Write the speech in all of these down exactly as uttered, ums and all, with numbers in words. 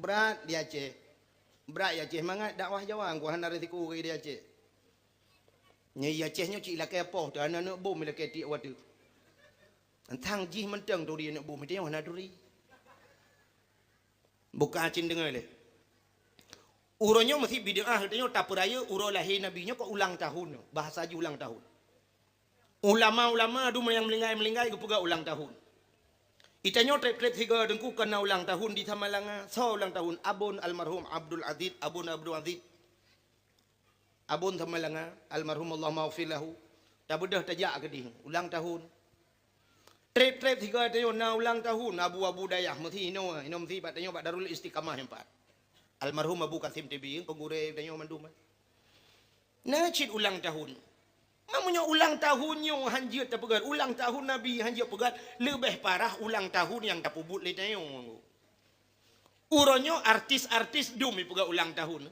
Brat di Aceh. Brat di Aceh mangat dakwah Jawa, engkau hana risiko di Aceh. Nyoe di Aceh nyoe cit lakée poh, teuh hana neuk bom lakée tiek watée. Entang jih mantong turi neuk bom, teuh hana turi. Buka cit deungoe lé. Uroe nyoe meusi bid'ah, teuh nyoe tapeurayeuk uroe lahé Nabi nyoe keu ulang tahun nyoe, bahasa jih ulang tahun. Ulama-ulama dum nyang meuninggai-meuninggai geupeugah ulang tahun. Itanyoe treb-treb sigoe teungku keu na ulang tahun di Samalanga. Soe ulang tahun? Abon almarhum Abdul Aziz, Abon Abdul Aziz. Abon Samalanga, almarhum Allahumma ghfir lahu. Tabeudôh tajak keudeh ulang tahun. Treb-treb sigoe tanyoe na ulang tahun Abu-abu dayah meusi inoe, inoe meusi bak tanyoe bak Darul Istiqamah nyan pat. Almarhum Abu Kasim T B, keu gurée tanyoe mandum. Na cit ulang tahun. Meunyoe ulang tahun nyoe han jeuet tapeugah, ulang tahun Nabi han jeuet peugah, leubeh parah ulang tahun nyang tapeubuet lé tanyoe. Uroe nyoe artis-artis dum ipeugah ulang tahun.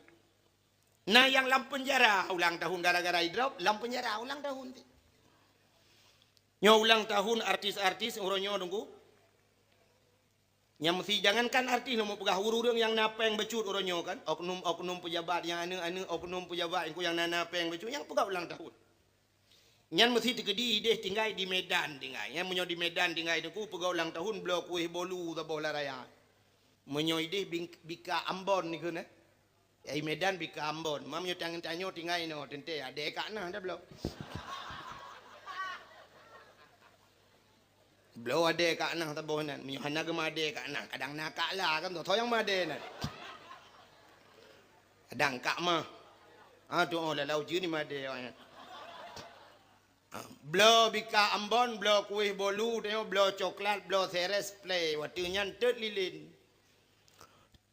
Na nyang lam peunjara ulang tahun gara-gara idrop, lam peunjara ulang tahun. Nyoe ulang tahun artis-artis uroe nyoe teungku. Nyang meusi jangankan artis, lôn peugah ureuëng-ureuëng nyang na péng bacut uroe nyoe kan, oknum-oknum pejabat nyang aneuëk-aneuëk oknum pejabat nyang na, na péng bacut nyang peugah ulang tahun. Nyan meusi teukeudi ideh tinggai di Medan tinggai. Nyan meunyoe di Medan tinggai teungku peugah ulang tahun bloe kueh bolu saboh lam raya. Meunyoe ideh bing-, bika Ambon dikeue na. Ai Medan bika Ambon. Meunyoe tanyoe tinggai inoe teuntée adé kak na dah bloe. Bloe adé kak na saboh nan. Meunyoe hana geumeuadé kak na, kadang na kak la kan, soe nyang meuadé nan. Kadang kak mah. Ha, tu oh lalau jeue ni meuadé awaknyan. Ha, bloe bika Ambon, bloe kueh bolu, tanyoe bloe coklat, bloe seres, play. Watée nyan teut lilin.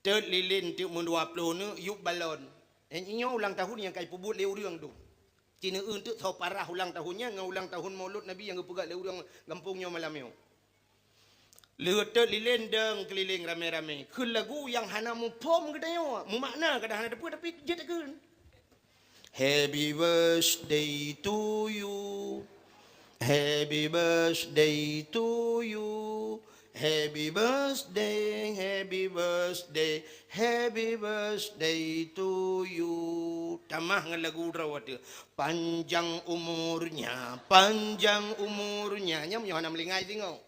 Teut lilin teuk meudua ploh neuk yup balon. Nyoe ulang tahun nyang ka ipeubuet lé ureuëng tu. Ci neueu teuk soe parah ulang tahun nyan ngon ulang tahun Maulud Nabi nyang geupeugah lé ureuëng gampông nyoe malam nyoe. Lheueh teut lilin dong keulileng ramé-ramé. Kheun lagu nyang hana muphom geutanyoe, mumakna kadang hana teupeu tapi jeuet takheun. Happy birthday to you. Happy birthday to you. Happy birthday, happy birthday, happy birthday to you. Tamah ngon lagu droe watée. Panjang umurnya, panjang umurnya. Nyan meunyoe hana meulingai singoh.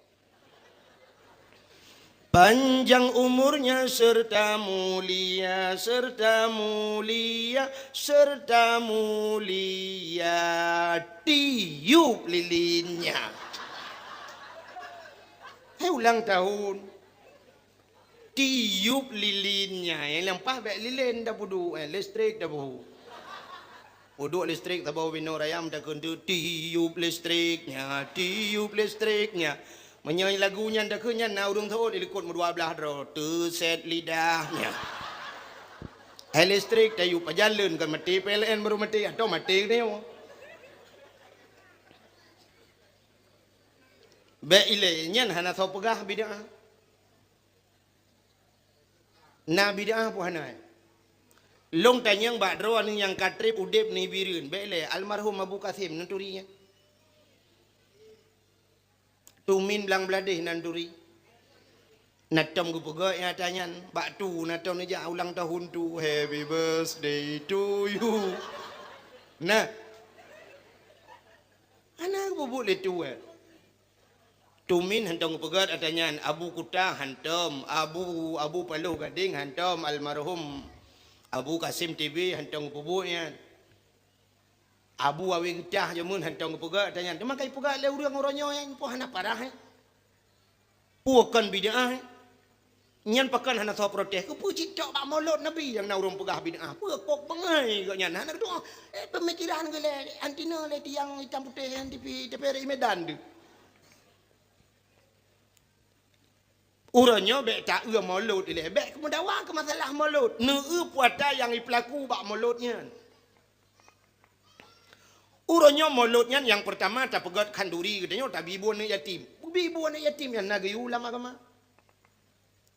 Panjang umurnya serta mulia, serta mulia, serta mulia. Tiup lilinnya. Hai ulang tahun. Tiup lilinnya. Nyang lampah bék lilin dah peuduek, eh, listrik dah peuhu. Uduk listrik saboh binoe raya meutakheun teuk, "Tiup listriknya, tiup listriknya." Meunyoe lagu nyan takheun nyan na ureuëng seuôt di likot meudua blaih droe, "Teuset lidahnya." Hai listrik tayup pajan leuen kon maté P L N baru maté, atau maté geutanyoe. Bék ilée nyan hana soe peugah bid'ah. Na bid'ah peue hana? Lôn tanyong bak droeneuh nyang ka treb udeb nibak Bireuen, bék lé almarhum Abu Kasim neuturi nyan. Tumin blang bladeh nan turi. Na tom geupeugah nyata nyan, bak tu na tom neujak ulang tahun tu, "Happy birthday to you." Nah. Hana geupeubeuet lé tu, eh. Tumin hantom geupeugah ata nyan, Abu Kuta hantom, Abu, Abu Paloh Gadeng hantom, almarhum Abu Kasim T B hantom geupeubeuet nyan. Abu Awe Geutah jameun hantom geupeugah ata nyan. Teuma ka ipeugah lé ureuëng uroe nyoe nyan, peue hana parah, eh? Peue kon bid'ah, eh? Nyan pakon hana soe protes. Keupeue cit tok bak Maulud Nabi nyang na ureuëng peugah bid'ah? Peue kok beungai geuh nyan? Hana geutu'oh, eh, peumikiran geuh lé, anti na lé tiang itam putéh nyan tipi, tapi Medan tu. Uroe nyoe bék taeu Maulud ilée, bék keumeudawa keu masalah Maulud. Neueu puata nyang ipeulaku bak Maulud nyan. Uroe nyoe Maulud nyan nyang peurtama tapeugét khanduri geutanyoe tabi bu aneuk yatim. Bi bu aneuk yatim nyan na geuyue lam agama.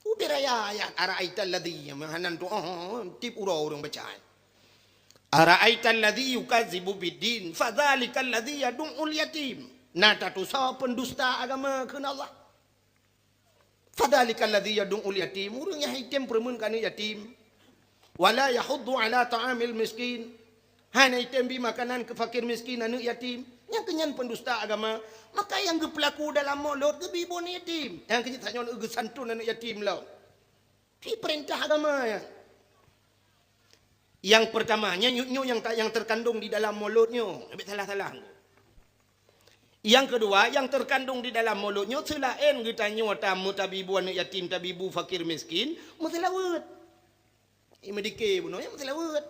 Udeb raya ayat, "Ara'aital ladzi," meuhanan tu, oh, tiep uroe ureuëng baca. "Ara'aital ladzi yukadzibu biddin, fadzalikal ladzi yadu'ul yatim." Na tatusoe pendusta agama kheun Allah. Fadzalikal ladzi yadu'ul yatim, ureuëng nyang item peureumeun keu aneuëk yatim. Wala yahuddu ala ta'amil miskin, hana item bi makanan keu fakir miskin, aneuëk yatim. Nyang keu nyan pendusta agama. Maka nyang geupeulaku dalam molot geubi bu aneuëk yatim. Nyang keu nyan tanyoe geusantun aneuëk yatim lom. Di peurintah agama nyan. Nyang peurtama, nyan nyoe nyang ta-, nyang teukandong di dalam molot nyoe. Leubeh salah-salah. Nyang keudua, nyang teukandong di dalam molot nyoe seulaén geutanyoe tamu tabi bu aneuëk yatim, tabi bu fakir miskin, meuseulaweuet. Imedike bunoe nyan meuseulaweuet.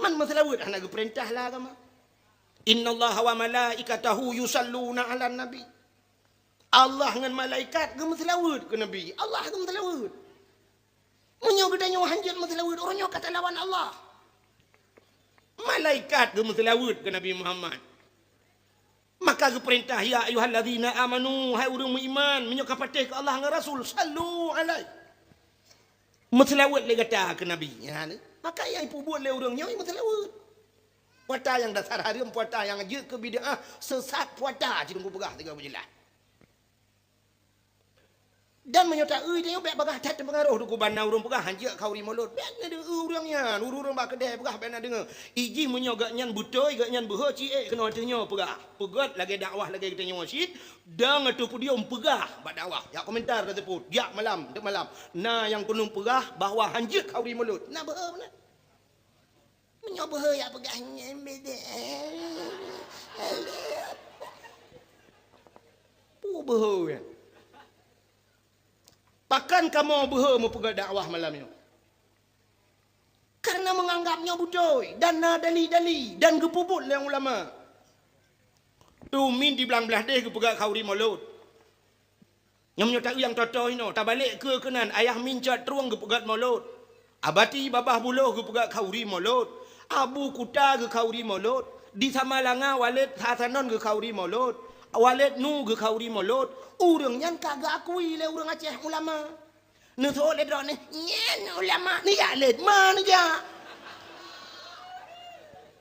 Man meuseulaweuet hana geupeurintah lé agama. Innallaha wa malaikatahu yusalluna 'alan nabi. Allah ngon malaikat geumeuseulaweuet keu Nabi. Allah geumeuseulaweuet. Meunyoe geutanyoe hanjeuet meuseulaweuet, uroe nyoe ka talawan Allah. Malaikat geumeuseulaweuet keu Nabi Muhammad. Maka geupeurintah, "Ya ayyuhallazina amanu," hai ureuëng meuiman, meunyoe ka patéh keu Allah ngon Rasul, "sallu alaihi." Meuseulaweuet lé gata keu Nabi. Nyan, maka nyang ipeubuet lé ureuëng nyoe meuseulaweuet. Puasa nyang dasar hareuem, puasa nyang jeuet keu bid'ah, seusat puasa, cit Teungku peugah sigoe beujeulaih. Dan meunyoe ta-eu tanyoe bék bagaih that teupeungaroh Teungku bak na ureuëng peugah hanjeuet khauri molot. Bék na deungoe ureuëng nyan, ureuëng-ureuëng bak keudè peugah bék na deungoe. Ijih meunyoe geuhnyan beutôi, geuhnyan beuhe ci ék keunoe ateueh nyoe peugah. Peugét lagée dakwah lagée geutanyoe cit, dong ateueh podium peugah bak dakwah. Jak komentar taseupôt, jak malam, teuk malam. Na nyang keuneuk peugah bahwa hanjeuet khauri molot. Na beuhe meunan. Meunyoe beuhe jak peugah nyan beda. Peue beuhe nyan? Pakon kamoe beuhe meupeugah dakwah malam nyoe? Kareuna meunganggab nyoe beutôi dan na dali-dali dan geupeubuet lé ulama. Tumin di blang blaih deh geupeugah khauri molot. Nyoe meunyoe ta-eu nyang toe-toe inoe, tabalek keue keunan, Ayah Min Cot Trueng geupeugét molot. Abati Babah Buloh geupeugét khauri molot. Abu Kuta geukhauri molot. Di Samalanga Waled Hasanon geukhauri molot. Waled Nu geukhauri molot. Ureuëng nyan ka geuakui lé ureuëng Aceh ulama. Neuseuôt lé droeneuh, "Nyan ulama, neujak lé ma neujak."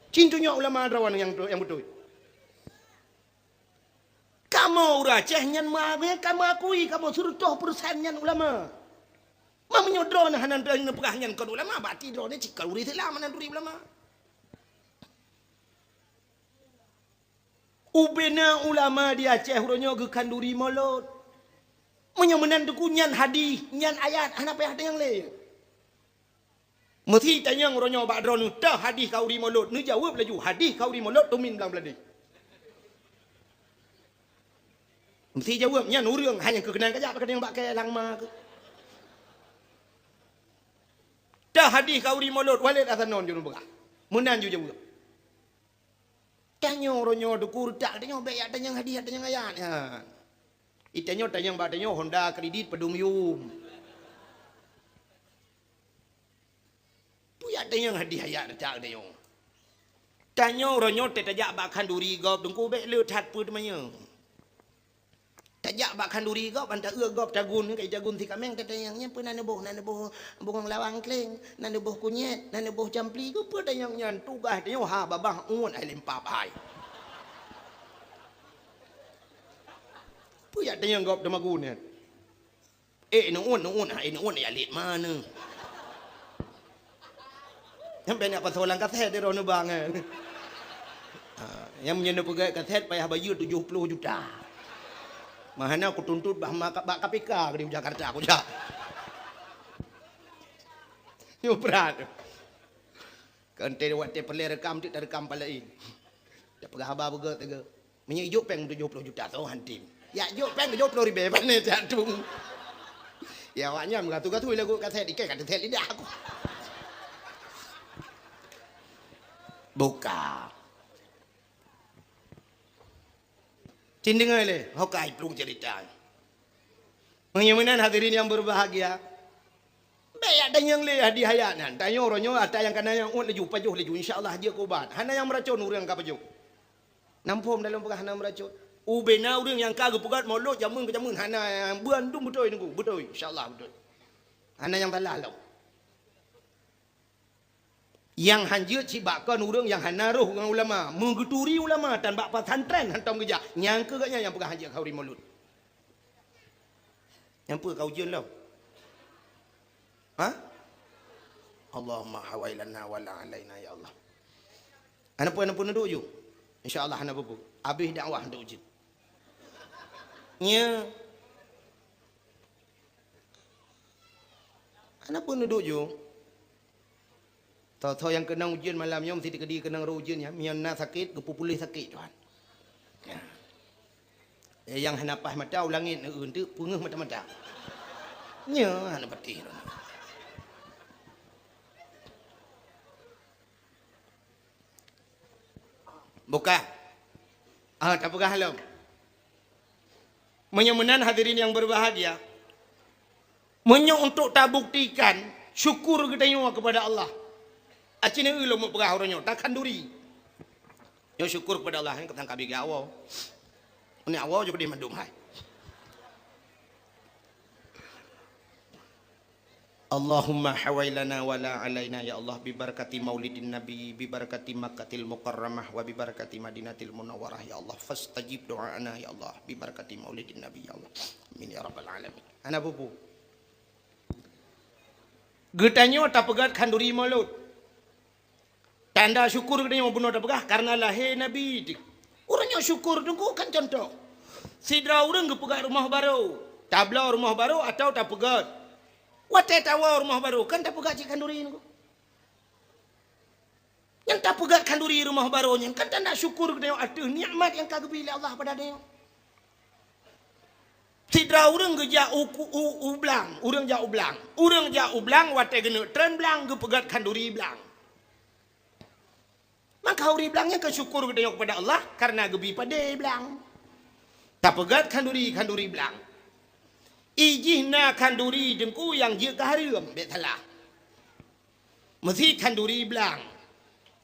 Cit tunyok ulama droeneuh nyang, nyang beutôi. Kamoe ureuëng Aceh nyan meuakui, kamoe akui, kamoe sireutoh peureusén nyan ulama. Ma meunyoe droeneuh hana neupeugah nyan kon ulama, berarti droeneuh cit kon ureuëng Islam hana turi ulama. Ubena ulama di Aceh uroe nyoe geukhanduri molot. Meunyoe meunan Teungku nyan hadih, nyan ayat, hana payah tanyong lé. Meusi tanyong uroe nyoe bak droeneuh, toh hadih khauri molot? Neujaweueb laju, hadih khauri molot tumin blang blaih deh. Meusi jaweueb, nyan ureuëng hana keukeunan kajak bak keu, bak keu langma keu. Toh hadih khauri molot, Waled Hasanon jeuet peugah. Meunan ju jaweueb. Tanyoe uroe nyoe Teungku reutak, tanyoe bék jak tanyong hadih, jak tanyong ayat nyan. Itanyoe tanyong bak tanyoe Honda kredit padum yum. Peue jak tanyong hadih ayat reutak tanyoe. Tanyoe uroe nyoe teuh tajak bak khanduri gob Teungku bék le that peue teumanyong. Tajak bak khanduri gob, ban ta-eu gob tagun, ka tagun si kaméng, tatanyong nyan peue na neuboh, na neuboh bungong lawang kleng, na neuboh kunyét, na neuboh campli, keupeue tanyong nyan, tugaih tanyoe ha babah uet hai lempap hai. Peue jak tanyong gob teumagun nyan? Eh, neuun, neuun, hai neuun, ya lét ma neu. Nyang pih nak pasoe lam kasét di droeneuh bang, eh. Ha, nyang meunyoe neupeugét kasét payah bayeue tujoh ploh juta. Meuhana kutuntut bah ma-, bak K P K di Jakarta kujak. Nyoe brat. Kan teuh watée peureulée rekam, teuk tarekam palaén. Tapeugah haba beugét teuga. Meunyoe ijok péng tujoh ploh juta, soe han tem. Ya jok péng tujoh ploh ribée, pane cak tu. Ya, awak nyan meugatu-gatu lagu kasét, ikai ka teuset lidah aku. Buka. Cin deungoe lé, hokai plueng cerita. Meunyoe meunan hadirin yang berbahagia, bék jak tanyong lé hadiah ayat nyan. Tanyoe uroe nyoe ata nyang kana nyang uet laju, pajoh laju. Insya Allah jeuet keu ubat. Hana nyang meuracon ureuëng ka pajoh. Nam phom dalam peugah hana meuracon. Ubena ureuëng nyang ka geupeugét molot jameun keu jameun hana, bandum beutôi Teungku, beutôi. Insya Allah beutôi. Hana nyang salah lom. Nyang hanjeuet cit bak kon ureuëng nyang hana roh ngon ulama, meugeuturi ulama tan bak pesantren hantom geujak, nyang keu gobnyan nyang peugah hanjeuet khauri molot. Nyang peue ka ujeuen lom? Ha? Allahumma hawailana wala alaina ya Allah. Hana peue, hana peue neuduek ju. Insya Allah hana peue-peue. Abéh dakwah neuduek ujeuen. Nya. Hana peue neuduek ju. Tho-tho nyang keunong ujeuen malam nyoe meusti teukeudi keunong roh ujeuen nyan. Meunyoe na sakét, geupeupuléh sakét Tuhan. Ya. Eh, nyang hana paih mata u langét, eh, enteuk peungeuh mata-mata. Nyoe hana patéh. Buka. Ah, tapeugah lom. Meunyoe meunan hadirin yang berbahagia, meunyoe untuk tabuktikan syukur geutanyoe kepada Allah, aci neu lom peugah uroe nyoe, takhanduri. Nyoe syukur kepada Allah, nyoe keutang kabi geuawoe. Ni awoe juga di mandum hai. Allahumma hawailana wala alaina ya Allah, bi barakati maulidin nabi, bi barakati Makkatil Mukarramah, wa bi barakati Madinatil Munawwarah ya Allah, fastajib do'ana ya Allah, bi barakati maulidin nabi ya Allah. Amin ya rabbal alamin. Hana peue-peue. Geutanyoe tapeugét khanduri Maulud. Tanda syukur geutanyoe bunoe tapeugah karena lahé Nabi. Ureuëng nyang syukur teungku kan contoh. Sidroe ureuëng geupeugét rumoh barô, tabloe rumoh barô atawa tapeugét. Watée tawoe rumoh barô kan tapeugét cit khanduri teungku. Nyang tapeugét khanduri rumoh barô nyan kan tanda syukur geutanyoe ateueh nikmat nyang ka geubri lé Allah pada tanyoe. Sidroe ureuëng geujak u, u, u blang, ureuëng jak u blang. Ureuëng jak u blang watée geuneuk treun blang geupeugét khanduri blang. Maka khanduri blang nyan keu syukur geutanyoe kepada Allah karena geubri padé blang. Tapeugét khanduri, khanduri blang. Ijih na khanduri teungku nyang jeuet keu hareuem, bék salah. Meusi khanduri blang.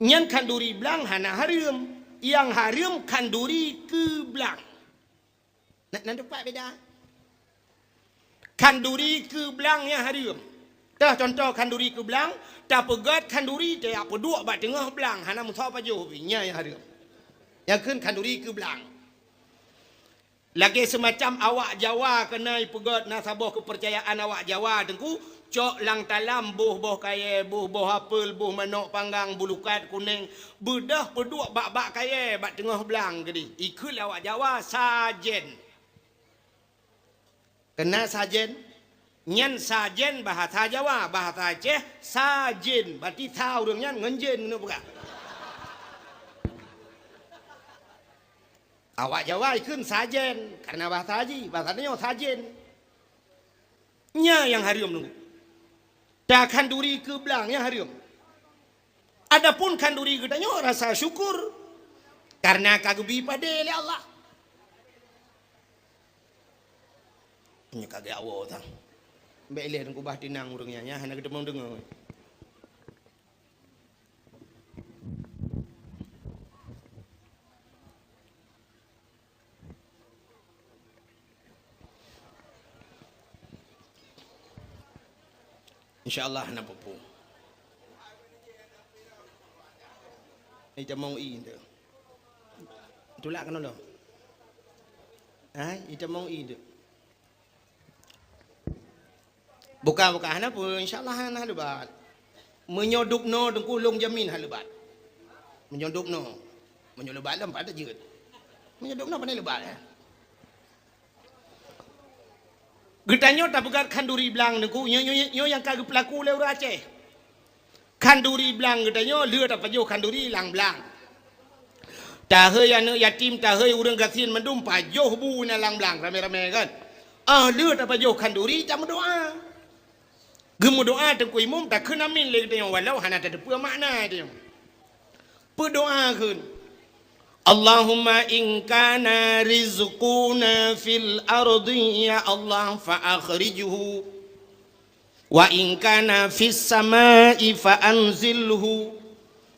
Nyan khanduri blang hana hareuem. Nyang hareuem khanduri keu blang. Na, na teumpat beda. Khanduri keu blang nyang hareuem. Teuh contoh khanduri keu blang, tapeugét khanduri tajak peuduek bak teungoh blang, hana meusaboh pajoh pih, nyan nyang hareuem. Nyang kheun khanduri keu blang. Lagée seumacam awak Jawa keunan ipeugét na saboh keupeurcayaan awak Jawa teungku, cok lam talam boh-boh kayée, boh-boh apel, boh manok panggang, bulukat kuneng, beudôh peuduek bak-bak kayée bak teungoh blang keudeh. Ikheun lé awak Jawa sajen. Keunan sajen, nyan sajen bahasa Jawa, bahasa Aceh sajen, berarti sa ureuëng nyan ngon jen keuneuk peugah. Awak Jawa ikheun sajen, karena bahasa jih, bahasa tanyoe sajen. Nyan nyang hareuem teungku. Takhanduri keu blang nyang hareuem. Adapun khanduri geutanyoe rasa syukur karena ka geubri padé lé Allah. Nyoe ka geuawoe sang. Bék ilée teungku bah tinang ureuëng nyan, nyan hana geuteumong deungoe. Insya Allah na peue-peue. Itamong i tu. Tulak keunoe lom. Hai, itamong i tu. Buka, buka, hana peue, insya Allah hana lebat. Meunyoe dubnoe teungku lôn jamin hana lebat. Meunyoe dubnoe, meunyoe lebat lom pat jeuet. Meunyoe dubnoe pandai lebat, eh. Geutanyoe tapeugét khanduri blang teungku, nyoe, nyoe, nyoe nyang ka geupeulaku lé ureuëng Aceh. Khanduri blang geutanyoe lheueh tapajoh khanduri lam blang. Tahei aneuëk yatim, tahei ureuëng gasien mandum pajoh bu na lam blang ramé-ramé kan. Ah lheueh tapajoh khanduri tameudoá. Geumeudoá teungku imum takheun amin lé geutanyoe walau hana tateupeue makna tanyoe. Peudoá kheun. Allahumma in kana rizquna fil ardi ya Allah fa akhrijhu. Wa in kana fis sama'i fa anzilhu,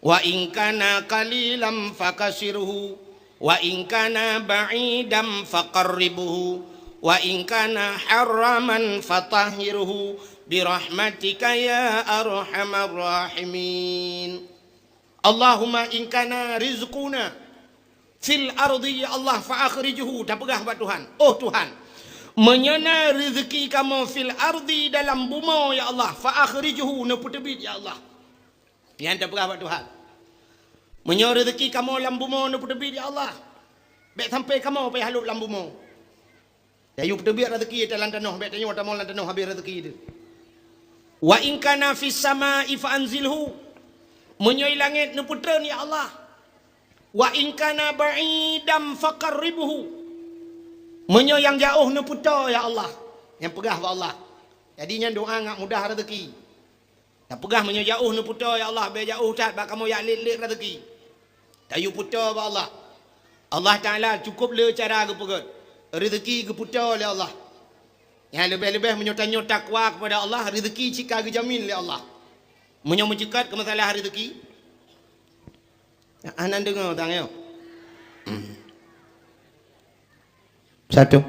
wa in kana qalilan fakasirhu, wa in kana ba'idan faqarribhu, wa in kana haraman fatahhirhu, bi rahmatika ya arhamar rahimin. Allahumma in kana rizquna fil ardi ya Allah fa akhrijhu, tapeugah bak Tuhan, "Oh Tuhan, Meunyoe na reuzeuki kamoe fil ardi, dalam bumoe, ya Allah, fa akhrijhu, neupeuteubiet, ya Allah. Nyan tapeugah bak Tuhan. Meunyoe reuzeuki kamoe lam bumoe neupeuteubiet, ya Allah, bék sampai kamoe payah lhôk lam bumoe. Tayue peuteubiet reuzeuki lam tanoh, bék tanyoe tamong lam tanoh habéh reuzeuki teuh. Wa in kana fis samai fa anzilhu. Meunyoe i langét neupeutreun, ya Allah. Wa in kana ba'idan faqarribhu. Meunyoe nyang jaôh neuputoe, ya Allah. Nyang peugah bak Allah. Jadi nyan doa ngat mudah reuzeuki. Tapeugah meunyoe jaôh neuputoe, ya Allah, bék jaôh that bak kamoe jak lét-lét reuzeuki. Tayue putoe bak Allah. Allah Taala cukôp le cara geupeugét. Reuzeuki geuputoe lé Allah. Nyang leubeh-leubeh meunyoe tanyoe takwa keupada Allah, reuzeuki cit ka geujamin lé Allah. Meunyoe meuceukat keu masalah reuzeuki, hana deungoe tanyoe. Satu.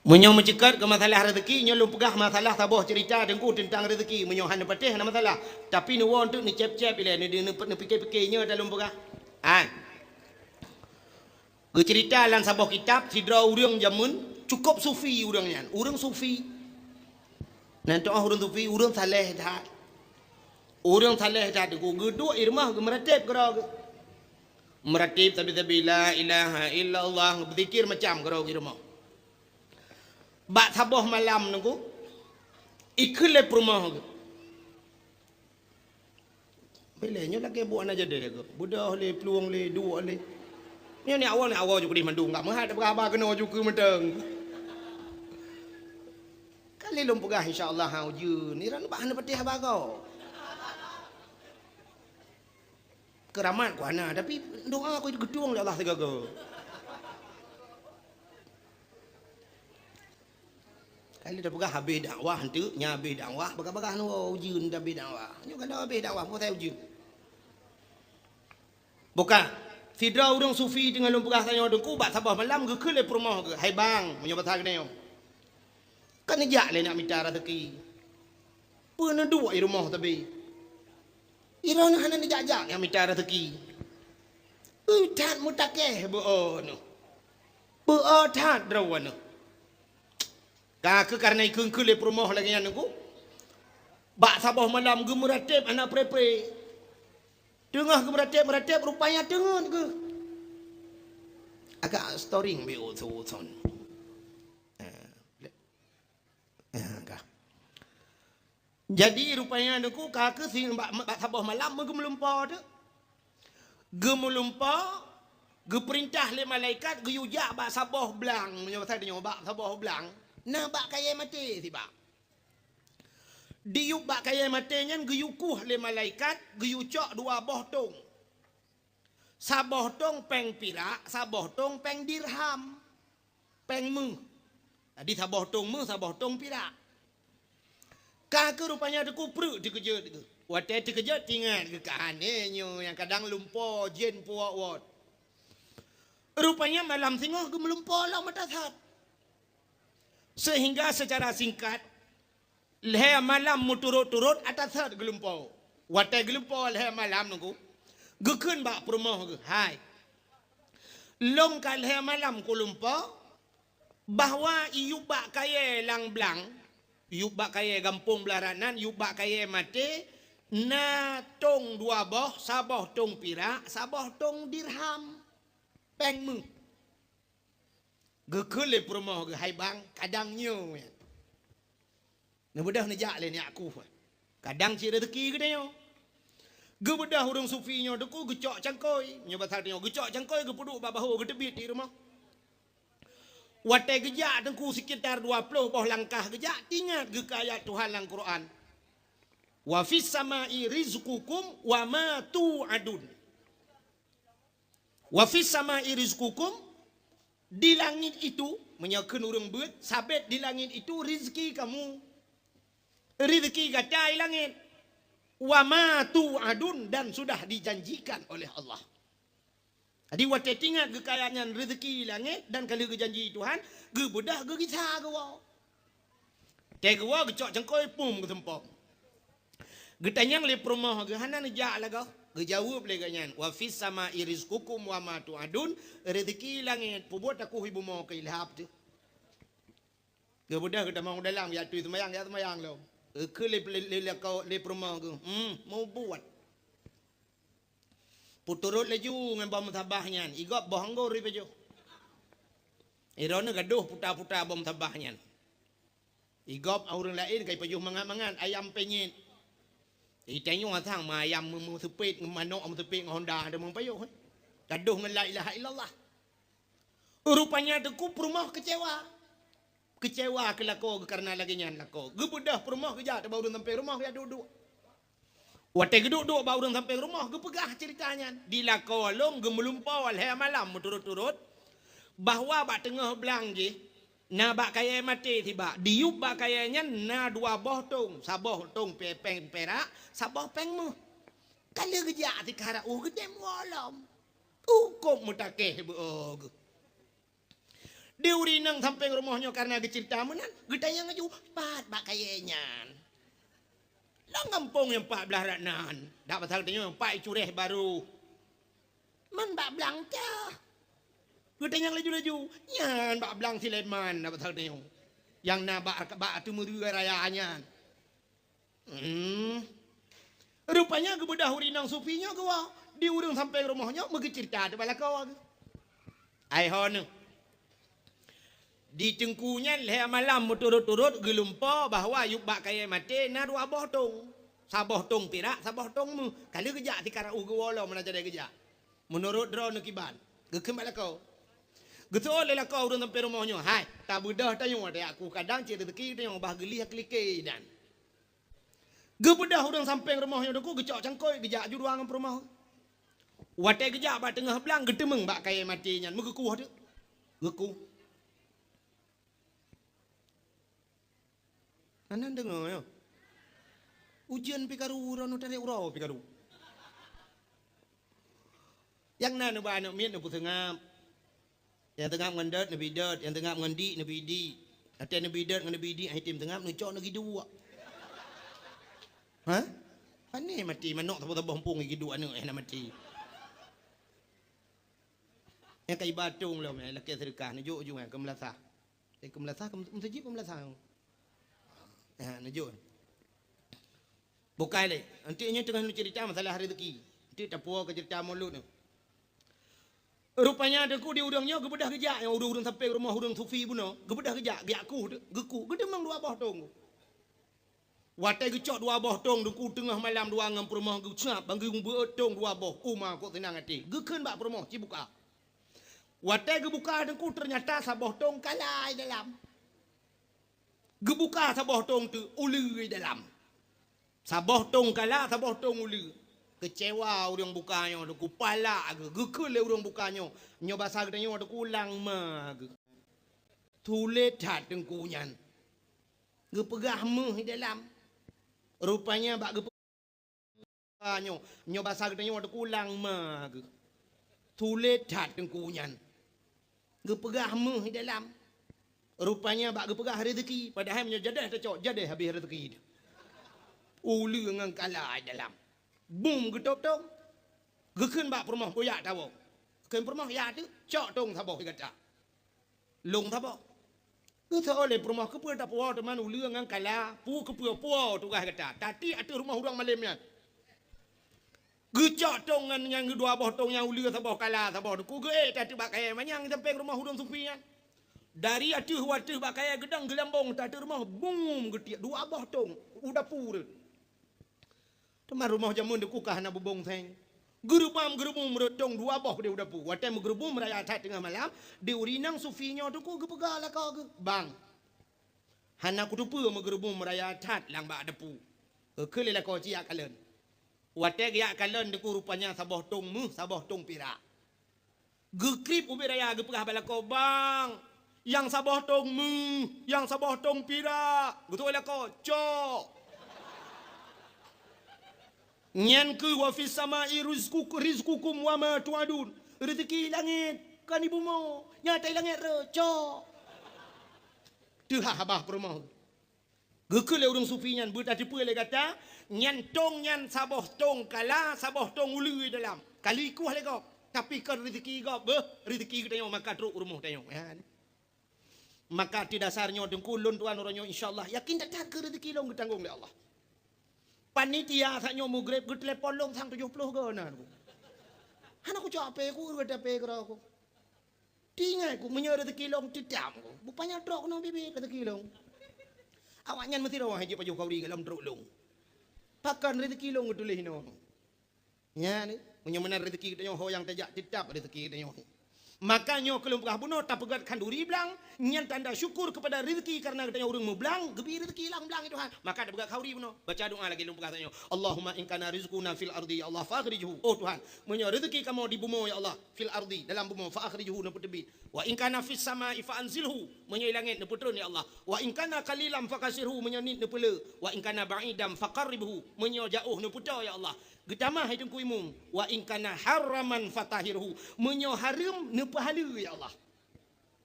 Meunyoe meuceukat keu masalah reuzeuki, nyoe lôn peugah masalah saboh ceurita Teungku teuntang reuzeuki. Meunyoe hana patéh, hana masalah. Tapi neuwoe teuk neucép-cép ilée, neu-, neu-, neupike-pike nyoe dah lôn peugah. Hai. Geuceurita lam saboh kitab, sidroe ureuëng jameun cukôp sufi ureuëng nyan. Ureuëng sufi. Nan teuh ureuëng sufi, ureuëng saleh that. Ureuëng saleh that, geuduek i rumoh geumeuratéb keudroe geuh. Meuratéb sabe-sabe, la ilaha illallah, beuzikir macam keudroe geuh i rumoh. Bak saboh malam Teungku, ikheun lé peurumoh geuh. Bilé nyoe lagée buet aneuk jadéh geuh. Beudôh lé, plueng lé, duek lé. Nyoe ni awak ni awak ju keudeh mandum, enggak meuhat peugah haba keunoe ju keu mantong. Kali lôn peugah insya Allah ha ujeuen, ni ran bah hana patéh haba goe. Keuramat ku hana, tapi doa ku geutueng lé Allah sigoe-goe. Kan tapeugah habéh dakwah, enteuk nyan habéh dakwah, bagah-bagah nyoe ujeuen dah habéh dakwah. Nyoe kan dah habéh dakwah, peue ujeuen. Bukan. Sidroe ureuëng sufi teungoh lôn peugah tanyoe Teungku bak saboh malam geukheun lé peurumoh geuh, "Hai bang," meunyoe basa geutanyoe. Kan neujak lé nak mita reuzeuki. Peue neuduek i rumoh tabi. I droeneuh hana neujak-jak nyang mita reuzeuki. Ui that meutakeh beu-o neuh. Beu-o that droeneuh. Ka keuh kareuna ikheun-kheun lé peurumoh lagée nyan Teungku. Bak saboh malam geumeuratéb hana pre-pre. Teungoh geumeuratéb-meuratéb rupanya teungeut geuh. Agak storing bi uthon. Eh, eh, ka. Jadi rupanya Teungku ka keuh si bak, bak saboh malam geumeulumpo teuk. Geumeulumpo, geupeurintah lé malaikat geuyue jak bak saboh blang, meunyoe basa tanyoe bak saboh blang, na bak kayée maté sibak. Diyueb bak kayée maté nyan geuyue kueh lé malaikat, geuyue cok dua boh tong. Saboh tong péng pirak, saboh tong péng dirham. Péng méuh. Jadi saboh tong méuh, saboh tong pirak. Ka keuh rupanya Teungku preuk teukeujot geuh. Watée teukeujot teuingat geuh ka aneuk nyoe nyang kadang lumpo jén puwok-wot. Rupanya malam singoh geumeulumpo lom ata that. Sehingga secara singkat, lhée malam meuturot-turot ata that geulumpo. Watée geulumpo lhée malam Teungku, geukheun bak peurumoh geuh, "Hai, lôn ka lhée malam kulumpo, bahwa i yueb bak kayée lam blang, yueb bak kayée gampông blah rot nan, yueb bak kayée maté, na tong dua boh, saboh tong pirak, saboh tong dirham, péng méuh." Geukheun lé peurumoh geuh, "Hai bang, kadang nyoe." Neubeudôh neujak lé nyak kueh. Kadang cit reuzeuki geutanyoe. Geubeudôh ureuëng sufi nyoe Teungku geucok cangkôi. Nyoe basa tanyoe geucok cangkôi geupeuduek bak bahô geuteubiet di rumoh. Watée geujak Teungku sekitar dua ploh boh langkah geujak, teuingat geuh keu ayat Tuhan lam Quran. "Wa fis samai rizqukum wa ma tu'adun." "Wa fis samai rizqukum," di langit itu, meunyoe kheun ureuëng beuet, sabet di langit itu rizki kamu. Rizki gata i langit. "Wa ma tu'adun," dan sudah dijanjikan oleh Allah. Jadi watée teuingat geuh keu ayat nyan rizki i langit dan ka lheueh geujanji Tuhan, geubeudôh geugisa geuwoe. Watée geuwoe geucok cangkôi pum geuseumpom. Geutanyong lé peurumoh geuh hana neujak lagoe. Geujaweueb lé geuh nyan, "Wa fis samai rizqukum wa ma tu'adun," reuzeuki langét, peubuet takuh i bumoe keu ilhab teuh. Geubeudôh geutamong u dalam, geujak tui seumayang, geujak seumayang lom. Geukheun lé, lé, lé lakoe, lé peurumoh geuh, "Hmm, mubuet." Peuturot laju ngon boh meusabah nyan, igob boh anggor ipajoh. Droeneuh gadôh puta-puta boh meusabah nyan. Igob ureuëng laén ka ipajoh mangat-mangat, ayam penyet. Itanyoe sang ma ayam meu-, meuseupet, ngon manok meuseupet, ngon honda, ada meupajoh, eh. Gadôh ngon la ilaha illallah. Rupanya Teungku peurumoh keucewa. Keucewa keu lakoe geuh kareuna lagée nyan lakoe. Geubeudôh peurumoh geujak bak ureuëng sampéng rumoh geujak duek-duek. Watée geuduek-duek bak ureuëng sampéng rumoh geupeugah ceurita nyan. Di lakoe lôn geumeulumpoe lhée malam meuturot-turot bahwa bak teungoh blang jih na bak kayée maté sibak. Diyueb bak kayée nyan na dua boh tong, saboh tong pe-, péng pirak, saboh péng méuh. Ka lheueh geujak sikara uh geudem woe lom. Ukôb meutakeh beu-o geuh. Di ureuëng inong sampéng rumoh nyoe kareuna geuceurita meunan, geutanyong laju, "Pat bak kayée nyan?" "Lam gampông nyang pat blaih rot nan, dak basa geutanyoe pat icuréh barô." "Man bak blang teuh?" Geutanyong laju-laju, "Nyan bak blang Sulaiman, dak basa geutanyoe, nyang na bak, bak ateueh meureue raya nyan." Hmm. Rupanya geubeudôh ureuëng inong sufi nyoe geuwoe di ureuëng sampéng rumoh nyoe meugeuceurita teuh bak lakoe geuh. Ai ho neuh. Di Teungku nyan lhée malam meuturot-turot geulumpoe bahwa yub bak kayée maté na dua boh tong. Saboh tong pirak, saboh tong méuh. Ka lheueh geujak sikara uh geuwoe lom meunan jadée geujak. Meunurot droeneuh kiban. Geukheun bak lakoe. Geuseuôt lé lakoe ureuëng sampéng rumoh nyoe, "Hai, tabeudôh tanyoe, watée aku kadang cit reuzeuki tanyoe bah geulieh keu like dan." Geubeudôh ureuëng sampéng rumoh nyoe Teungku geucok cangkôi geujak ju dua ngon peurumoh. Watée geujak bak teungoh blang geuteumeung bak kayée maté nyan meugeukueh teuk. Geukueh. Hana deungoe nyoe. Ujeuen pih karu, uroe neutarek uroe pih karu. Nyang na neuba aneuëk miet neupeuseungab. Nyang teungab ngon dot neubi dot, nyang teungab ngon dik neubi dik. Watée neubi dot ngon neubi dik, han tem teungab neucok neugi duek. Hah? Pane maté manok saboh-saboh muphom neugi duek aneuëk, eh, na maté. Nyang ka iba tong lom, eh, lakée seudeukah neujok ju, eh, keu meulasah. Eh, keu meulasah, keu meuseujid, keu meulasah. Ha, neujok. Bukai lé. Anti nyoe teungoh neuceurita masalah reuzeuki. Anti tapuwoe keu ceurita mulod nyoe. Rupanya Teungku di ureuëng nyoe geubeudôh geujak nyang ureuëng-ureuëng sampéng rumoh ureuëng sufi bunoe. Geubeudôh geujak, geujak kueh, geukueh, geuteumeung dua boh tong. Watée geucok dua boh tong Teungku teungoh malam dua ngon peurumoh geucab, bang geubeuet tong dua boh, uma kok seunang até. Geukheun bak peurumoh, "Ci buka." Watée geubuka Teungku, teunyata saboh tong kala i dalam. Geubuka saboh tong teuk uleue i dalam. Saboh tong kala, saboh tong uleue. Keucewa ureuëng buka nyoe, Teungku, palak geuh. Geukheun lé ureuëng buka nyoe, nyoe basa geutanyoe, Teungku, lang ma geuh. Tuléh that Teungku nyan. Geupeugah méuh i dalam. Rupanya bak geupe- Ah, nyoe, nyoe basa geutanyoe Teungku lang ma geuh. Tuléh that Teungku nyan. Geupeugah méuh i dalam. Rupanya bak geupeugah reuzeuki, padahai meunyoe jadeh tacok, jadeh habéh reuzeuki. Uleue ngon kala i dalam. Bum geutôb tong. Geukheun bak peurumoh, "Boh jak tawoe." Kheun peurumoh, "Jak teuk, cok tong saboh gata." Lôn saboh. Geuseuôt lé peurumoh, "Keupeue tapuwoe teuma uleue ngon kala, peue keupeue puwoe tugaih gata? Tatiek ateueh rumoh ureuëng malém nyan." Geucok tong nyan, nyan dua boh tong nyan uleue saboh kala saboh Teungku, geuék ateueh bak kayée manyang sampéng rumoh ureuëng sufi nyan. Dari ateueh u ateueh bak kayée geudong geulambong ateueh rumoh, bum geutiek dua boh tong u dapu rot. Teuma rumoh jameun Teungku ka hana bubông seng. Geureubam-geureubum rot tong dua boh deh u dapu. Watée meugeureubum raya that teungoh malam, di ureuëng inong sufi nyoe Teungku geupeugah lakoe geuh, "Bang, hana kuteupeue meugeureubum raya that lam bak dapu." Geukheun lé lakoe, "Ci jak kalon." Watée geujak kalon Teungku rupanya saboh tong méuh, saboh tong pirak. Geukrieb ubit raya geupeugah bak lakoe, "Bang, nyang saboh tong méuh, nyang saboh tong pirak." Geutôk lakoe, "Cok." Nyan keuh wa fis samai rizqukum, rizqukum wa ma tu'adun. Reuzeuki langét, kan ibu mo. Nyata langét re, cok. Teuhah babah peurumoh. Geukheun lé ureuëng sufi nyan, "Beutateupeue lé gata, nyan tong nyan saboh tong kala, saboh tong uleue dalam. Ka lheueh ikueh lé gob, tapi kon reuzeuki gob, beuh, reuzeuki geutanyoe maka trok u rumoh tanyoe." Nyan. Maka di dasar nyoe teungku lôn tuan uroe nyoe, insya Allah, yakin that-that keu rezeki lôn geutanggong lé Allah. Panitia saat nyoe mugreb geutelepon lôn sang tujoh ploh go na. Hana kucok ape ku, ureuëng ape keudroe ku. Tingai ku meunyoe rezeki lôn teutab ku. Bupanya trok keunoe bibi rezeki lôn. Awaknyan meusidroe hai jeuet pajoh khauri golom trok lôn. Pakon rezeki lôn geutuléh inoe. Nyan, meunyoe meunan rezeki geutanyoe ho nyang tajak teutab rezeki geutanyoe. Maka nyoe keu lôn peugah bunoe tapeugét khanduri blang, nyan tanda syukur keupada rezeki karena geutanyoe ureuëng meublang, geubri rezeki lam blang, ya Tuhan. Maka tapeugét khauri bunoe, baca doa lagée lôn peugah tanyoe. Allahumma in kana rizquna fil ardi, ya Allah, fa akhrijhu. Oh Tuhan, meunyoe rezeki kamoe di bumoe, ya Allah, fil ardi, dalam bumoe, fa akhrijhu, neupeuteubiet. Wa in kana fis samai fa anzilhu, meunyoe langét neupeutreun, ya Allah. Wa in kana qalilan fa kasirhu, meunyoe niet neupeule. Wa in kana ba'idan fa qarribhu, meunyoe jaoh neupeutoe, ya Allah. Geutamah hai Teungku Imum, wa in kana haraman fatahhirhu, meunyoe hareuem neupeuhaleue, ya Allah.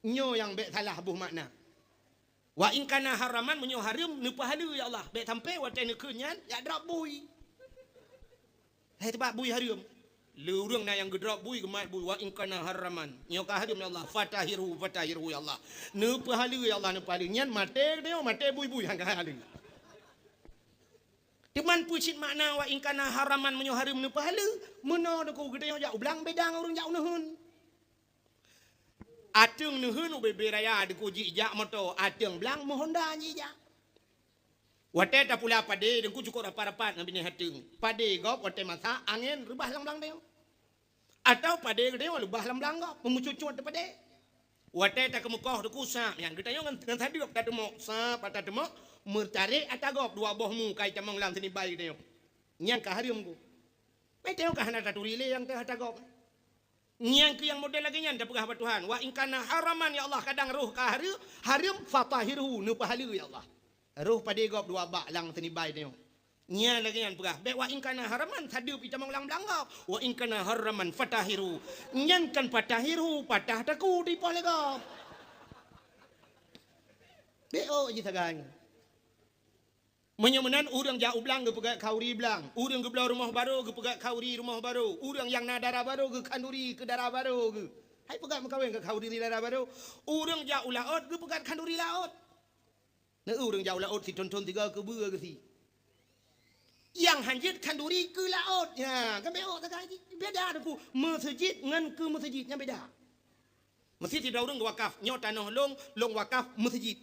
Nyoe nyang bék salah boh makna. Wa in kana haraman, meunyoe hareuem neupeuhaleue, ya Allah. Bék sampai watée neukheun nyan jak drop bui. Hai teubat bui hareuem. Le ureuëng na nyang geudrop bui, geumat bui, wa in kana haraman. Nyoe ka hareuem, ya Allah. Fatahhirhu, fatahhirhu, ya Allah. Neupeuhaleue, ya Allah, neupeuhaleue. Nyan maté geutanyoe, maté bui-bui nyang ka haleue. Teuma peue cit makna wa in kana haraman, meunyoe hareuem neupeuhaleue, meunoe Teungku geutanyoe jak u blang beda ngon ureuëng jak u neuheun. Ateueng neuheun u Bebe Raya Teungku jijak moto, ateueng blang meuhonda jijak. Watée tapula padé Teungku cukôp rapat-rapat ngon binéh ateueng. Padé gob watée masak angén reubah lam blang tanyoe. Atawa padé geutanyoe leubah lam blang gob, meumucut-cut teuh padé. Watée takeumeukoh Teungku sab nyan, geutanyoe ngon, ngon sadeueb tateumok, sab tateumok, meutarek ata gob dua boh mu ka itamong lam seunibai geutanyoe. Nyan ka hareuem ku. Meutanyoe ka hana taturi lé nyang teuh ata gob. Nyang keu nyang model lagée nyan tapeugah bak Tuhan, "Wa in kana haraman, ya Allah," kadang roh ka hareuem, hareuem, "fatahhirhu," neupeuhaleue, ya Allah. Roh padé gob dua bak lam seunibai tanyoe. Nyan lagée nyan peugah, bék "wa in kana haraman" sadeueb itamong lam blang gob. "Wa in kana haraman fatahhirhu." Nyan kan fatahhirhu, patah taku dipoh lé gob. Bék oh jih sagai. Meunyoe meunan ureuëng jak u blang geupeugét khauri blang, ureuëng geubloe rumoh barô geupeugét khauri rumoh barô, ureuëng nyang na dara barô geukhanduri keu dara barô geuh. Hai peugét meukawen keu khauri dara barô. Ureuëng jak u laôt geupeugét khanduri laôt. Na ureuëng jak u laôt sithon-thon sigoe keubeue geusi. Nyang hanjeuet khanduri keu laôt. Nya, kan bék oh sagai jih. Beda Teungku, meuseujid ngon keu meuseujid nyan beda. Meuseujid sidroe ureuëng geuwakaf, nyoe tanoh lôn, lôn wakaf meuseujid.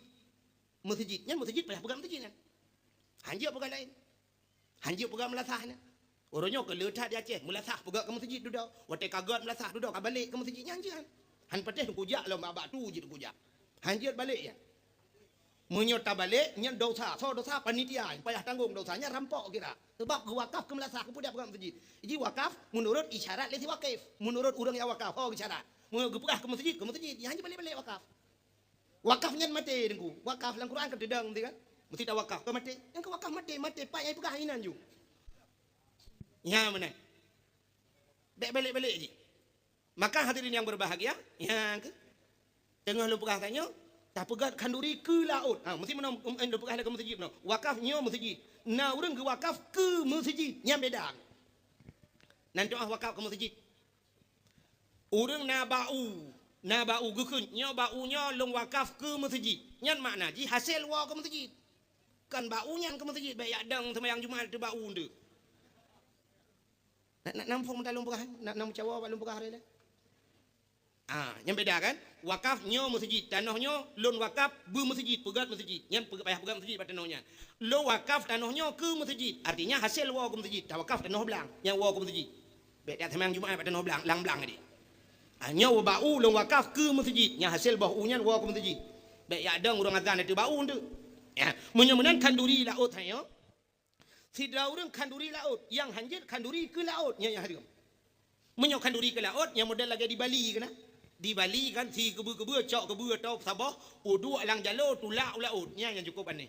Meuseujid, nyan meuseujid payah peugah meuseujid nyan. Hanjeuet peugah laén. Hanjeuet peugah meulasah nyan. Uroe nyoe keu le that di Aceh, meulasah peugah keu meuseujid dudoe. Watée ka gét meulasah dudoe ka balek keu meuseujid nyan jeuet. Han patéh Teungku jak lom bak-bak tu jih Teungku jak. Hanjeuet balek nyan. Meunyoe tabalek, nyan dosa. Soe dosa? Panitia. Payah tanggong dosa. Nyan rampok kira. Sebab geuwakaf keu meulasah, keu peugah meuseujid. Jih wakaf meunurot isyarat lé si wakif. Meunurot ureuëng nyang wakaf, ho geusyarat. Meunyoe geupeugah keu meuseujid, keu meuseujid. Nyan hana balek-balek wakaf. Wakaf nyan maté Teungku. Wakaf lam Quran kan teudong tu kan. Meusti tawakaf, kan maté. Nyang keu wakaf maté, maté pat nyang peugah inan ju. Nya meunan. Bék balek-balek jih. Maka hadirin yang berbahagia, nyang keu teungoh lôn peugah tanyoe, tapeugét khanduri keu laôt. Ha, meusti meunan, em, em, lôn peugah lé keu meuseujid meunan. Wakaf nyoe meuseujid. Na ureuëng geuwakaf keu meuseujid, nyan beda. Nan doa wakaf keu meuseujid. Ureuëng na bak u, na bak u geukheun, nyoe bak u nyoe lôn wakaf keu meuseujid. Nyan makna jih hasé woe keu meuseujid. Kan bak u nyan keu meuseujid, bék jak dong seumayang Jumat teuh bak u nteuk. Nak, nak nampung meutalong peugah, nak, nak meucawa bak lôn peugah hari lé. Ah, nyan beda kan? Wakaf nyoe meuseujid, tanoh nyoe lôn wakaf beu meuseujid, peugét meuseujid. Nyan peugét payah peugét meuseujid bak tanoh nyan. Lôn wakaf tanoh nyoe keu meuseujid, artinya hasé woe keu meuseujid, tawakaf tanoh blang, nyang woe keu meuseujid. Bék jak seumayang Jumat bak tanoh blang, lam blang tadi. Ah, nyoe bak u lôn wakaf keu meuseujid, nyang hasé boh u nyan woe keu meuseujid. Bék jak dong ureuëng azan ateueh bak u nteuk. Ya, meunyoe meunan khanduri laôt tanyoe, sidroe ureuëng khanduri laôt, nyang hanjeuet khanduri keu laôt, nyan nyang hareuem. Meunyoe khanduri keu laôt, nyang model lagée di Bali keunan. Di Bali kan si keubeue-keubeue, cok keubeue atau saboh, uduek lam jaloe tulak u laôt, nyan nyang cukôp aneh.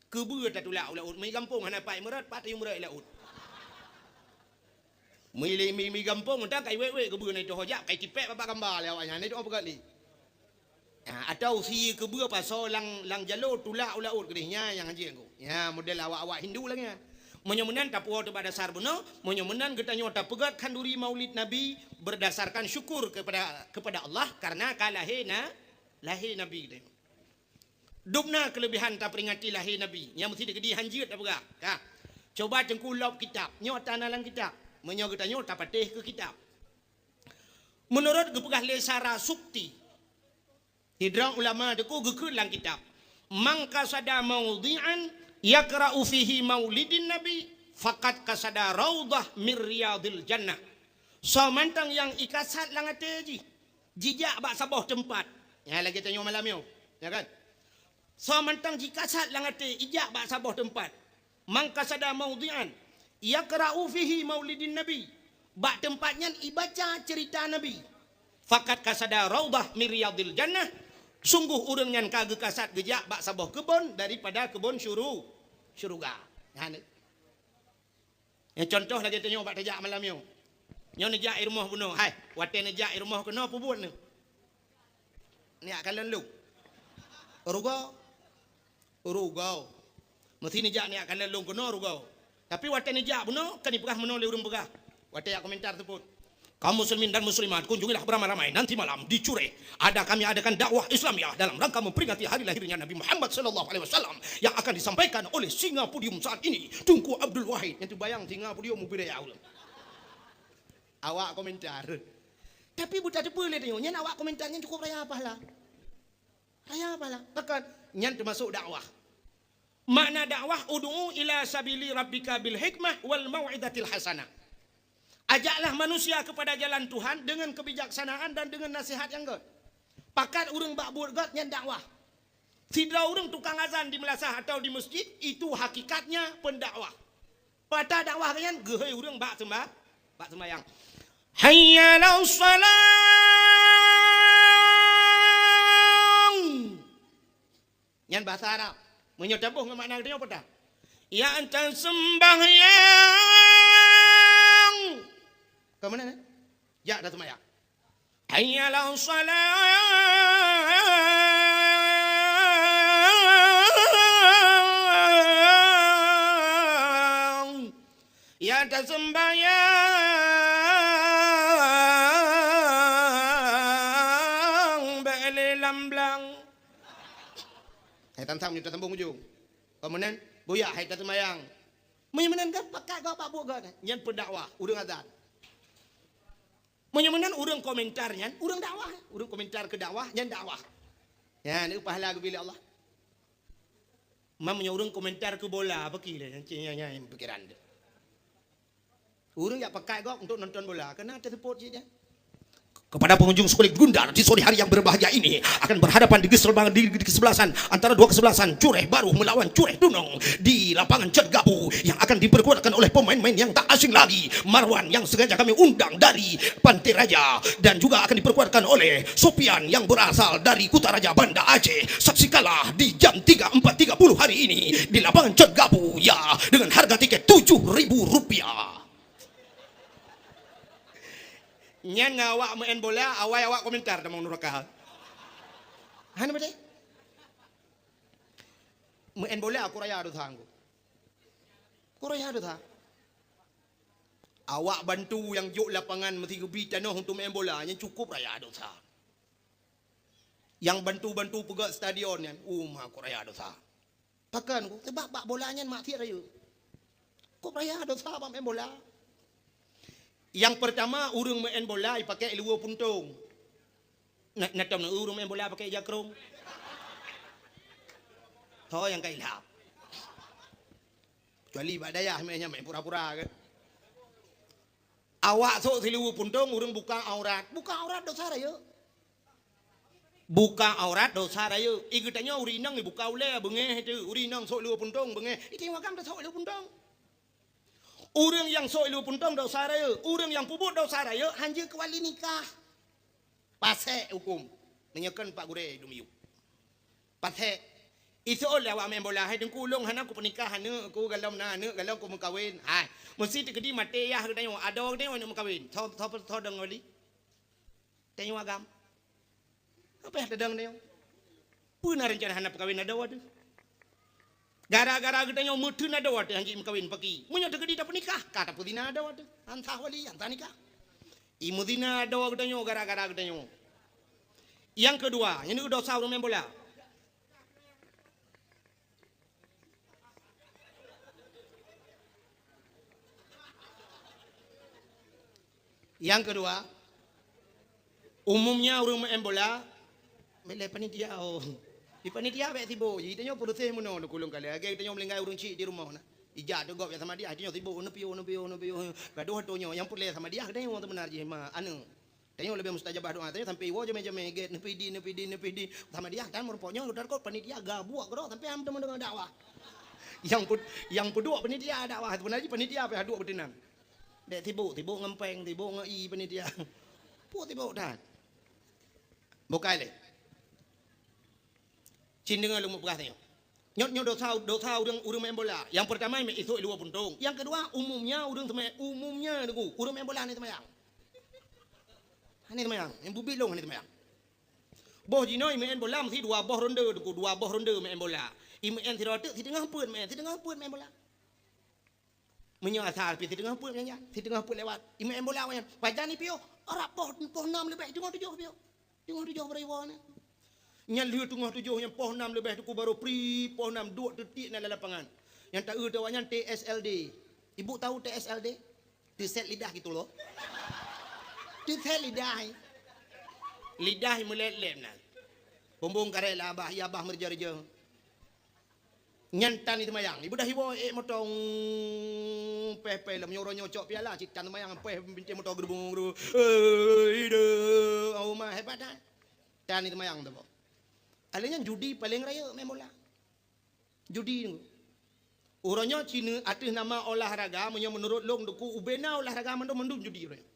Keubeue tatulak u laôt, mi gampông hana pat meurot, pat tayue meurot i laôt. Mi, mi, mi gampông mantong kai wék-wék keubeue na itôh jak, kai tipék babah gamba lé awaknyan, na itôh peugét lé. Ha, atau sie keubeue pasoe lam, lam jaloe tulak u laôt keudeh, nyan nyang hanjeuet Teungku. Nyan model awak-awak Hindu lagée nyan. Meunyoe meunan tapuwoe teuh bak dasar bunoe, meunyoe meunan geutanyoe tapeugét khanduri Maulid Nabi berdasarkan syukur kepada, kepada Allah karena ka lahé na, lahé Nabi geutanyoe. Dum na keuleubehan taperingati lahé Nabi, nyang meusti teukeudi hanjeuet tapeugah. Ka. Coba Teungku lop kitab, nyoe tana lam kitab. Meunyoe geutanyoe tapatéh keu kitab. Meunurot geupeugah lé Sarasukti, sidroe ulama teuku geukheun lam kitab, "Man qasada maudhi'an yaqra'u fihi maulidin Nabi, faqad qasada raudhah min riyadhil jannah." Soe mantong nyang ikasat lam até jih, jijak bak saboh teumpat. Nyan lagée tanyoe malam nyoe, ya kan? Soe mantong jikasat lam até, ijak bak saboh teumpat. Man qasada maudhi'an yaqra'u fihi maulidin Nabi. Bak teumpat nyan ibaca ceurita Nabi. Faqad qasada raudhah min riyadhil jannah. Sungguh ureuëng nyan ka geukasat geujak bak saboh keubon daripada keubon syuru-, syeuruga. Nyan. Nyang contoh lagée tanyoe bak tajak malam nyoe. Nyoe neujak i rumoh bunoe. Hai, watée neujak i rumoh keunoe, peubuet neuh? Neujak kalon lôn. Rugoe. Rugoe. Meusti neujak neujak kalon lôn keunoe rugoe. Tapi watée neujak bunoe, kan ipeugah meunoe lé ureuëng peugah. Watée jak komentar teupot. Kaum muslimin dan muslimat, kunjungilah beramai-ramai nanti malam di Cureh. Ada kami adakan dakwah Islamiah dalam rangka memperingati hari lahirnya Nabi Muhammad sallallahu alaihi wasallam yang akan disampaikan oleh singa podium saat ini, Teungku Abdul Wahid. Nyang teubayang singa podium mubiraya ulun. Awak komentar. Tapi buta teupeu lé tanyoe, nyan awak komentar nyan cukup raya pahala. Raya pahala. Bahkan nyan termasuk dakwah. Makna dakwah, "Ud'u ila sabili rabbika bil hikmah wal mau'izatil hasanah." Ajaklah manusia kepada jalan Tuhan dengan kebijaksanaan dan dengan nasihat yang gét. Pakat ureuëng bak buet gét nyan dakwah. Sidroe ureuëng tukang azan di meulasah atau di masjid, itu hakikatnya pendakwah. Peue dakwah geuh nyan, geuhôi ureuëng bak seumba-, bak seumbayang. Hayya 'alas shalah. Nyan bahasa Arab. Meunyoe taboh ngon makna geutanyoe peue? Ya, taseumbahyang. Ka meunan, eh? Jak taseumbahyang. Hayya 'alas shalah. Ya, taseumbahyang bak lé lam blang. Hai, tam-tam nyoe tasambong ujong. Ka meunan, buya hai taseumbahyang. Meunyoe meunan kan pakat gob bak buet gob. Nyan pendakwah, ureuëng azan. Meunyoe meunan ureuëng komentar nyan, ureuëng dakwah. Ureuëng komentar keu dakwah, nyan dakwah. Nyan, neu pahala geubri lé Allah. Meunyoe ureuëng komentar keu bola, apa ki lé? Nyan, nyan, nyan pikiran teuh. Ureuëng jak pakat gob untuk nonton bola, keunan teuseupôt cit nyan. Kepada pengunjung sekolah Gundar, di sore hari yang berbahagia ini akan berhadapan di kesebelasan, di, di kesebelasan antara dua kesebelasan, Cureh Baru melawan Cureh Tunong di lapangan Cot Gabu yang akan diperkuatkan oleh pemain-pemain yang tak asing lagi, Marwan yang sengaja kami undang dari Pantai Raja dan juga akan diperkuatkan oleh Sopian yang berasal dari Kutaraja, Banda Aceh. Saksikanlah di jam tiga, empat tiga puluh hari ini di lapangan Cot Gabu, ya, dengan harga tiket tujuh ribu rupiah. Nyan ngon awak meu'en bola, awai awak komentar tamong nuraka. Hana beutôi? Meu'en bola ku raya dosa ngku. Ku raya dosa. Awak bantu nyang jok lapangan meusti geubri tanoh untuk meu'en bola, nyan cukup raya dosa. Nyang bantu-bantu peugöt stadion nyan, uma ku raya dosa. Pakon ku, sabab bak bola nyan maksiat rayeuk. Ku raya dosa bak meu'en bola. Nyang pertama, ureuëng meu'en bola ipakè luweue puntông. Na, na tom na ureuëng meu'en bola pakè ija krông? Ho nyang ka ilham. Kecuali bak dayah meu'en nyan meu'en pura-pura kan. Awak sôk siluweue puntông, ureuëng buka aurat. Buka aurat dosa rayeuk. Buka aurat dosa rayeuk. I geutanyoe ureuëng inong ibuka ulèe beungéh teuh. Ureuëng inong sôk luweue puntông beungéh. I tanyoe agam tasôk luweue puntông. Ureuëng nyang sôk luweue puntông dosa rayeuk. Ureuëng nyang peubuet dosa rayeuk hanjeuet keu wali nikah. Pasék hukôm. Meunyoe kon Pak Gurèe dum yub. Pasék. Iseuôt lé awak meu'en bola, "Hai Teungku, ulôn hana kupeunikah aneuk ku, golom na aneuk, golom kumeukawen." Hai, meusti teukeudi maté yah geutanyoe, adoe geutanyoe aneuk meukawen. Soe, soe, soe dong wali? Tanyoe agam. Apa nyang tadong tanyoe? Peue na reuncana hana peukawen adoe teuh? Gara-gara geutanyoe meuteun adoe teuh hanjeuet meukawen paki. Meunyoe teukeudi tapeunikah, ka tapeuzina adoe teuh. Han sah wali, han sah nikah. I meuzina adoe geutanyoe gara-gara geutanyoe. Nyang keudua, nyan dosa ureuëng meu'en bola. Nyang keudua, umumnya ureuëng meu'en bola, bèk lé panitia, oh. Di panitia bèk sibuk, ji tanyoe peureséh meunoe, neuk ulôn kalon. Lagèe tanyoe meuninggai ureuëng chik di rumoh na. Ijak teuh gob nyang samadiyah, tanyoe sibuk, neupiôh, neupiôh, neupiôh. Gadoh tanyoe, nyang peureulèe samadiyah, tanyoe sebenarnya, ma, aneuk. Tanyoe leubeh mustajabah doa, tanyoe sampai iwoe jamé-jamé gèt, neupidi, neupidi, neupidi. Samadiyah tan meureumpok nyoe, udah kot panitia gabuek keudroe sampai ham teuma deungoe dakwah. Nyang ped-, nyang peuduek panitia dakwah, sebenarnya panitia pih duek beuteunang. Dek sibuk, sibuk ngon péng, sibuk ngon ie panitia. Peue sibuk that. Bukai lé. Cit deungoe lôn mupeugah tanyoe. Nyoe, nyoe dosa, dosa ureuëng, ureuëng meu'en bola. Nyang peurtama, meu'en isôk i luwa puntông. Nyang keudua, umumnya ureuëng seumai-, umumnya deungoe, ureuëng meu'en bola hana seumayang. Hana seumayang, nyang bubit lôn hana seumayang. Boh jinoe meu'en bola meusti dua boh ronde deungoe, dua boh ronde meu'en bola. I meu'en sidroe teuk, siteungoh peuet meu'en, siteungoh peuet meu'en bola. Meunyoe asai pih siteungoh peuet nyan, siteungoh peuet lewat. I meu'en bola nyan. Pajan ipiôh, rab poh, poh nam leubeh, teungoh tujoh piôh. Teungoh tujoh baroe iwoe nyan. Nyan lheueh teungoh tujoh nyan poh nam leubeh teungku baroe pri, poh nam duek teutiek na lam lapangan. Nyang taeu teuh awak nyan T S L D. Ibu tahu T S L D? Teuset lidah gitu loh. Teuset lidah. Lidah meulét-lét na. Bumbong karét lah abah, ya abah meureuja-reuja. Nyan tan seumayang. Ibu dah iwoe ék moto, péh-péh lom nyoe uroe nyoe cok piala cit tan seumayang, péh bintéh moto geurubung-geurubung. Eh, ide, oh ma, hebat dah. Tan seumayang tu, boh. Alèh nyan judi paleng rayeuk meu'en bola. Judi tu. Uroe nyoe cina ateueh nama olahraga, meunyoe meunurot lôn deungoe ubena olahraga mandum-mandum judi uroe nyoe.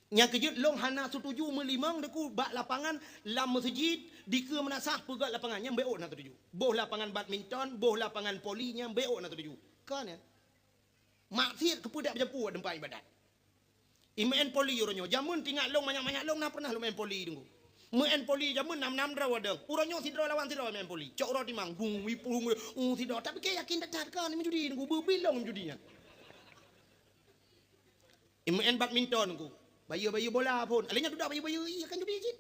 Nyang keujeuet lôn hana seutuju meulimong deungoe bak lapangan lam meuseujid dikeue meunasah peugöt lapangan nyan beuôt na seutuju. Boh lapangan badminton, boh lapangan voli nyan beuôt na seutuju. Kon nyan. Maksiet keupeue dak beujampu teumpat ibadat. I meu'en voli uroe nyoe. Jameun tingat lôn manyak-manyak lôn na pernah lôn meu'en voli deungoe. Meu'en voli jameun nam-nam droe wadong. Uroe nyoe sidroe lawan sidroe meu'en voli. Cok uroe timang, gung, wipung, uh, sidroe. Tapi keu yakin that-that kan meujudi deungoe, beubilong meujudi nyan. I meu'en badminton deungoe. Bayeue-bayeue bola phon. Alèh nyan dudoe bayeue-bayeue, iya kan judi cit.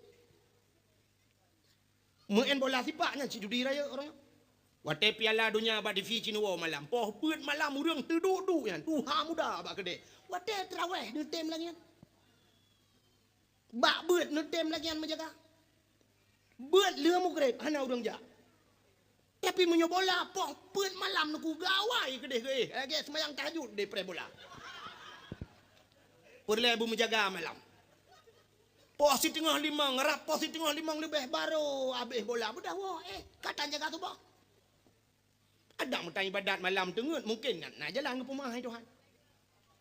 Meu'en bola sipak nyan cit judi rayeuk uroe nyoe. Watèe Piala Donya bak T V cit neuwoe malam, poh peuet malam ureueng teuduek-duek nyan, tuha muda bak keudè. Watèe teurawèh neutem lagèe nyan. Bak beuet neutem lagèe nyan meujaga. Beuet lheueh mugreb hana ureueng jak. Tapi meunyoe bola poh peuet malam neuku gawai keudeh geuéh, lagèe seumayang tahajud deh preh bola. Peureulèe beumeujaga malam. Poh siteungoh limong, rab poh siteungoh limong leubeh barô abéh bola, beudah woe, eh, ka tan jaga tuboh. Adak meutan ibadat malam teungeut, mungken na, na jalan geupeumeu'ah hai Tuhan.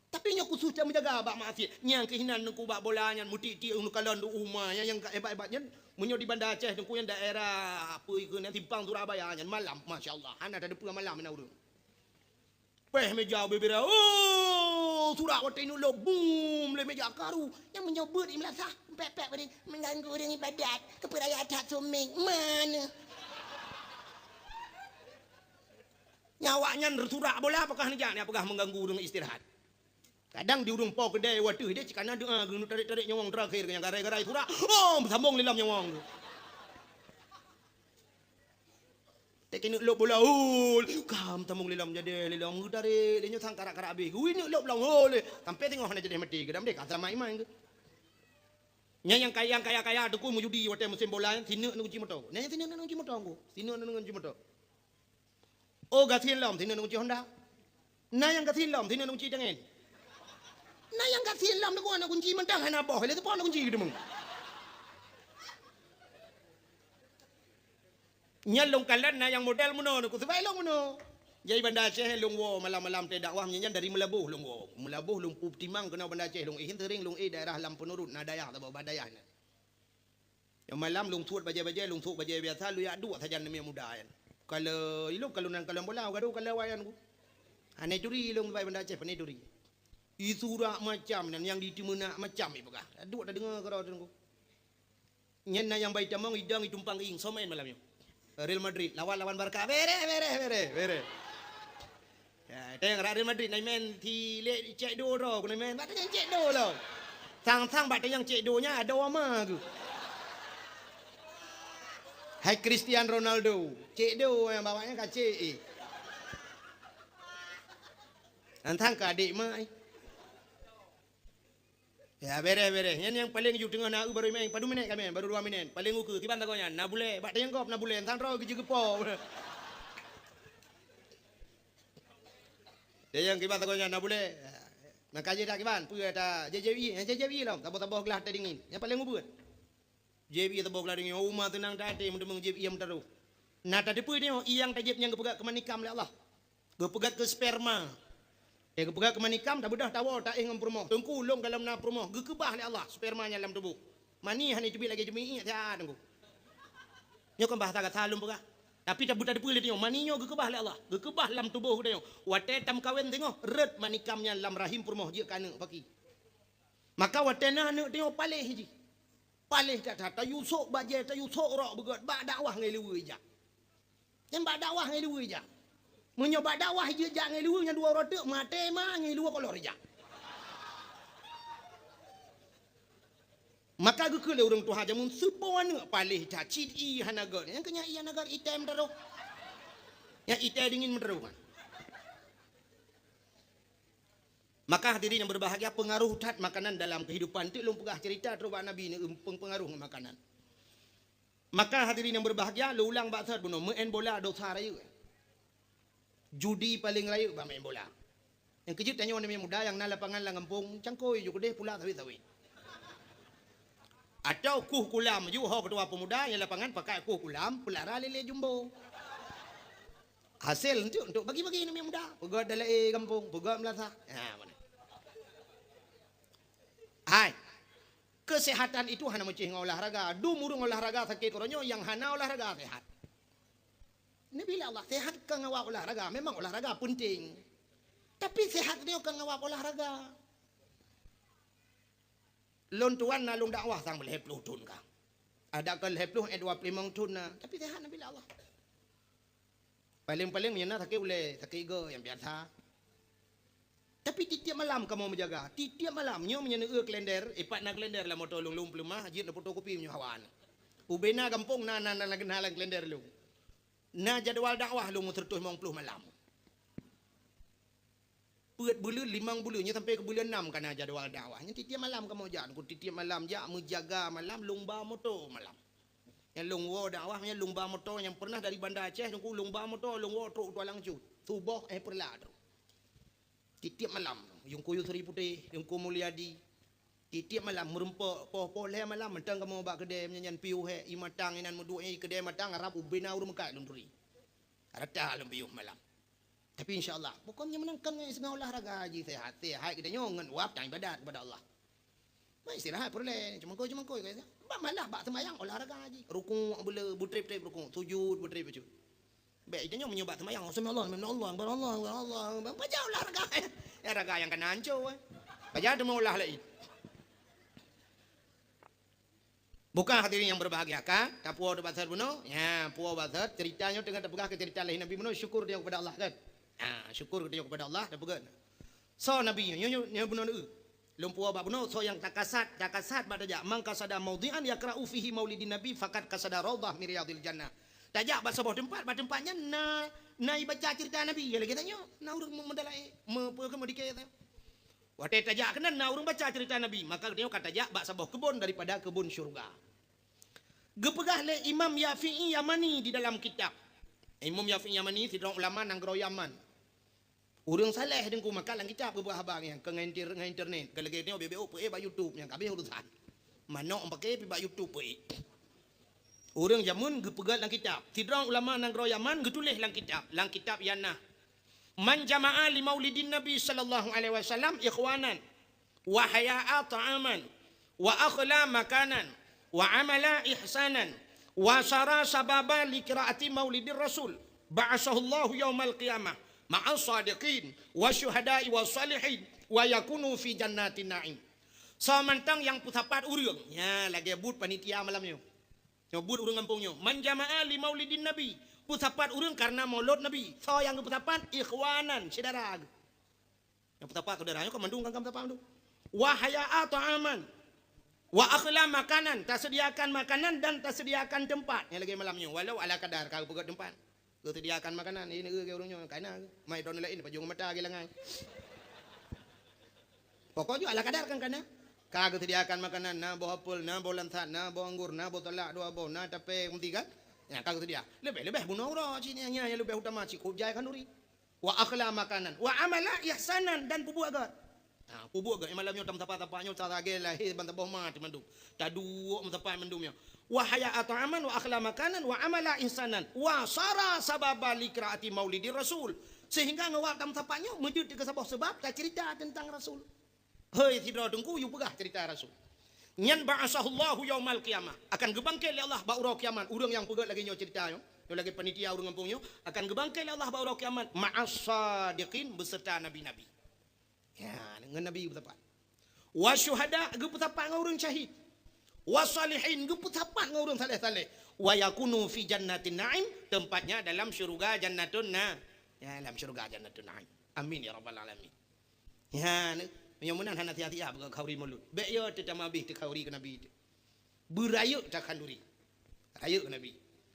Tapi nyoe khusos cit meujaga bak maksiet. Nyang keuh inan teungku bak bola nyan, meutik-tik neukalon di uma nyan, nyang ka hebat-hebat nyan. Meunyoe di Banda Aceh teungku nyan daerah, peue keuh nyan, simpang Surabaya nyan, malam, masya Allah, hana tateupeue malam na ureueng. Péh meja bubira, oh, surak watèe ineuk lôb, bum, lé meja karu. Nyang meunyoe beuet i meulasah, pèk-pèk beuet, mengganggu ureueng ibadat, keupeue raya that suméng, mana? Nyan awak nyan surak bola, apakah neujak, neupeugah mengganggu ureueng istirahat. Kadang di ureueng po keudè watèe deh cit kana doa geuneuk tarek-tarek nyawöng terakhir nyang garai-garai surak. Oh, sambong lé lom nyawöng tu. Teuk ineuk lôb bola, oh, kam sambong lé lom jadi lé lom geutarek lé nyoe sang karak-karak abéh. Ui ineuk lôb lom, oh, lé. Sampai teungoh hana jadi maté, geudam deh ka seulamat iman geuh. Nyan nyang kaya, kaya-kaya teungku meujudi watèe musim bola nyan, sineuk neuk kunci moto. Nyan sineuk neuk kunci moto teungku. Sineuk neuk kunci moto. Oh, gasien lom, sineuk neuk kunci Honda. Na nyang gasien lom, sineuk neuk kunci tangen. Na nyang gasien lom, neuk kunci mantong hana boh, lé teupon neuk kunci geudeumeung. Nyan lôn kalon na nyang model meunoe, neuk kuseubab lôn meunoe. Jadi Banda Aceh lôn woe malam-malam teuh dakwah nyan dari Meulaboh lôn woe. Meulaboh lôn peutimang keunoe Banda Aceh lôn, eh, sering lôn, eh, daerah lam Peunurut, na dayah saboh bah dayah nyan. Nyang malam lôn suet bajèe-bajèe, lôn suet bajèe biasa, lôn jak duek sajan namiet muda nyan. Kalau ilôn, kalau nan kalon bola, gadoh kalau awak nyan ku. Hana turi lôn bai Banda Aceh, pane turi. Isurak macam nyan nyang di Teumeunak macam ipeugah. Duek tadeungoe keudroe teungku. Nyan na nyang bai tamong idong itumpang ieng, soe main malam nyoe? Real Madrid lawan, lawan Barca. Bere, bere, bere, bere. Ya, teuh Real Madrid na main si lé cek do droe, keuneuk main bak tanyang cek do lom. Sang-sang bak tanyang cek do nyan adoe ma geuh. Hai Cristiano Ronaldo, cek do nyang bak nyan ka cek, eh. Sang-sang keu adék ma, eh. Ya, bereh, bereh. Nyan nyang paleng ju teungoh na eu baru imeeng, padum minét ka meu'en, baru dua minét. Paleng ukeue, kiban sagoe nyan, na bulèe, bak tayang gob na bulèe, san droe geujeugeupô. Tayang kiban sagoe nyan, na bulèe. Na ka jeuet dak kiban, peue ata J J B I, J J B I lom, saboh-saboh glah teh dingin. Nyang paleng ubeut. J B I saboh glah dingin, uma teunang that até meuteumèe J B I nyang meutarôh. Na tateupeue nyoe, ié nyang tajieb nyang geupeugah keu manikam lé Allah. Geupeugah keu sperma. Eh, geupeugah keu manikam, tabeudôh tawoe, taéh ngon peurumoh. Teungku, lôn gohlom na peurumoh, geukeubah lé Allah sperma nyan lam tuboh. Mani hana teubiet lagèe jeumiék siat, Teungku. Nyoe kon bahasa gata lôn peugah. Tapi tabeuteupeue lé tanyoe, mani nyoe geukeubah lé Allah. Geukeubah lam tuboh geutanyoe. Watèe tameukawen singoh, rhot manikam nyan lam rahim peurumoh jeuet keu aneuk paki. Maka watèe na aneuk tanyoe paléh jih. Paléh that-that, tayue sôk bajèe, tayue sôk rok beugöt, bak dakwah ngon luweue ijak. Nyan bak dakwah ngon luweue ijak. Meunyoe bak dakwah jeuet jak ngon luweue nyan dua uroe teuk, maté ma ngon luweue kolor ijak. Maka geukheun lé ureueng tuha jameun, seupo aneuk paléh that, cit ié hana göt. Nyang keu nyan ié hana göt, item teurôh. Nyan item dingin meuteurôh kan. Maka hadirin yang berbahagia, pengaruh that makanan dalam kehidupan. Teuk lôn peugah cerita trok bak Nabi ni, peungaruh ngon makanan. Maka hadirin yang berbahagia, lôn ulang bak sot bunoe, meu'en bola dosa rayeuk. Judi paleng rayeuk bak meu'en bola. Nyang keujeuet tanyoe aneuk muda nyang na lapangan lam gampông, cangkôi ju keudeh pula sawét-sawét. Atau kueh kulam ju ho ketua pemuda nyang lapangan pakai kueh kulam, peulara lé-lé jumbo. Hasé enteuk untuk bagi-bagi aneuk muda, peugöt dalam gampông, peugöt meulasah. Ha, mana? Hai. Kesehatan itu hana meucéh ngon olahraga. Dum ureueng olahraga sakét uroe nyoe, nyang hana olahraga sehat. Nabi lé Allah, sehat ka ngawab olahraga. Memang olahraga penting. Tapi sehat nyoe ka ngawab olahraga. Lôn tuan na lôn dakwah sang lhèe ploh thon ka. Ada ka lhèe ploh, eh, dua ploh limong thon na. Tapi sehat Nabi lé Allah. Paleng-paleng meunyoe na sakét ulèe, sakét igoe nyang biasa. Tapi tiep-tiep malam kamoe meujaga. Tiep-tiep malam, nyoe meunyoe neueu kalender, ipat na kalender lam moto lôn, lôn peuleumah, jeuet neufotokopi meunyoe hawa na. Ubena gampông na, na, na, na lam kalender lôn. Na jadwal dakwah lôn meuseureutoh limong ploh malam. Peuet buleuen, limong buleuen, nyoe sampai keu buleuen nam ka na jadwal dakwah. Nyan tiep-tiep malam kamoe jak, Teungku, tiep-tiep malam jak, meujaga malam, lôn ba moto malam. Nyang lôn woe dakwah, nyang lôn ba moto nyang pernah dari Banda Aceh, Teungku, lôn ba moto, lôn woe trok u Tualang Cut. Suboh, eh, peureulak trok. Tiep-tiep malam, Teungku Yusri Putéh, Teungku Mulyadi. Tiep-tiep malam, meureumpok, poh-poh lhèe malam, mantong kamoe bak keudè, nyan, nyan piôh, eh, ié matang, inan meuduek, eh, keudè matang, harab ubena ureueng meukat lôn turi. Rata lôn piôh malam. Tapi insya Allah, pokoknya meunan kan ngon olahraga jih sehat. Sehat geutanyoe ngon wab dan ibadat kepada Allah. Mai istirahat peureulèe, cumangkôi-cumangkôi. Bak malah bak seumayang olahraga jih. Rukuk beuleu, beutrép-trép rukuk, sujud beutrép bacut. Bèk geutanyoe meunyoe bak seumayang, "Sami Allah, sami Allah, akbar Allah, akbar Allah." Baca olahraga. Ya, olahraga nyang kana ancô, eh. Baca teuma olah laén. Buka hadirin yang berbahagia, ka? Tapuwoe bak sot bunoe? Ya, puwoe bak sot. Cerita nyoe teungoh tapeugah keu cerita lahé Nabi bunoe, syukur tanyoe kepada Allah, kan? Ha, syukur tanyoe kepada Allah, tapeugah. Soe Nabi nyoe, nyoe, nyoe bunoe neu. Lôn puwoe bak bunoe, soe nyang takasad, takasad bak tajak. "Man qasada maudhi'an yaqra'u fihi maulidin Nabi, faqad qasada raudhah min riyadhil jannah." Tajak bak saboh teumpat, bak teumpat nyan na, na ibaca cerita Nabi. Ya lagèe tanyoe, na ureueng meudalai, me-, peue keu meudikè. Watèe tajak keunan na ureueng baca cerita Nabi, maka geutanyoe ka tajak bak saboh keubon daripada keubon syeuruga. Geupeugah lé Imam Yafi'i Yamani di dalam kitab. Imam Yafi'i Yamani sidroe ulama nanggroe Yaman. Ureueng saleh Teungku, maka lam kitab geupeugah haba nyan, kon ngon inter-, ngon internet. Kon lagèe nyoe bèk-bèk peuék bak YouTube nyan, ka habéh urusan. Manok paké pi bak YouTube peuék. Ureueng jameun geupeugah lam kitab. Sidroe ulama nanggroe Yaman geutuléh lam kitab, lam kitab Yana. "Man jama'a li maulidin Nabi sallallahu alaihi wasallam ikhwanan, wa hayya'a ta'aman, wa akhla makanan, wa amila ihsanan, wa sara sababa li qiraati maulidir Rasul, ba'atsahullahu yaumal qiyamah ma'as sadiqin, wa syuhada'i was salihin, wa yakunu fi jannatin na'im." Soe mantong nyang peusapat ureueng, nyan lagèe buet panitia malam nyoe. Nyoe buet ureueng gampông nyoe. "Man jama'a li maulidin Nabi." Peusapat ureueng karena maulud Nabi. Soe nyang geupeusapat? Ikhwanan, syedara. Nyang peusapat syedara nyoe kan mandum kan peusapat mandum. "Wa hayya'a ta'aman. Wa akhla makanan." Tasediakan makanan dan tasediakan teumpat. Nyang lagèe malam nyoe. Walau ala kadar ka geupeugöt teumpat. Geusediakan makanan, ini ureueng nyoe kana. Mai droeneuh laén pajoh mata lagèe langai. Pokok jih ala kadar kan kana. Ka geuseudiakan makanan, na boh apel, na boh lansat, na boh anggor, na boh salak dua boh, na tapé, meuti kan? Nyan ka geuseudia. Leubeh-leubeh bunoe uroe cit nyan, nyan nyang leubeh utama cit, kujai khanduri. Wa akhla makanan, wa amala ihsanan, dan peubuet gét. Ha, peubuet gét, malam nyoe tameusapat-sapat nyoe, sabe lagée lahé ban saboh ma teumandum. Taduek meusapat mandum nyoe. Wa haya ta'aman, wa akhla makanan, wa amala ihsanan, wa sara sababa li qiraati maulidir rasul. Sehingga ngon wak tameusapat nyoe, meujeuet keu saboh seubab tacerita teuntang Rasul. Hei sidroe teungku, yue peugah cerita Rasul. Nyan ba'asahullahu yaumal qiyamah. Akan geubangkét lé Allah bak uroe kiamat. Ureuëng nyang peugét lagée nyoe cerita nyoe, nyoe lagée panitia ureuëng gampông nyoe, akan geubangkét lé Allah bak uroe kiamat. Ma'as sadiqin, beserta nabi-nabi. Ya, ngon nabi geupeusapat. Wa syuhada, geupeusapat ngon ureuëng syahid. Wa salihin, geupeusapat ngon ureuëng saleh-saleh. Wa yakunu fi jannatin na'im, tempatnya dalam syurga jannatun na-, ya, dalam syurga jannatun na'im. Amin ya rabbal alamin. Nyan, meunyoe meunan hana siah-siah beuka khanduri mulod. Bék yo teutamah abéh teukhanduri keu Nabi teuh. Beurayeuk takhanduri. Rayeuk keu Nabi.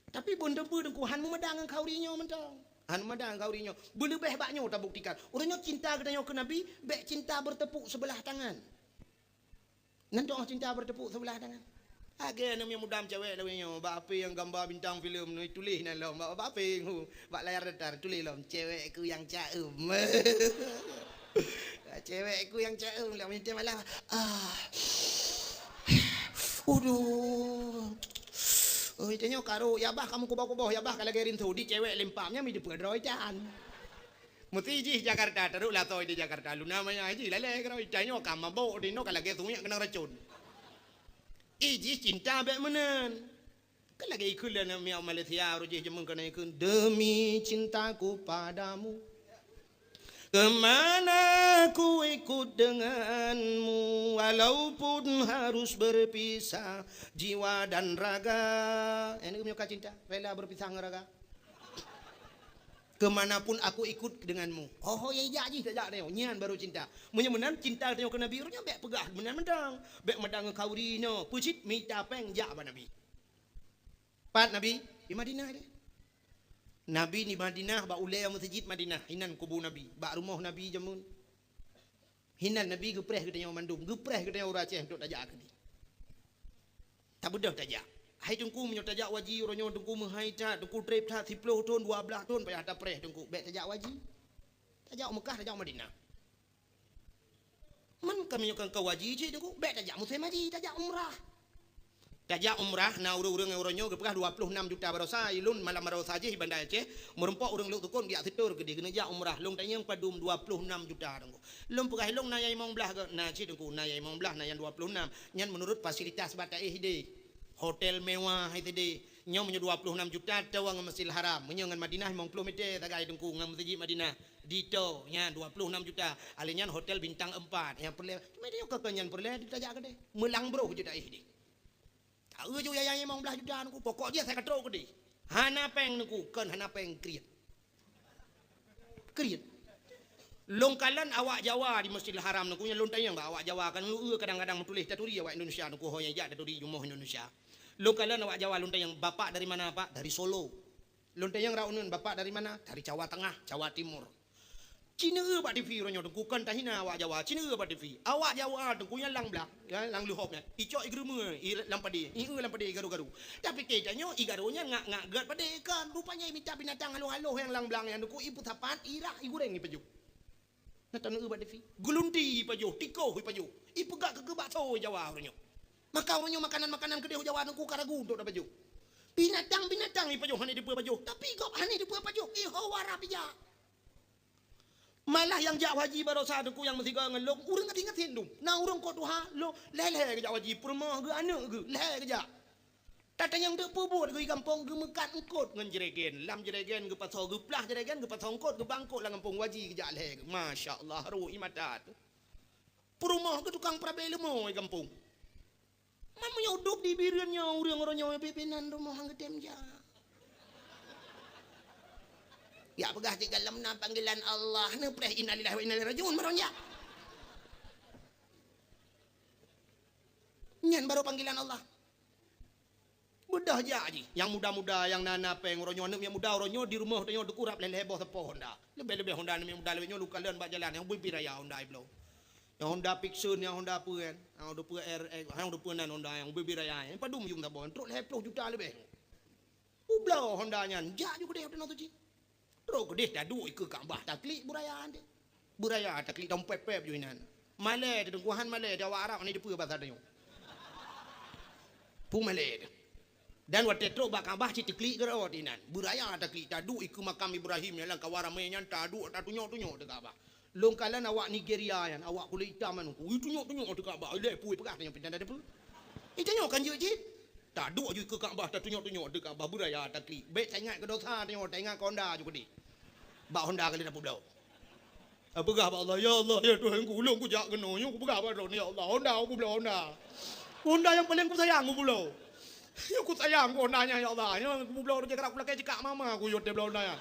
Tapi bon teumpeue teungku han meumadang ngon khanduri nyoe mantong. Han meumadang ngon khanduri nyoe. Beuleubeh bak nyoe tabuktikan. Ureuëng nyoe cinta geutanyoe keu Nabi, bék cinta bertepuk sebelah tangan. Nan doh cinta bertepuk sebelah tangan. Lagée aneuk miet muda meucewek lawét nyoe, bak H P nyang gamba bintang filem nyoe tuléh nan lom, bak, bak H P nyoe, bak layar datar tuléh lom, "Cewekku yang caem." Cewekku yang caem, lom nyan malam. Ah. Aduh. Oh, itu nyoe karo, ya bah kamu kuboh-kuboh, ya bah ka lagée rinso, di cewek lempam nyan mi dipeudroe tan. Meusti jih Jakarta, taruhlah toh di Jakarta. Luna maya jih lalée keudroe, tanyoe ka mabok, di noe ka lagée sungiek keunong racun. Ih jih cinta bék meunan. Kan lagée ikheun lé miak Malaysia, roh jih jameun keunan ikheun, "Demi cintaku padamu, kemana ku ikut denganmu, walaupun harus berpisah jiwa dan raga." Nyan keuh meunyoe ka cinta, rela berpisah ngon raga. "Kemanapun aku ikut denganmu." Ho-ho nyang ijak jih tajak tanyoe, nyan baru cinta. Meunyoe meunan cinta tanyoe keu Nabi, ureuëng nyan bék peugah meunan mantong. Bék madang ngon khanduri nyoe, peue cit mita péng jak bak Nabi. Pat Nabi? Di Madinah deh. Nabi di Madinah bak ulée meuseujid Madinah, hinan kubu Nabi, bak rumoh Nabi jameun. Hinan Nabi geupreh geutanyoe mandum, geupreh geutanyoe ureuëng Aceh untuk tajak keudeh. Tabeudôh tajak. Hai teungku, meunyoe tajak u haji, uroe nyoe teungku meuhai that, teungku treb that, siploh thon, dua blaih thon payah tapreh teungku. Bék tajak u haji. Tajak u Meukah, tajak u Madinah. Man ka meunyoe ka u haji cit teungku, bék tajak musém haji, tajak umrah. Tajak umrah, na ureuëng-ureuëng nyang uroe nyoe geupeugah dua ploh nam juta baroesa, ilôn malam baroesa jih i Banda Aceh, meurumpok ureuëng Lhoksukon geujak seutôt keudeh keuneuk jak umrah, lôn tanyong padum dua ploh nam juta teungku. Lôn peugah ilôn na nyang limong blaih gét, na cit teungku, na nyang limong blaih, na nyang dua ploh nam. Nyan meunurot fasilitas bak taéh ideh. Hotel mewah ideh. Nyoe meunyoe dua ploh nam juta tawa ngon Masjidil Haram. Meunyoe ngon Madinah limong ploh meter sagai teungku ngon Meuseujid Madinah. Ditoe nyan dua ploh nam juta. Alé nyan hotel bintang empat. Nyang peureulée, cuma nyoe keu nyan peureulée tajak keudeh. Meulang broh jeuet taéh ideh. Taeu ju yaya limong blaih juta teungku, pokok jih asai ka trok keudeh. Hana péng teungku, kon hana péng kriet. Kriet. Lôn kalon awak Jawa di Masjidil Haram teungku, nyan lôn tanyong bak awak Jawa, kan lôn eu kadang-kadang meutuléh taturi awak Indonesia teungku, ho nyang jak taturi rumoh Indonesia. Lôn kalon awak Jawa, lôn tanyong, "Bapak dari mana, Pak?" "Dari Solo." Lôn tanyong raunun, "Bapak dari mana?" "Dari Jawa Tengah, Jawa Timur." Ci neueu bak T V uroe nyoe teungku, kon tahina awak Jawa, ci neueu bak T V. Awak Jawa teungku nyang lam blah, ya, lam leuhop nyan. Icok igeurumeue, i lam padé, ieu lam padé igaru-garu. Tapi keu tanyoe igaru nyan ngak-ngak gét padé kan. Rupanya imita binatang haloh-haloh nyang lam blah nyan teungku, ipeusapat, irah, iguréng, ipajoh. Na taneueu bak T V. Geulunti ipajoh, tikoh ipajoh. Ipeugah keu keu bakso Jawa uroe nyoe. Maka uroe nyoe makanan-makanan keudeh Jawa teungku ka ragu untuk tapajoh. Binatang-binatang ipajoh hana dipeue pajoh, tapi gob hana dipeue pajoh, iho wara pija. Malah nyang jak haji baroesa teungku nyang meusigoe ngon lôn, ureuëng ingat hindum. Na ureuëng kot tuha, lôn lhée-lhée geujak haji, peurumoh geuh, aneuëk geuh, lhée geujak. Tatanyong teuk peubuet geuh i gampông, geumeukat eungkot ngon jregen. Lam jregen geupasoe, geuplah jregen, geupasoe eungkot, geuba eungkot lam gampông, haji geujak lhée geuh. Masya Allah, rhot ie mata teuh. Peurumoh geuh tukang peurabée leumo i gampông. Man meunyoe udeb di Bireuen nyoe, ureuëng uroe nyoe bit-bit nan rumoh han geutem jak. Ya peugah cit galom na panggilan Allah, neupreh innalillahi wa inna ilaihi rajiun baru jak. Nyan baru panggilan Allah. Beudôh jak jih. Nyang muda-muda, nyang na-na péng uroe nyoe, aneuëk miet muda uroe nyoe di rumoh tanyoe teungku rab lhée-lhée boh sapoh Honda. Leubeh-leubeh Honda aneuëk miet muda lawét nyoe lôn kalon bak jalan nyang bui-bui raya Honda ibloe. Nyang Honda Vixion, nyang Honda peue kan? Nyang Honda peue R X, nyang Honda peue nan Honda nyang ubé-bé raya nyan. Padum jum saboh, trok lhèe plôh juta leubeh. Peubloe Honda nyan, jak ju keudéh u Tanoh Suci. Trok keudéh taduek ikeue Ka'bah, taklik beuraya teuh. Beuraya taklik, tampép-pép ju inan. Malèe teuh, Teungku, han malèe teuh, awak Arab ni dipeue basa tanyoe. Peue malèe teuh. Dan watèe trok bak Ka'bah cit taklik keudroe inan. Beuraya taklik, taduek ikeue makam Ibrahim nyang lam kawan ramè nyan, taduek tatunyok-tunyok teuh Ka'bah. Lôn kalon awak Nigeria nyan, awak kulét itam nyan, ui, tunyok-tunyok teuh Ka'bah, ilèe peue peugah tanyoe pintan ada peue. Eh, tanyoe kan jeuet cit. Taduek ju ikeue Ka'bah, tatunyok-tunyok teuh Ka'bah, beuraya taklik. Bèk taingat keu dosa tanyoe, taingat keu Honda ju keudéh. Bak Honda kali tapeubloe. Tapeugah bak Allah, "Ya Allah, ya Tuhanku, ulôn kujak keunoe, nyoe kupeugah bak Droeneuh, ya Allah, Honda kupeubloe, Honda. Honda nyang paleng kusayang kupeubloe." Nyoe kusayang keu Honda nyan, ya Allah. Nyoe kupeubloe rot jih, karap kulakèe jikak mama ku yue teuh bloe Honda nyan.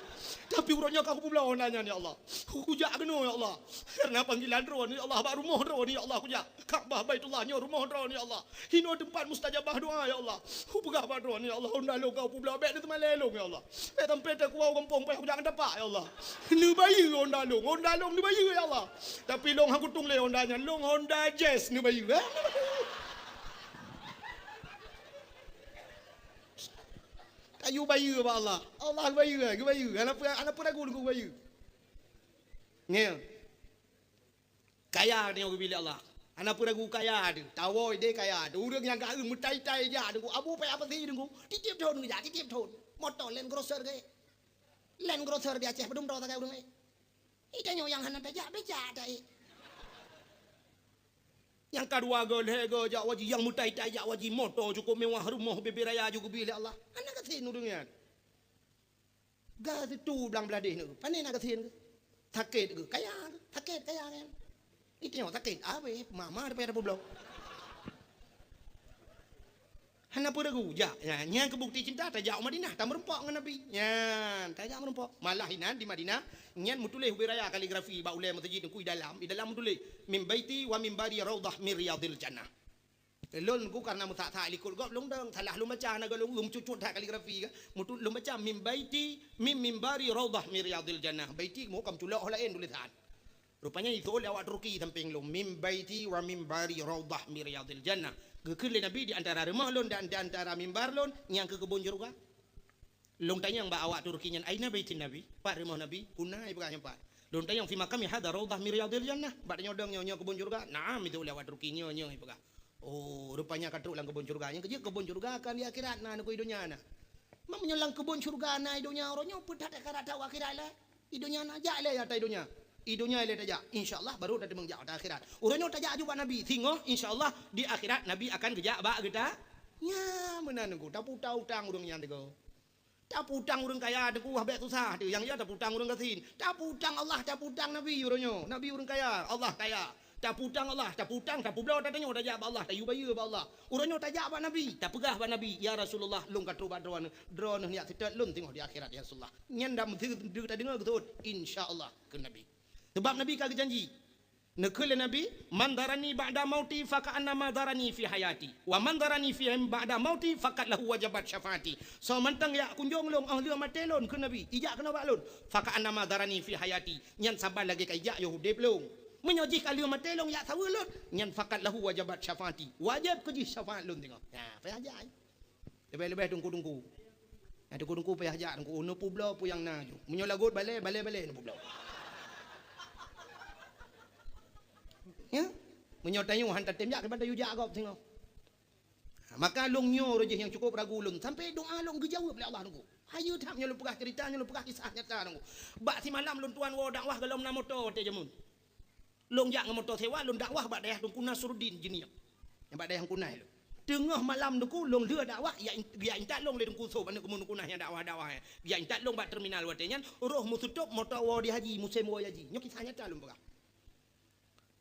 Tapi uroe nyoe ka kupeubloe Honda nyan, ya Allah. Kujak keunoe, ya Allah. Kareuna panggilan Droeneuh, ya Allah, bak rumoh Droeneuh, ya Allah, kujak. Ka'bah Baitullah nyoe rumoh Droeneuh, ya Allah. Inoe teumpat mustajabah doa, ya Allah. Kupeugah bak Droeneuh, ya Allah, Honda lôn ka kupeubloe, bèk neuseumalèe lôn, ya Allah. Bèk sampai teukuah u gampông payah kujak ngon tapak, ya Allah. Neubayeue Honda lôn, Honda lôn neubayeue, ya Allah. Tapi lôn han kutueng lé Honda nyan, lôn Honda Jazz neubayeue. Ka yue bayeue bak Allah. Allah geubayeue, geubayeue. Hana peu-, hana peu ragu Teungku geubayeue. Ngieng. Kaya tanyoe geubri lé Allah. Hana peu ragu kaya teuh. Tawoe idéh kaya teuh. Ureueng nyang ka meutai-tai jak Teungku. Abu payah pasi Teungku. Tiep-tiep thon geujak, tiep-tiep thon. Moto Land Cruiser geuék. Land Cruiser di Aceh padum droe sagai ureueng ék. Ih, tanyoe nyang hana tajak, bèk jak ta ék. Nyang ka dua go, lhèe go jak haji, nyang meutai-tai jak haji, moto cukôp mewah, rumoh bèbè raya ju geubri lé Allah. Hana gasien ureueng nyan. Ga situ blang bladeh nyoe, pane na gasien geuh? Sakét geuh, kaya geuh, sakét kaya nyan. Ih, tanyoe sakét, abéh mama daripada peubloe. Hana peue ragu, jak. Nyan, nyan keu bukti cinta, tajak u Madinah, tameurumpok ngon Nabi. Nyan, tajak meurumpok. Malah inan di Madinah, nyan meutuléh ubé raya kaligrafi bak ulèe meuseujid Teungku, i dalam, i dalam meutuléh, "Min baiti wa mimbari raudhah min riyadhil jannah." Lôn Teungku kareuna meusak-sak likot gob lôn dong, salah lôn baca, hana gob lôn meucucut that kaligrafi kan. Meutu-, lôn baca, "Min baiti, min mimbari raudhah min riyadhil jannah." Baiti, meuh ka meuculok ho laén tulésan. Rupanya jiseuôt lé awak Turki sampéng lôn, "Min baiti wa mimbari raudhah min riyadhil jannah." Geukheun lé Nabi, "Di antara rumoh lôn dan di antara mimbar lôn, nyan keuh keubon syeuruga." Lôn tanyong bak awak Turki nyan, "Aina baitin Nabi?" Pat rumoh Nabi? Huna, ipeugah nyan pat. Lôn tanyong, "Fi maqami hadha raudhah min riyadhil jannah?" Bak tanyoe dong nyoe, nyoe keubon syeuruga? "Na'am," itu lé awak Turki, "Nyoe, nyoe," ipeugah. Oh, rupanya ka trok lam keubon syeuruga. Nyang keujeuet keubon syeuruga kan di akhirat na, hana keu i donya na. Meunyoe lam keubon syeuruga na i donya, uroe nyoe peue that ka rata u akhirat lé? I donya na, jak lé ata i donya. I donya lé tajak. Insya Allah baru tateumeung jak ata akhirat. Uroe nyoe tajak aju bak Nabi. Singoh insya Allah di akhirat Nabi akan geujak bak geuta. Nya meunan Teungku, tapeutang utang ureueng nyan Teungku. Tapeutang ureueng kaya Teungku, wah bèk susah teuh. Nyang ya tapeutang ureueng gasien. Tapeutang Allah, tapeutang Nabi uroe nyoe. Nabi ureueng kaya, Allah kaya. Tapeutang Allah, tapeutang, tapeubloe ata tanyoe tajak bak Allah, tayue bayeue bak Allah. Uroe nyoe tajak bak Nabi, tapeugah bak Nabi, "Ya Rasulullah, lôn ka trok bak Droeneuh, Droeneuh neujak seutôt lôn singoh di akhirat, ya Rasulullah." Nyan dak meuteue tadeungoe geuseuôt, "Insya Allah," kheun Nabi. Sabab Nabi ka geujanji. Neukheun lé Nabi, "Man zarani ba'da mauti faka'annama zarani fi hayati, wa man zarani fi ba'da mauti faqad lahu wajabat syafaati." Soe mantong jak kunjong lôn óh lheueh maté lôn, kheun Nabi, ijak keunoe bak lôn, "Faka'annama zarani fi hayati," nyan saban lagèe ka ijak yoh udép lôn. Meunyoe jih ka lheueh maté lôn jak saweue lôn, nyan, "Faqad lahu wajabat syafaati," wajéb keu jih syafaat lôn singoh. Nah, payah jak. Leubeh-leubeh teungku-teungku. Nah, teungku-teungku payah jak, teungku, neupeubloe peue nyang na ju. Meunyoe lagot balèe, balèe-balèe neupeubloe. Ya? Meunyoe tanyoe han tatém jak, kiban tayue jak gob singoh. Maka lôn nyoe roh jih nyang cukôp ragu lôn, sampai doa lôn geujaweueb lé Allah, teungku. Hayeue that nyoe lôn peugah cerita, nyoe lôn peugah kisah nyata, teungku. Bak simalam lôn tuan woe dakwah gohlom na moto watèe jameun. Lôn jak ngon moto sewa, lôn dakwah bak dayah Teungku Nasruddin Jeunieb. Nyang bak dayah Meukunai lôn. Teungoh malam teungku, lôn lheueh dakwah, jak in-, jak intat lôn lé Teungku Sob, aneuk keumeung Meukunai nyang dakwah-dakwah nyan. Jak intat lôn bak terminal watèe nyan, roh meuseutôt moto woe di haji, musém woe haji. Nyoe kisah nyata lôn peugah.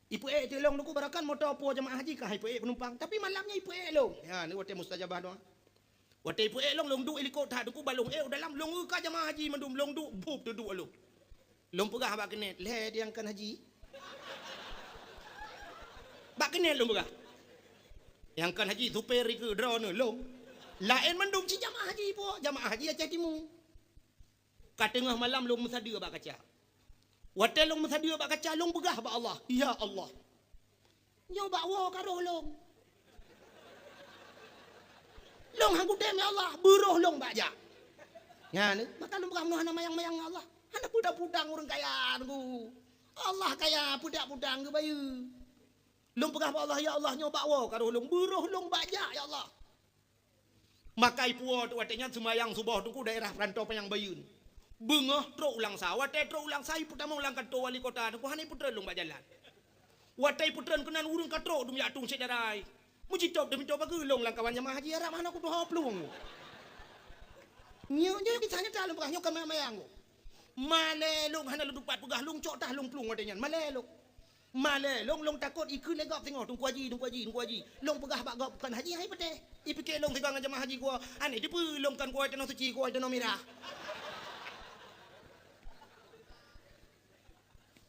Ipeuék teuk lôn teungku, barangkapeue moto po jamaah haji ka ipeuék penumpang. Tapi malam nyan ipeuék lôn. Ya, ni watèe mustajabah doa. Watèe ipeuék lôn, lôn duek i likot that teungku, ban lôn ék u dalam, lôn euka jamaah haji mandum, lôn duek, bup teuduek lôn. Lôn peugah bak keuneuk, "Lhèe nyang kon haji." Bak keuneuk lôn peugah. Nyang kon haji supir dikeue droeneuh lôn. Laén mandum cit jamaah haji po, jamaah haji Aceh Timu. Ka teungoh malam lôn meusadeue bak kaca. Watèe lôn meusadeue bak kaca, lôn peugah bak Allah, "Ya Allah, Nyoe bak woe ka roh lôn. Lôn han kutem, ya Allah, beuroh lôn bak jak. Nyan, maka lôn peugah meunoe hana mayang-mayang ngon Allah. Hana peudang-peudang ureuëng kaya nunggu. Allah kaya, peudang-peudang geubayeue. Lôn peugah bak Allah, "Ya Allah, nyoe bak woe ka roh lôn, beuroh lôn bak jak, ya Allah." Makai puwoe teuk watée nyan seumayang suboh teungku daerah Peurantô Panyang Bayeuen. Beungoh trok u Langsa, watée trok u Langsa ipeutamong lam kantô wali kota teungku hana ipeutreun lôn bak jalan. Watée ipeutreun keunan ureuëng ka trok dum jak tueng syedara. Meujitôb deuh mito bageue lôn lam kawan jamaah haji Arab hana kutuho plueng. Nyoe, nyoe kisah nyata lôn peugah nyoe ka mayang-mayang. Malée lôn hana lôn tupat peugah lôn cok tah lôn plueng watée nyan. Malée lôn. Malée lôn, lôn takot ikheun lé gob singoh, "Teungku Haji, Teungku Haji, Teungku Haji." Lôn peugah bak gob, "Kon haji hai patéh." Ipike lôn sigoe ngon jamaah haji gua, "Aneuk dipeue lôn kon kuwoe tanoh suci, kuwoe tanoh mirah."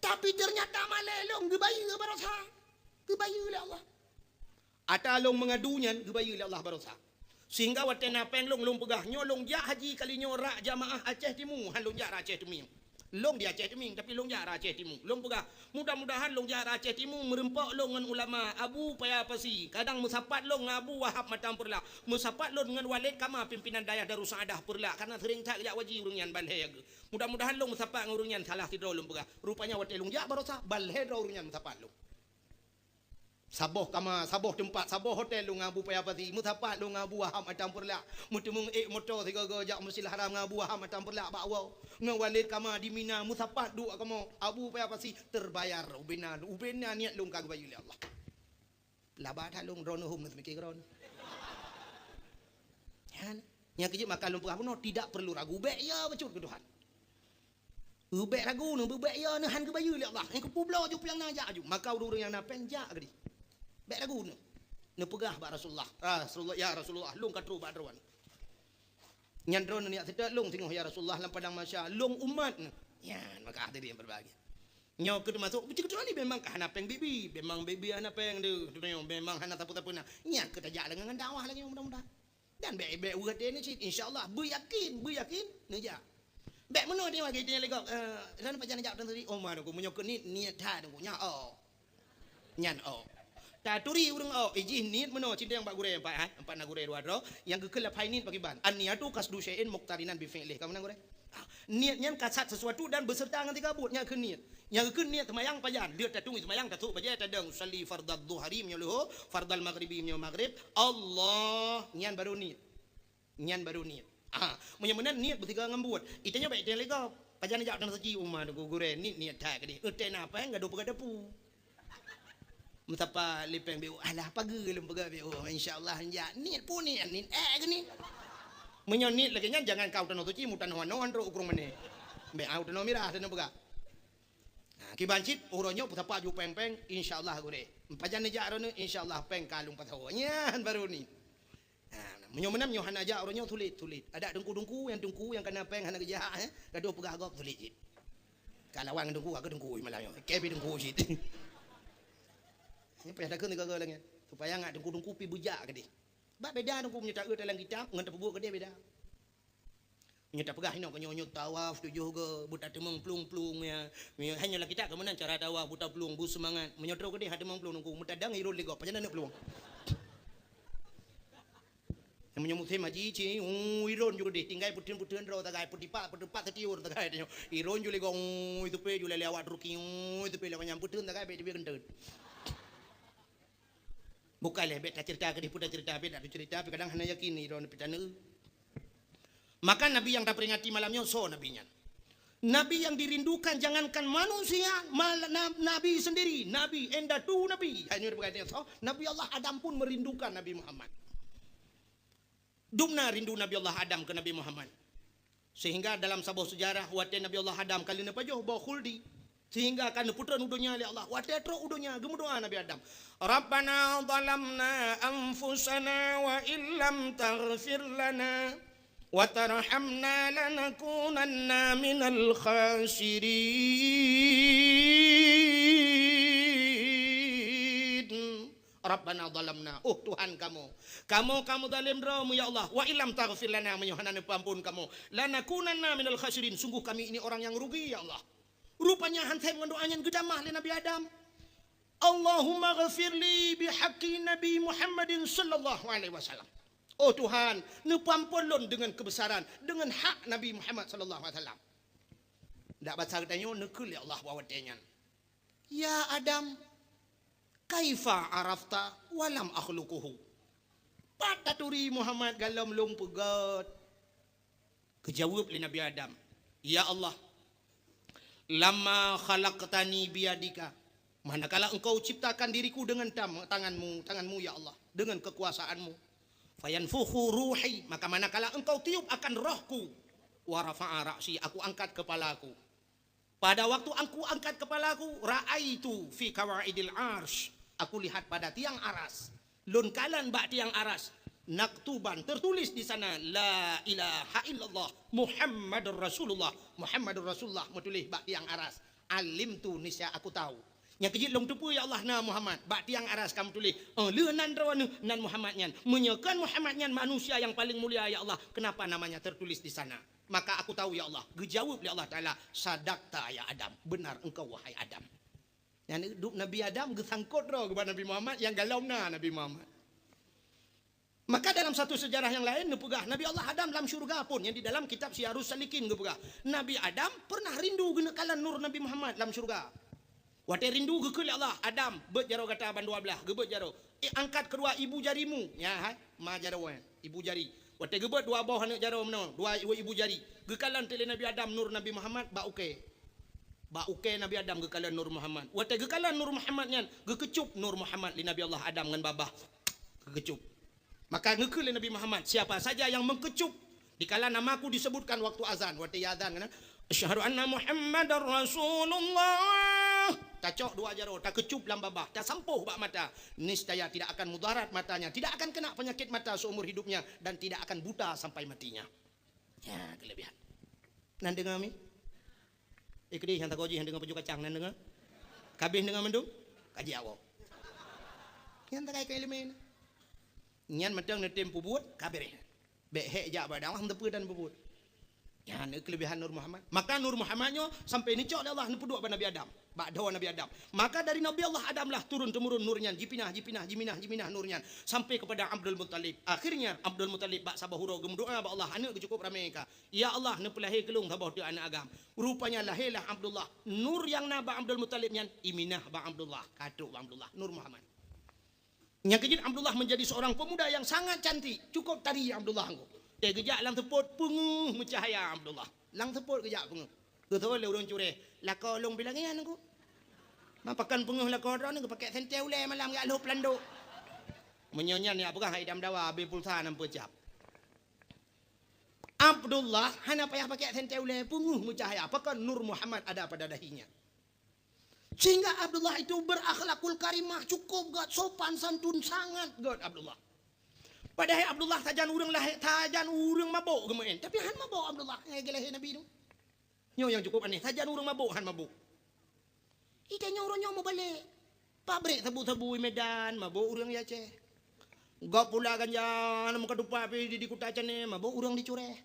Tapi ternyata malée lôn geubayeue baroesa. Geubayeue lé Allah. Ata lôn meungadu nyan geubayeue lé Allah baroesa. Sehingga watée na péng lôn, lôn peugah, "Nyoe lôn jak haji kali nyoe rak jamaah Aceh Timu, han lôn jak rak Aceh Timu." Lôn di Aceh Timu, tapi lôn jak rak Aceh Timu. Lôn peugah, "Mudah-mudahan lôn jak rak Aceh Timu meureumpok lôn ngon ulama Abu Paya Pasi, kadang meusapat lôn ngon Abu Wahab Matang Peureulak, meusapat lôn ngon Walid Kama pimpinan dayah Darussaaddah Peureulak, karena sering that jak haji ureuëng nyan ban lhée geuh. Mudah-mudahan lôn meusapat ngon ureuëng nyan salah sidroe," lôn peugah. Rupanya watée lôn jak baroesa, ban lhée droe ureuëng nyan meusapat lôn. Saboh kama, saboh teumpat, saboh hotel lôn ngon Abu Paya Pasi, meusapat lôn ngon Abu Wahab Matang Peureulak, meuteumeung ék moto sigoe-goe jak Masjidil Haram ngon Abu Wahab Matang Peureulak bak woe, ngon Walid Kama di Mina, meusapat duek kamoe, Abu Paya Pasi, terbayar ubena, ubena niet lôn ka geubayeue lé Allah. Laba that lôn droeneuh hom neuseumiké keudroe. Nyan, nyang keujeuet maka lôn peugah bunoe, tidak perlu ragu, bék ya bacut keu Tuhan. Bék ragu neuh, bék ya neuh, han geubayeue lé Allah. Nyang keupeubloe ju piang na jak aju. Maka ureuëng-ureuëng nyang na péng jak keudeh. Bék ragu neuh. Neupeugah bak Rasulullah, "Rasulullah, ya Rasulullah, lôn ka trok bak droeneuh." Nyan droeneuh nyak seutôt lôn singoh, "Ya Rasulullah, lam padang mahsyar, lôn umat neuh." Nyan, maka hadirin yang berbahagia. Nyoe keuh teumasok, beutôi-beutôi ni memang ka hana péng bibi, memang bibi hana péng deuh, memang hana sapeue-sapeue na. Nyan keuh tajak lagée ngon dakwah lagée nyoe mudah-mudahan. Dan bék, bék uroe teuh ni cit, insya Allah, beuyakin, beuyakin, neujak. Bék meunoe teuh lagée teuh lé gob, eh, dan pajan neujak dan tadi, oh, ma, Teungku, meunyoe keu niet, niet that, Teungku, nyan, oh. Nyan, oh. Taturi ureuëng, oh, ijih niet meunoe, cindeng bak gurée empat, ha? Empat na gurée dua droe, nyang geukheun laphai niet pakriban. An-niyatu qasdu syai'in muqtarinan bi fi'lih. Ka meunan gurée? Ah, niet nyan kasat sesuatu dan beserta ngon siga buet, nyan keuh niet. Nyang geukheun niet seumayang pajan, lheueh tatueng seumayang, tasôk bajée tadong, usalli fardadz dhuhri meunyoe leuhô, fardal maghribi meunyoe maghrib, Allah, nyan barô niet. Nyan barô niet. Ah, meunyoe meunan niet beusigoe ngon buet. Itanyoe bék iténg lé gob. Pajan jak dan suci uma Teungku gurée, niet, niet that keudeh. Eutée na péng gadoh peugah dapu. Meusapat lé péng B O, alah pageue lôn peugah B O, insya Allah jak. Niet pun niet, niet ék geuh niet. Meunyoe niet lagée nyan, jangan kau tanoh suci, mu tanoh anoe trok u Krueng Mané. Bék au tanoh mirah tanoh peugah. Ha, kiban cit, uroe nyoe peusapat ju péng-péng, insya Allah gurée. Pajan neujak droeneuh, insya Allah péng ka lôn pasoe. Nyan barô niet. Ha, meunyoe meunan, nyoe hana jak uroe nyoe sulet, sulet. Adak teungku-teungku, nyang teungku nyang kana péng hana geujak, eh, gadoh peugah gob sulet cit. Ka lawan ngon teungku, ka teungku malam nyoe. Kée pih teungku cit. Nyoe payah takheun sigoe-goe lagée nyan. Supaya ngat teungku-teungku pih beujak keudeh. Bak beda teungku meunyoe taeu dalam kitab ngon tapeubuet keudeh beda. Meunyoe tapeugah inoe keu nyoe, nyoe tawaf tujoh goe, beutateumeung plueng-plueng ya. Meunyoe hana lam kitab keu meunan cara tawaf, beutaplueng, beuseumangat. Meunyoe trok keudeh han teumeung plueng teungku, meutadang iron lé gob, pajan neuk plueng. Meunyoe musém haji ci, uu, iron ju keudeh, tinggai peuteun-peuteun droe sagai, peudipat, peudipat seutiur sagai tanyoe. Iron ju lé gob, uu, iteupe ju lé awak Turki, uu, iteupe lé manyang peuteun sagai, bék teubiet keunteut. Bukai lé, bék taceurita keudeh, peue taceurita, bék taceurita, tapi kadang hana yakin droe pih taneuk. Maka Nabi nyang taperingati malam nyoe soe Nabi nyan? Nabi nyang dirindukan jangankan manusia, mal-, na-, Nabi sendiri, Nabi, indatu Nabi. Hai nyoe dipeugah soe? Nabi Allah Adam pun merindukan Nabi Muhammad. Dum na rindu Nabi Allah Adam keu Nabi Muhammad. Sehingga dalam saboh seujarah, watée Nabi Allah Adam ka lheueh neupajoh boh khuldi, sehingga ka neupeutrön u donya lé Allah. Watée trok u donya, geumeudoá Nabi Adam, "Rabbana zalamna anfusana wa illam taghfir lana wa tarhamna lanakunanna minal khasirin." Rabbana zalamna, oh Tuhan kamoe, kamoe ka meuzalém droe mu ya Allah, wa illam taghfir lana, meunyoe hana neupeuamphon kamoe, lanakunanna minal khasirin, sungguh kami ini orang yang rugi ya Allah. Rupanya han sép ngon doá nyan geutamah lé Nabi Adam. "Allahumma ghafirli bihaqqi Nabi Muhammadin sallallahu alaihi wasallam." Oh Tuhan, neupeuamphon lôn deungon keubesaran, deungon hak Nabi Muhammad sallallahu alaihi wasallam. Dak basa geutanyoe neukheun lé Allah bak watée nyan, "Ya Adam, kaifa arafta wa lam akhluquhu?" Pat taturi Muhammad galom lôn peugét. Geujaweueb lé Nabi Adam, "Ya Allah, lamma khalaqtani biyadika, manakala Engkau ciptakan diriku dengan tam-, tangan-Mu, tangan-Mu ya Allah, dengan kekuasaan-Mu. Fayanfukhu ruhi, maka manakala Engkau tiup akan rohku, wa rafa'a ra'si, aku angkat kepalaku. Pada waktu aku angkat kepalaku, ra'aitu fi kawaidil arsh, aku lihat pada tiang aras. Lôn kalon bak tiang aras, naktuban, tertulis di sana, la ilaha illallah Muhammadur Rasulullah. Muhammadur Rasulullah meutuléh bak tiang aras. Alimtu, niscaya aku tahu." Nyang keujeuet lôn teupeue, "Ya Allah, na Muhammad bak tiang aras ka meutuléh. Oh, lheueh nan droeneuh nan Muhammad nyan. Meunyoe kon Muhammad nyan manusia yang paling mulia, ya Allah, kenapa namanya tertulis di sana?" "Maka aku tahu, ya Allah." Geujaweueb lé Allah Taala, "Sadaqta ya Adam, benar engkau wahai Adam." Nyan dup Nabi Adam geusangkot droe keu Nabi Muhammad nyang galom na Nabi Muhammad. Maka dalam satu sejarah yang lain neupeugah, Nabi Allah Adam lam syurga pun, nyang di dalam kitab Siyarus Salikin geupeugah, Nabi Adam pernah rindu geuneuk kalon nur Nabi Muhammad lam syurga. Watée rindu geukheun lé Allah, "Adam, beuet jaroe gata bandua blaih." Geubeuet jaroe. "Eh, angkat keudua ibu jarimu." Nyan hai, ma jaroe, ibu jari. Watée geubeuet dua boh aneuk jaroe meunoe, dua ibu jari. Geukalon teuk lé Nabi Adam nur Nabi Muhammad bak ukée. Bak ukée Nabi Adam geukalon nur Muhammad. Watée geukalon nur Muhammad nyan, geukeucup nur Muhammad lé Nabi Allah Adam ngon babah. Geukeucup. Maka geukheun lé Nabi Muhammad, "Siapa saja yang mengkecup dikala namaku disebutkan waktu azan," watée azan kan, "Asyhadu anna Muhammadar Rasulullah." Tacok dua jaroe, takeucup lam babah, tasampôh bak mata. Niscaya tidak akan mudarat matanya, tidak akan kena penyakit mata seumur hidupnya, dan tidak akan buta sampai matinya. Ya, kelebihan. Nan deungoe mi? Eh, keudeh nyang tagoe jih nyang deungoe paju kacang nan deungoe. Kabeh deungoe mandum? Kaji awak. Nyang takai keu ileumé. Nyan mantong neutem peubuet, ka beureh. Bék hék jak bak dakwah, meuteupeu dan peubuet. Nyan keulebihan Nur Muhammad. Maka Nur Muhammad nyoe sampai neucok lé Allah neupeuduek bak Nabi Adam. Bak dhoe Nabi Adam. Maka dari Nabi Allah Adam lah turun temurun nur nyan, jipinah, jipinah, jiminah, jiminah nur nyan sampai kepada Abdul Muttalib. Akhirnya Abdul Muttalib bak saboh uroe geumeudoa bak Allah, aneuk geuh cukup ramé ka. "Ya Allah, neupeulahé keu lôn saboh teuk aneuk agam." Rupanya lahé lah Abdullah. Nur nyang na bak Abdul Muttalib nyan iminah bak Abdullah, ka trok bak Abdullah, Nur Muhammad. Nyang keujeuet Abdullah menjadi seorang pemuda yang sangat cantik, cukup tari Abdullah engko. Eh, geujak lam seupôt peungeuh meucahaya Abdullah. Lam seupôt geujak peungeuh. Geuteupeue lé ureuëng cureh, "Lakoe lôn pih lagée nyan engko." Ma pakon peungeuh lakoe droeneuh geupakék sentée ulée malam geujak lhôb landok. Meunyoe nyan nyang peugah hai idam dawa, abéh pulsa nam peucab. Abdullah hana payah pakék sentée ulée, peungeuh meucahaya, pakon Nur Muhammad ada pada dahinya. Sehingga Abdullah itu berakhlakul karimah, cukup gét, sopan santun sangat gét Abdullah. Padahai Abdullah sajan ureuëng lahé, sajan ureuëng mabök geumeuén, tapi han mabök Abdullah nyang lahé Nabi tu. Nyoe nyang cukup aneh, sajan ureuëng mabök han mabök. Ita nyoe uroe nyoe mubalek. Pabrék sabu-sabu i Medan, mabök ureuëng i Aceh. Gob pula ganja, na meukeudumpak pih di, di kuta Cane, mabök ureuëng di Cureh.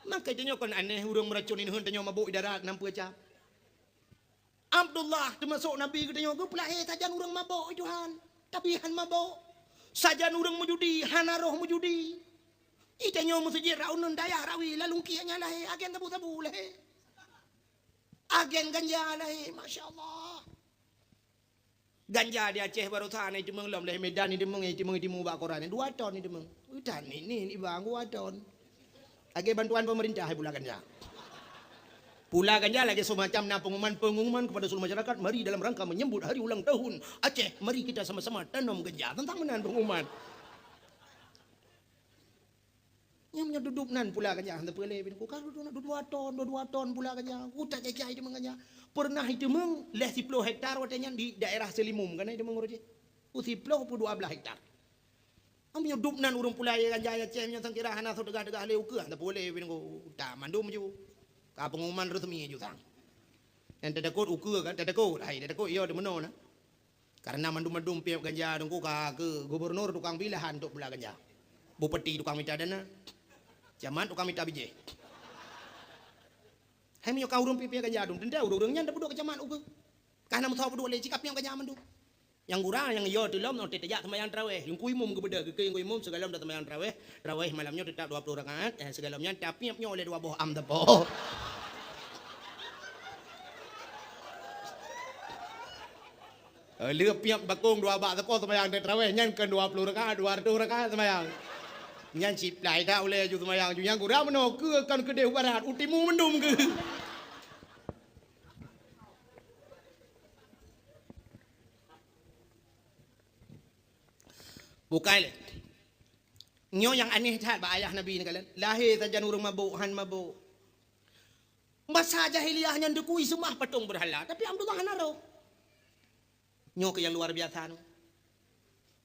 Maka ita nyoe kon aneh ureuëng meuracon ineuen tanyoe mabök i darat nam peucab. Abdullah teumasok Nabi geutanyoe geupeulahé sajan ureuëng mabök i Tuhan, tapi han mabök. Sajan ureuëng meujudi, hana roh meujudi. Ita nyoe meuseujid raunun dayah rawi, lalungki nyang lahé, agen sabu-sabu lahé. Agen ganja lahé, masya Allah. Ganja di Aceh baroesa na iteumeung lom, lé Medan iteumeung, iteumeung, iteumeung bak koran. Dua ton iteumeung. Utan ni, ni, ni bang, dua ton. Lagée bantuan pemerintah pula ganja. Pula ganja lagée semacam na pengumuman-pengumuman kepada seluruh masyarakat, mari dalam rangka menyambut hari ulang tahun Aceh, mari kita sama-sama tanam ganja. Teuntang meunan pengumuman. Nyang meunyoe dudup nan pula ganja, hana peulé bin ku ka dudu-, dudu dua ton, dudu dua ton pula ganja. Utak jai-jai iteumeung ganja. Pernah iteumeung lhée siploh hektar watée nyan di daerah Seulimum, kana iteumeung uroe jih. Ku siploh pu dua blaih hektar. Am nyoe dup nan ureuëng pula ya ganja ya ceh, nyoe sangkira hana soe teugah-teugah lé ukeue, hana peulé bin ku utak mandum ju. Ka pengumuman resmi ju sang. Nyang teudeukot ukeue kan, teudeukot, hai teudeukot, iya deumeunoe na. Karena mandum-mandum piep ganja teungku ka keu gubernur tukang pih lahan untuk pula ganja. Bupati tukang mita dana. Camat tukang mita bijéh. Hai meunyoe ka ureuëng piep-piep ganja dum, teuntée ureuëng-ureuëng nyan tapeuduek keu camat ukeue. Ka na meusaboh peuduek lé, cit ka piep gata mandum. Nyang gura nyang yo teulom nyoe teujak seumayang taraweh. Teungku imum geubeudôh, geukheun teungku imum sigohlom taseumbayang taraweh. Taraweh malam nyoe teutap dua ploh rakaat, eh, sigohlom nyan tapiep nyoe lé dua boh am sapo. Eh, lheueh piep bakong dua bak sapo seumayang taraweh nyan keu dua ploh rakaat, dua reutôh rakaat seumayang. Nyan siplai that ulèe ju seumayang ju nyang gura meunoe keu kon keudeh u barat, u timu mandum keu. Bukai lé. Nyoe nyang aneh that bak ayah Nabi nyan kalon. Lahé sajan ureueng mabök, han mabök. Masa jahiliyah nyan dikui seumah patong beurhala, tapi Abdullah hana roh. Nyoe keuh nyang luar biasa nyoe.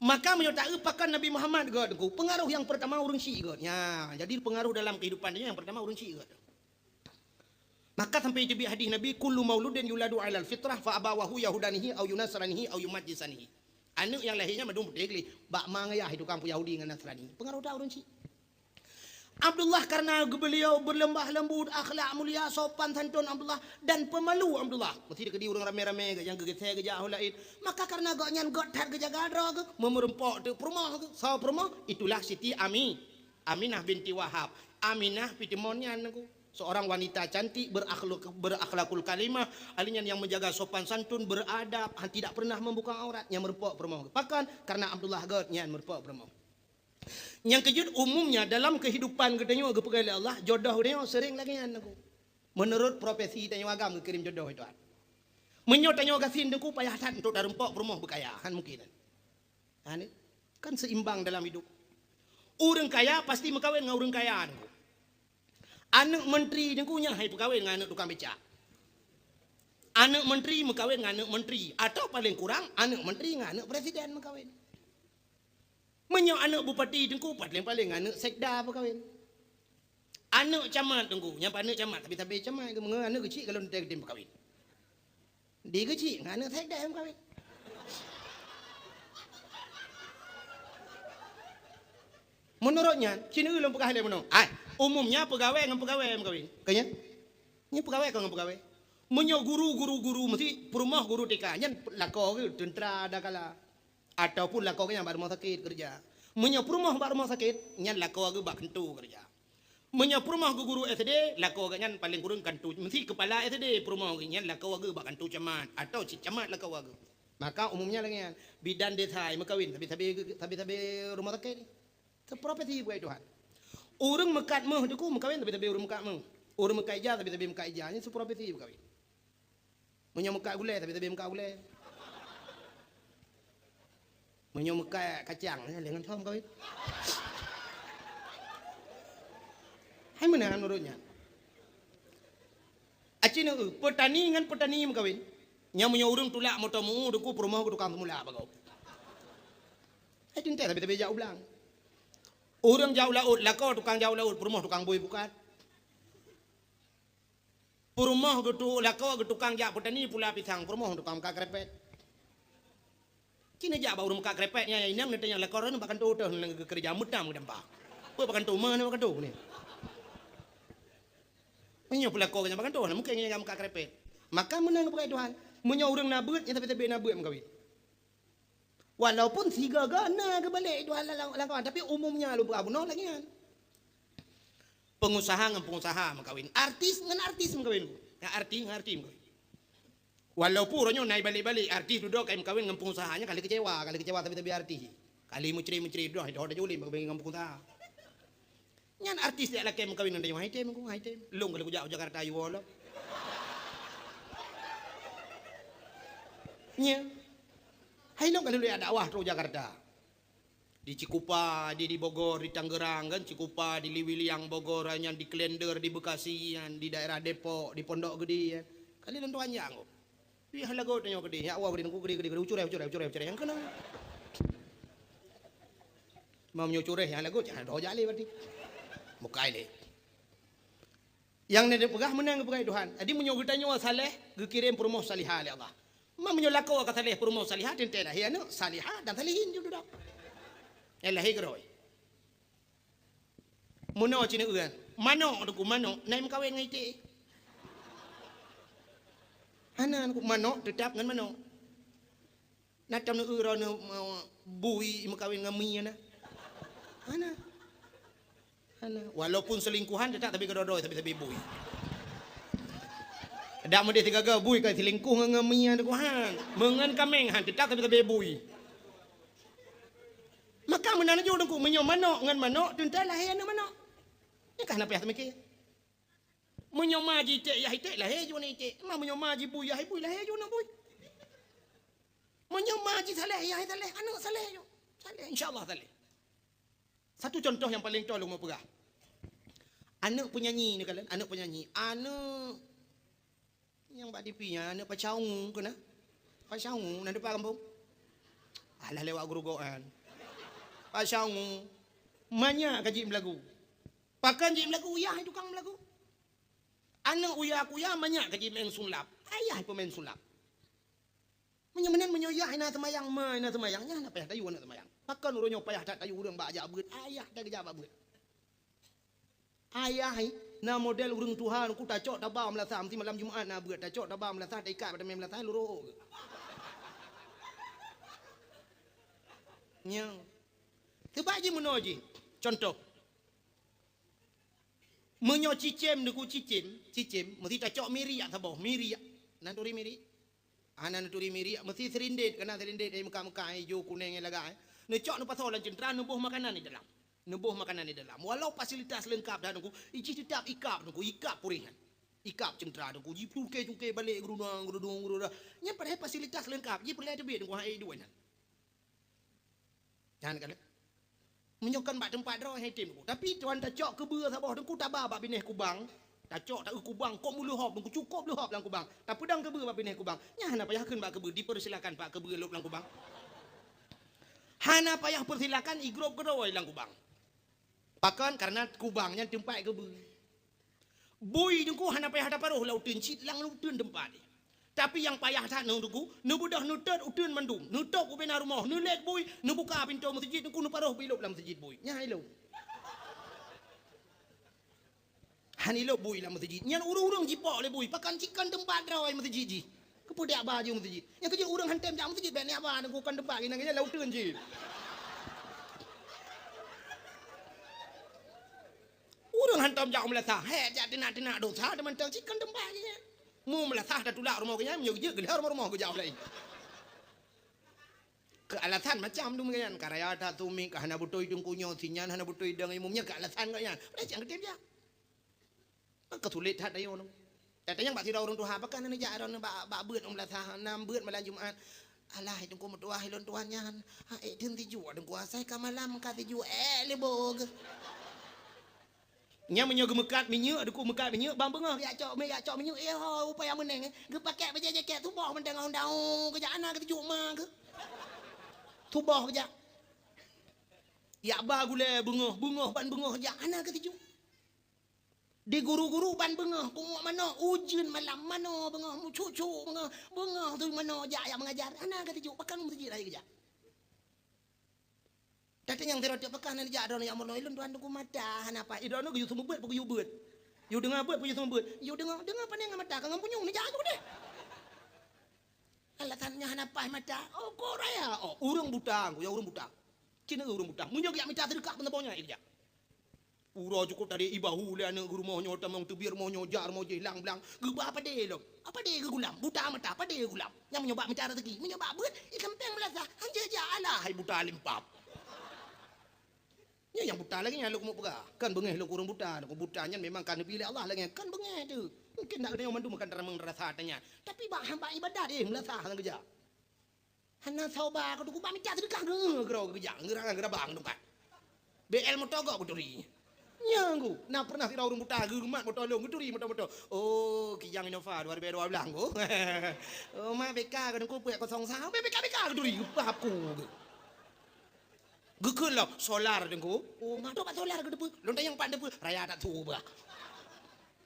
Maka meunyoe taeu pakon Nabi Muhammad geuh teungku, peungaroh nyang peurtama ureueng syiek geuh. Nya, jadi peungaroh dalam keuhidupan nyoe nyang peurtama ureueng syiek geuh. Maka sampai teubiet hadih Nabi, "Kullu mauludin yuladu 'alal fitrah fa abawahu yahudanihi au yunasranihi au yumajjisanihi." Aneuk nyang lahé nyan mandum putéh gleh, bak ma ngon yah tukang peuyahudi ngon Nasrani. Peungaroh that ureueng syiek. Abdullah karena beliau berlemah lembut, akhlak mulia, sopan santun Abdullah dan pemalu Abdullah. Meusti dikeudi ureueng ramé-ramé geuh nyang geugisé geujak ho laén. Maka karena gobnyan göt that geujaga droe geuh, meureumpok teuk peurumoh geuh. Soe peurumoh? Itulah Siti Ami. Aminah binti Wahab. Aminah pih timon nyan Teungku. Seorang wanita cantik, berakhlak-, berakhlakul karimah, ahli nyan nyang menjaga sopan santun, beradab, han, tidak pernah membuka aurat, nyang meureumpok peurumoh. Pakon? Karena Abdullah göt nyan meureumpok peurumoh. Nyang keujeuet, umumnya dalam kehidupan geutanyoe geupeugah lé Allah, jodoh geutanyoe sering lagèe nyan Teungku. Menurut profesi tanyoe agam geukirém jodoh itu. Meunyoe tanyoe gasien Teungku payah that untuk tareumpok peurumoh beukaya, han mungkin. Ha, ni. Kan seimbang dalam hidup. Ureueng kaya pasti meukawen ngon ureueng kaya Teungku. Aneuk menteri Teungku nyan han jipeukawen ngon aneuk tukang becak. Aneuk menteri meukawen ngon aneuk menteri, atau paling kurang aneuk menteri ngon aneuk presiden meukawen. Meunyoe aneuk bupati Teungku paling-paling ngon aneuk sekda meukawen. Aneuk camat Teungku, nyan aneuk camat, tapi-tapi camat, meunyoe aneuk keuchik kalau teuntèe geutem meukawen. Di keuchik ngon aneuk sekda meukawen. Meunurot nyan, ci neue lôn peugah lé meunoe. Ai, umumnya peugawée ngon peugawée meukawen. Ka nyan? Nyan peugawée kon ngon peugawée. Meunyoe guru, guru, guru, meusti peurumoh guru T K, nyan lakoe geuh teuntra dakala. Ataupun lakoe geuh nyan bak rumoh sakét keureuja. Meunyoe peurumoh bak rumoh sakét, nyan lakoe geuh bak keuntô keureuja. Meunyoe peurumoh geuh guru S D, lakoe geuh nyan paleng kureueng kantô, meusti keupala S D peurumoh geuh nyan lakoe geuh bak kantô camat, atawa cit camat lakoe geuh. Maka umumnya lagèe nyan, bidan desa meukawen sabe-sabe, sabe-sabe rumoh sakét. Seuprofesi bak Tuhan. Ureueng meukat méuh Teungku meukawen sabe-sabe ureueng meukat méuh. Ureueng meukat ija sabe-sabe meukat ija, nyan seuprofesi meukawen. Meunyoe meukat gulée, tapi-tapi meukat gulée. Meunyoe meukat kacang, eh, lé ngon soe meukawen. Hai meunan ureueng nyan. Aci neu, peutani ngon peutani meukawen. Nyan meunyoe ureueng tulak moto meu-eu Teungku peurumoh keu tukang seumulak bagoe. Hai teuntèe tapi-tapi jak u blang. Ureueng jak u laôt, lakoe tukang jak u laôt, peurumoh tukang bui pukat. Peurumoh geutu-, lakoe geuh tukang jak peutani pula pisang, peurumoh tukang meukat krepet. Ci neujak bak ureueng meukat krepet nyan, inong neutanyong lakoe droeneuh bak kantô teuh, nyan geukeureuja meutam geutampa. Peue bak kantô, ma nyoe bak kantô nyoe. Meunyoe peulakoe geuh nyan bak kantô, na mungken nyan meukat krepet. Maka meunan geupeugah Tuhan, meunyoe ureueng na beuet, nyan sabe-sabe na beuet meukawen. Walaupun sigoe-goe na geubalek dua lam-, lam kawan, tapi umumnya lôn peugah bunoe lagèe nyan. Pengusaha ngon pengusaha meukawen, artis ngon artis meukawen, ngon artis ngon artis meukawen. Walaupun uroe nyoe na ibalek-balek artis dudoe ka imeukawen ngon pengusaha, nyan ka lheueh keucewa, ka lheueh keucewa sabe-sabe artis. Ka lheueh mucri-mucri dudoe, hidong tajak u lé meukawen ngon pengusaha. Nyan artis jak lakèe meukawen ngon tanyoe, hai tem, hai tem. Lôn ka lheueh kujak u Jakarta, yue lom. Nya. Hai lôn ka lheueh dakwah trok Jakarta. Di Cikupa, di, di Bogor, di Tangerang kan, Cikupa, di Liwiliang Bogor, nyan di Klender, di Bekasi, nyan di daerah Depok, di Pondok Gede, kan. Kali lôn tuan jak. Pih lagot tanyoe keudeh, nyak woe keudeh, Teungku keudeh, keudeh, keudeh, ucureh, ucureh, ucureh, ucureh, nyang keunong. Meunyoe cureh nyang lagot, jangan doh jak lé berarti. Mukai lé. Nyang neupeugah meunan geupeugah Tuhan. Jadi meunyoe geutanyoe saleh, geukirém peurumoh salihah lé Allah. Ma meunyoe lakoe ka saleh peurumoh salihah, teuntèe lahé aneuk salihah dan salihin ju dudoe. Nyang lahé keudroe. Meunoe ci neueu, manok Teungku, manok, na imeukawen ngon iték. Hana, manok teutap ngon manok. Na tam neueu droeneuh, eh, bui meukawen ngon mi, hana? Hana. Hana. Walaupun selingkuhan, teutap sabe keudroe-droe, sabe-sabe bui. Dak meudeh sigaga bui ka selingkuh ngon, ngon mi, hana kuhan. Meungon kaméng, han, teutap sabe-sabe bui. Maka meunan laju Teungku, meunyoe manok ngon manok, teuntèe lahé aneuk manok. Nyan ka hana payah teumiké. Meunyoe ma jiték yah iték, lahé ju aneuk iték. Ma meunyoe ma jibui yah ibui, lahé ju aneuk bui. Meunyoe ma jisaléh yah isaléh, aneuk saléh ju. Saléh, insya Allah saléh. Satu contoh nyang paleng toh lôn mau peugah. Aneuk penyanyi ni kalon, aneuk penyanyi. Aneuk nyang bak T V nyan, aneuk Pasha Ungu keunan. Pasha Ungu, na dipat gampông? Alah lewat Geurugok nyan. Pasha Ungu. Manyak ka jeuet meulagu. Pakon jeuet meulagu, yah tukang meulagu. Aneuk uya kuya manyak ka jimeu'en sulap. Ayah peumain sulap. Meunyoe meunan, meunyoe yah hana seumayang, ma hana seumayang, nyan hana payah tayue aneuk seumayang. Pakon uroe nyoe payah that tayue ureueng bak jak beuet, ayah that geujak bak beuet. Ayah na model ureueng tuha, ku tacok taba meulasah, meusti malam Jumat na beuet, tacok taba meulasah, taikat bak tameng meulasah, lurok. Nyan. Teuba jih meunoe jih. Contoh. Meunyoe cicém, Teungku, cicém, cicém, meusti tacok miriak saboh, miriak. Na turi miriak? Hana neuturi miriak, meusti sirindét, kana sirindét, eh, meuka-meuka, eh, ijo, kuneng, eh, lagak, eh. Neucok neupasoe lam ceuntra, neuboh makanan di dalam. Neuboh makanan di dalam. Walau fasilitas leungkap that, Teungku, jih teutap ikab, Teungku, ikab puréh nyan. Ikab ceuntra, Teungku, jicuké-cuké balek, geurudong, geurudong, geurudong. Nyan padahai fasilitas leungkap, jih peureulèe teubiet, Teungku, hai duek nyan. Nyan kan. Meunyoe kon bak teumpat droe, hai tem, Teungku. Tapi tuan tacok keubeue saboh, Teungku, taba bak binéh kubang. Tacok taeu kubang, kok meuleuhob, Teungku, cukôp leuhob lam kubang. Tapeudong keubeue bak binéh kubang. Nyan hana payah kheun bak keubeue, dipersilakan bak keubeue lôb lam kubang. Hana payah persilakan, igrôp keudroe lam kubang. Pakon? Karena kubang nyan teumpat keubeue. Bui, Teungku, hana payah taparoh lam uteuen, cit lam uteuen teumpat jih. Tapi nyang payah that nyoe, Teungku, neubeudôh neutot uteuen mandum, neutôb ubena rumoh, neulét bui, neubuka pintoe meuseujid, Teungku, neuparoh bui lôb lam meuseujid bui. Nyan hai lôn. Han ilôb bui lam meuseujid. Nyan ureueng-ureueng jipok lé bui, pakon cit kon teumpat droe meuseujid jih. Keupeue jak ba jih meuseujid? Nyang keujeuet ureueng han tem jak meuseujid, bèk neujak ba, Teungku, kon teumpat, nyan keujeuet lam uteuen cit. Ureueng hantom jak u meulasah, hék jak teunak-teunak dosa, teumantong cit kon teumpat geuh nyan. Mu meulasah tatulak rumoh geuh nyan, meunyoe jeuet geuh rumoh-rumoh geujak u laén. Keu alasan macam dum geuh nyan, ka raya that sumieng, ka hana beutôi teungku nyoe, si nyan hana beutôi dong imum nyan, keu alasan geuh nyan. Padahai cit han geutem jak. Maka sulet that ayoe nyoe. Tanyong bak sidroe ureueng tuha, pakon hana jak droeneuh bak, bak beuet u meulasah, na beuet malam Jumat. Alah, hai teungku meutuah, ilôn tuan nyan. Ha, ék theun sijuek teungku, asai ka malam ka sijuek, ék lé boh geuh. Nyan meunyoe geumeukat minyeuk, Teungku meukat minyeuk, ban beungoh geujak cok, geujak cok minyeuk, eh ho, upaya meuneng, eh. Geupakèk bajèe jakét, suboh mantong daun-daun, geujak hana keu sijuek ma geuh. Suboh geujak. Jak ba gulèe beungoh, beungoh ban beungoh jak hana keu sijuek. Di guru-guru ban beungoh, kumuek manok, ujeuen malam manoe beungoh, meucuk-cuk beungoh, beungoh tu manoe jak, jak mengajar, hana keu sijuek, pakon meuseujid hai geujak. Tanyong sidroe teuk, pakon hana jak droeneuh jak meurunoe, ilôn tuan teungku mata hana paih. Droeneuh geuyue seumeubeuet, peu geuyue beuet. Yue deungoe beuet, peu yue seumeubeuet. Yue deungoe, deungoe pane ngon mata, ka ngon punyueng neujak ju deh. Alasan nyan hana paih mata. Oh, kok raya. Oh, ureueng buta, ya ureueng buta. Cit ureueng buta. Meunyoe geujak mita seudeukah pun saboh nyan geujak. Uroe cukôp tadi ibahu lé aneuk rumoh nyoe, tamong teubiet rumoh nyoe, jak rumoh jih, lang blang. Geuba padé lom. Apa deh geugulam? Buta mata, padé geugulam? Nyang meunyoe bak mita rezeki, meunyoe bak beuet, ikan pèng meulasah, hanjeuet jak alah, hai buta limpab. Nyoe nyang buta lagèe nyan lôn keuneuk peugah. Kan beungèh lôn keu ureueng buta, keu buta nyan memang ka neubi lé Allah lagèe nyan. Kan beungèh teuh. Mungken na geutanyoe mandum kan taramong rasa tanyan. Tapi bak, bak ibadat, eh, meulasah nyang geujak. Hana soe ba keu teungku, bak mita seudeukah geuh keudroe geujak, geurabang tungkat. B L moto gob geuturi. Nyan ku, na pernah sidroe ureueng buta geumat moto lôn, geuturi moto-moto. Oh, Kijang Innova dua ribu dua belas ku. Oh, ma B K keu teungku peuet kosong sa, B K, B K geuturi, geupap ku. Geukheun lom, solar teungku. Oh, ma, dok bak solar keu teupeu. Lôn tanyong pat teupeu, raya that su bah.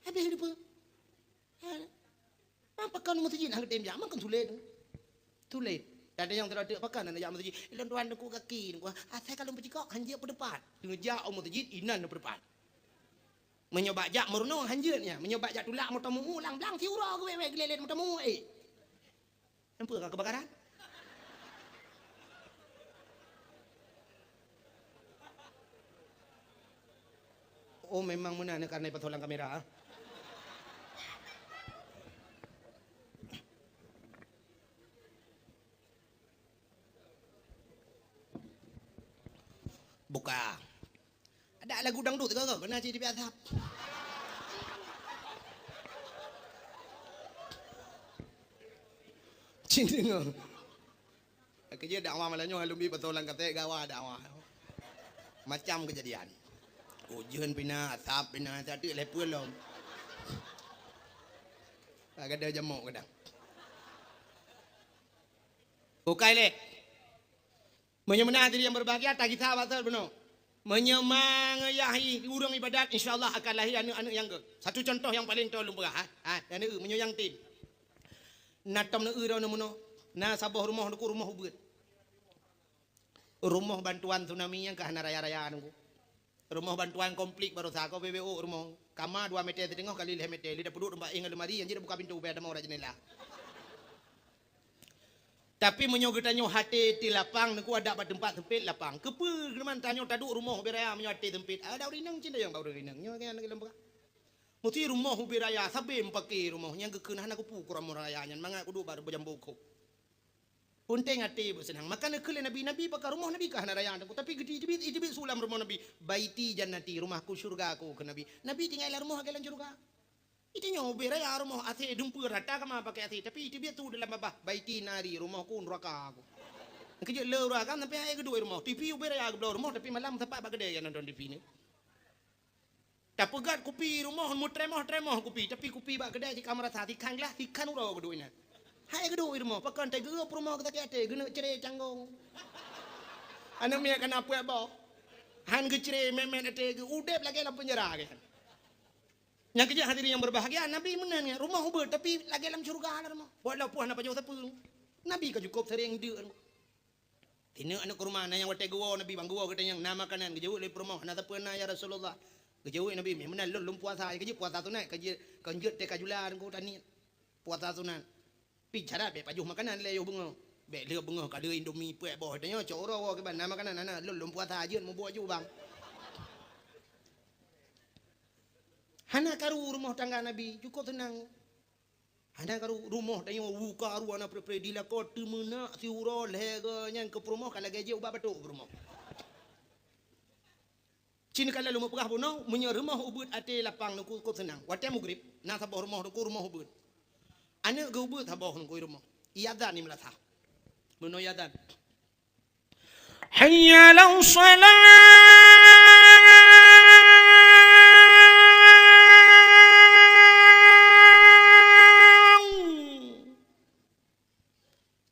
Habéh teupeu. Ha. Pakon meuseujid hana geutem jak, makon sulet. Sulet. Tanyong sidroe teuk, pakon hana jak meuseujid? Ilôn tuan teungku gaki, teungku. Asai ka lôn peucikok, hanjeuet peudeupat. Teungoh jak u meuseujid, inan neupeudeupat. Meunyoe bak jak meurunoe, hanjeuet nyan. Meunyoe bak jak tulak moto meu-eu, lang blang siuroe geuwèt-wèt geulélét moto meu-eu, eh. Nampak ka kebakaran? Oh, memang meunan karena pasolan kamera, ah. Buka. Ada lagu dangdut ke, ke? Kena cit dibiasa. Cit dengar. Keujeuet dakwah malam nyoe, alumni pasolan kaset gawa dakwah. Macam kejadian. Ujeuen pina, asap pina, satu level lom. Agak ada jamok kadang. Bukai leh. Meunyoe meunan hadirin yang berbahagia, tagisa basal bunoe. Meunyoe mangeuyah ureueng ibadat, insya Allah akan lahé aneuk-aneuk nyang geuh. Satu contoh nyang paleng toe lôn peugah, ha. Ha, dan eu, meunyoe nyang tem. Na tom neu droeneuh meunoe, na saboh rumoh Teungku, rumoh ubeuet. Rumoh bantuan tsunami nyang ka hana raya-raya Teungku. Rumoh bantuan konflik baroesa ko B B O rumoh. Kama dua meter siteungoh kali lhèe meter, lé tapeuduek teumpat éh ngon lemari, nyang jeuet buka pintoe, ubé ada mau rajin nila. Tapi meunyoe geutanyoe até ti lapang, Teungku, adak bak teumpat sempit lapang. Keupeue geuman tanyoe taduek rumoh ubé raya meunyoe até sempit? Ada ureueng inong cit nyang bak ureueng inong. Nyoe kan lôn peugah. Meusti rumoh ubé raya, sabe meupaké rumoh nyang geukheun hana kupu keu rumoh raya nyan, mangat kuduek bak beujambo kop. Peunteng até beuseunang. Maka neukheun lé Nabi, Nabi pakai rumoh Nabi ka hana raya Teungku, tapi geuteubiet, iteubiet su lam rumoh Nabi, "Baiti jannati, rumahku syurgaku," kheun Nabi. Nabi tinggai lam rumoh lagèe lam syurga. Itanyoe ubé raya rumoh, A C dumpeue rata kama pakai A C, tapi iteubiet su dalam babah, "Baiti nari, rumohku neuraka aku." Keujeuet le ureueng agam sampai hai geuduek rumoh, T V ubé raya geubloe rumoh, tapi malam sapat bak keudè nyan nonton T V ni. Tapeugöt kupi rumoh, meutremoh-tremoh kupi, tapi kupi bak keudè jih ka meurasa, sikhan glah, sikhan uroe geuduek inan. Hai geuduek rumoh, pakon teuh geurup rumoh geusakét até, geuneuk cre canggong. Aneuk miet kana peuet boh. Han geucre mèt-mèt até geuh, udép lagèe lam peunjara geuh. Nyang keujeuet hadirin yang berbahagia, Nabi meunan nyan, rumoh ubeuet, tapi lagèe lam syurga lah rumoh. Walaupun hana pajoh sapeue. Nabi ka cukôp sering deuk. Sineuk aneuk keuruma, na nyang watèe geuwoe Nabi, bang geuwoe geutanyoe, na makanan, geujaweueb lé peurumoh, "Na sapeue na, ya Rasulullah?" Geujaweueb Nabi, "Meunan lôn, lôn puasa." Geujeuet puasa sunat, ka jeuet, ka jeuet teuka jula Teungku taniet. Puasa sunat. Pi cara bèk pajoh makanan lé yoh beungoh. Bèk lheueh beungoh ka lheueh Indomie peuet boh, tanyoe cok uroe woe kiban, "Na makanan, na, na, lôn, lôn puasa jeuet mubuet ju bang." Hana karu rumoh tangga Nabi, cukôp seunang. Hana karu rumoh tanyoe, u karu hana pre-pre, dilakoe teumeunak siuroe lhèe goe nyan keu peurumoh ka lagèe jeuet ubat batuk peurumoh. Cit ka lôn peugah bunoe, meunyoe rumoh ubeuet até lapang Teungku cukôp seunang. Watèe mugrib, na saboh rumoh Teungku rumoh ubeuet. Aneuk geuh ubeuet saboh Teungku rumoh. Iazan di meulasah. Bunoe iazan. Hayya 'alas shalah.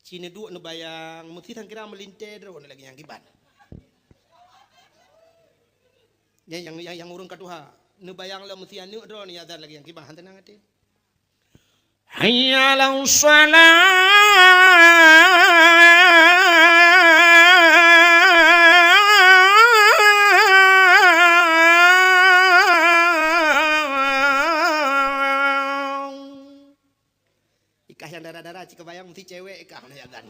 Cit neuduek neubayang, meusti sangkira meulintèe droeneuh lagèe nyang kiban. Nyang, nyang, nyang, nyang ureueng ka tuha, neubayang lom meusti aneuk droeneuh iazan lagèe nyang kiban, han teunang até. Hayya 'alas shalah. Ikah nyang dara-dara cit kabayang meusti cewek ikah na iazan.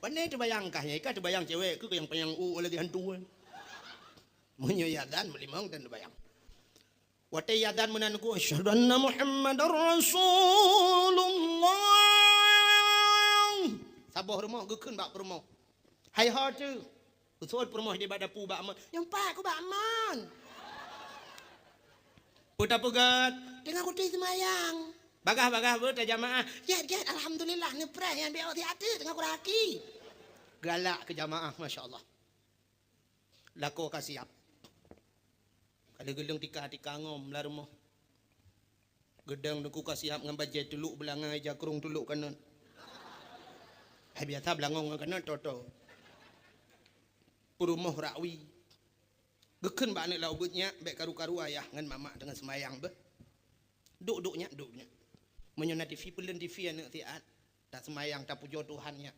Pane teubayang kah nyan, ikah teubayang cewek keuh nyang panyang u lagèe hantu kan. Meunyoe iazan meulimong dan teubayang. Watèe iazan meunan Teungku, "Asyhadu anna Muhammadar Rasulullah." Saboh rumoh geukheun bak peurumoh. Hai ho teuh. Geuseuôt peurumoh di bak dapu bak amon. "Nyang pat ku bak amon." Peue tapeugöt? "Teungoh kutem seumayang." "Bagaih-bagaih beuh tajamaah." "Gèt, gèt, alhamdulillah, neupreh nyan bèk ôt siat teuk, teungoh kuraki." Galak keu jamaah, masya Allah. Lakoe ka siap. Ka lheueh geuleueng tika-tika ngom lam rumoh. Geudong Teungku ka siap ngon bajèe tulok beulangöng, ija krông tulok kanöt. Hai biasa beulangöng ngon kanöt, toto. Peurumoh rakwi. Geukheun bak aneuk lam ubeuet, "Nyak, bèk karu-karu ayah ngon mamak teungoh seumayang beuh. Duek-duek nyak, duek nyak. Meunyoe na T V, peuleuen T V aneuk siat, taseumayang, tapujoe Tuhan nyak."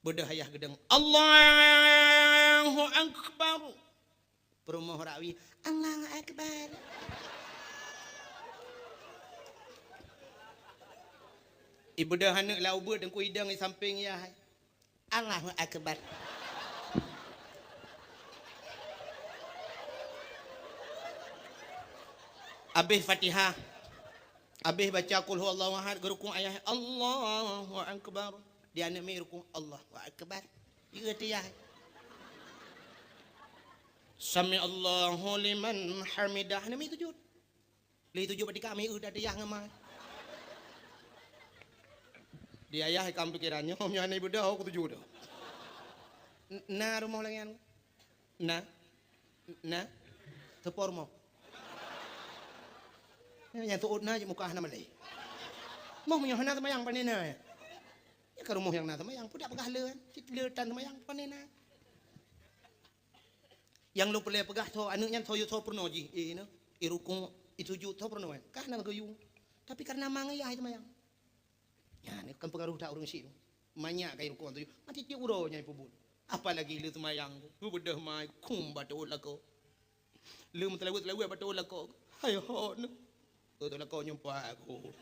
Beudôh ayah geudong, "Allahu Akbar." Peurumoh rakwi, "Allahu Akbar." Ibeudôh aneuk lam ubeut, teungku idong di sampéng yah. Allahu Akbar. Abéh Fatihah. Abéh baca Qul Huwallahu Ahad, geurukuk ayah, Allahu Akbar. Di aneuk miet rukuk, Allahu Akbar. Di ateuh yah. Sami'allahu liman hamidah. Aneuk miet sujud. Lé sujud bak tika, miet di ateuh yah ngon ma. Di ayah ikam pikiran nyoe, meunyoe hana ibeudôh, ku sujud. N-, na rumoh lagèe nyan? Na? Na? Seupôt rumoh? Nyang seuôt na jeuet muka hana malèe. Moh meunyoe hana seumayang pane na. Ya ka rumoh nyang na seumayang, peue dak peugah le, cit le tan seumayang pane na. Nyang lôn peureulèe peugah, soe aneuk nyan soe yue soe peurunoe jih, eh, na, i rukuk, i sujud, soe peurunoe, eh. Ka hana geuyue. Tapi kareuna ma ngon yah seumayang. Nyan kan peungaroh that ureueng syik tu. Manyak ka i rukuk tu. Mati tiep uroe nyan peubuet. Apalagi le seumayang tu. Beudôh mai kum bak teuôt lakoe. Le meuseulaweuet-seulaweuet bak teuôt lakoe. Hai hot ni. Teuôt lakoe nyoe pat aku.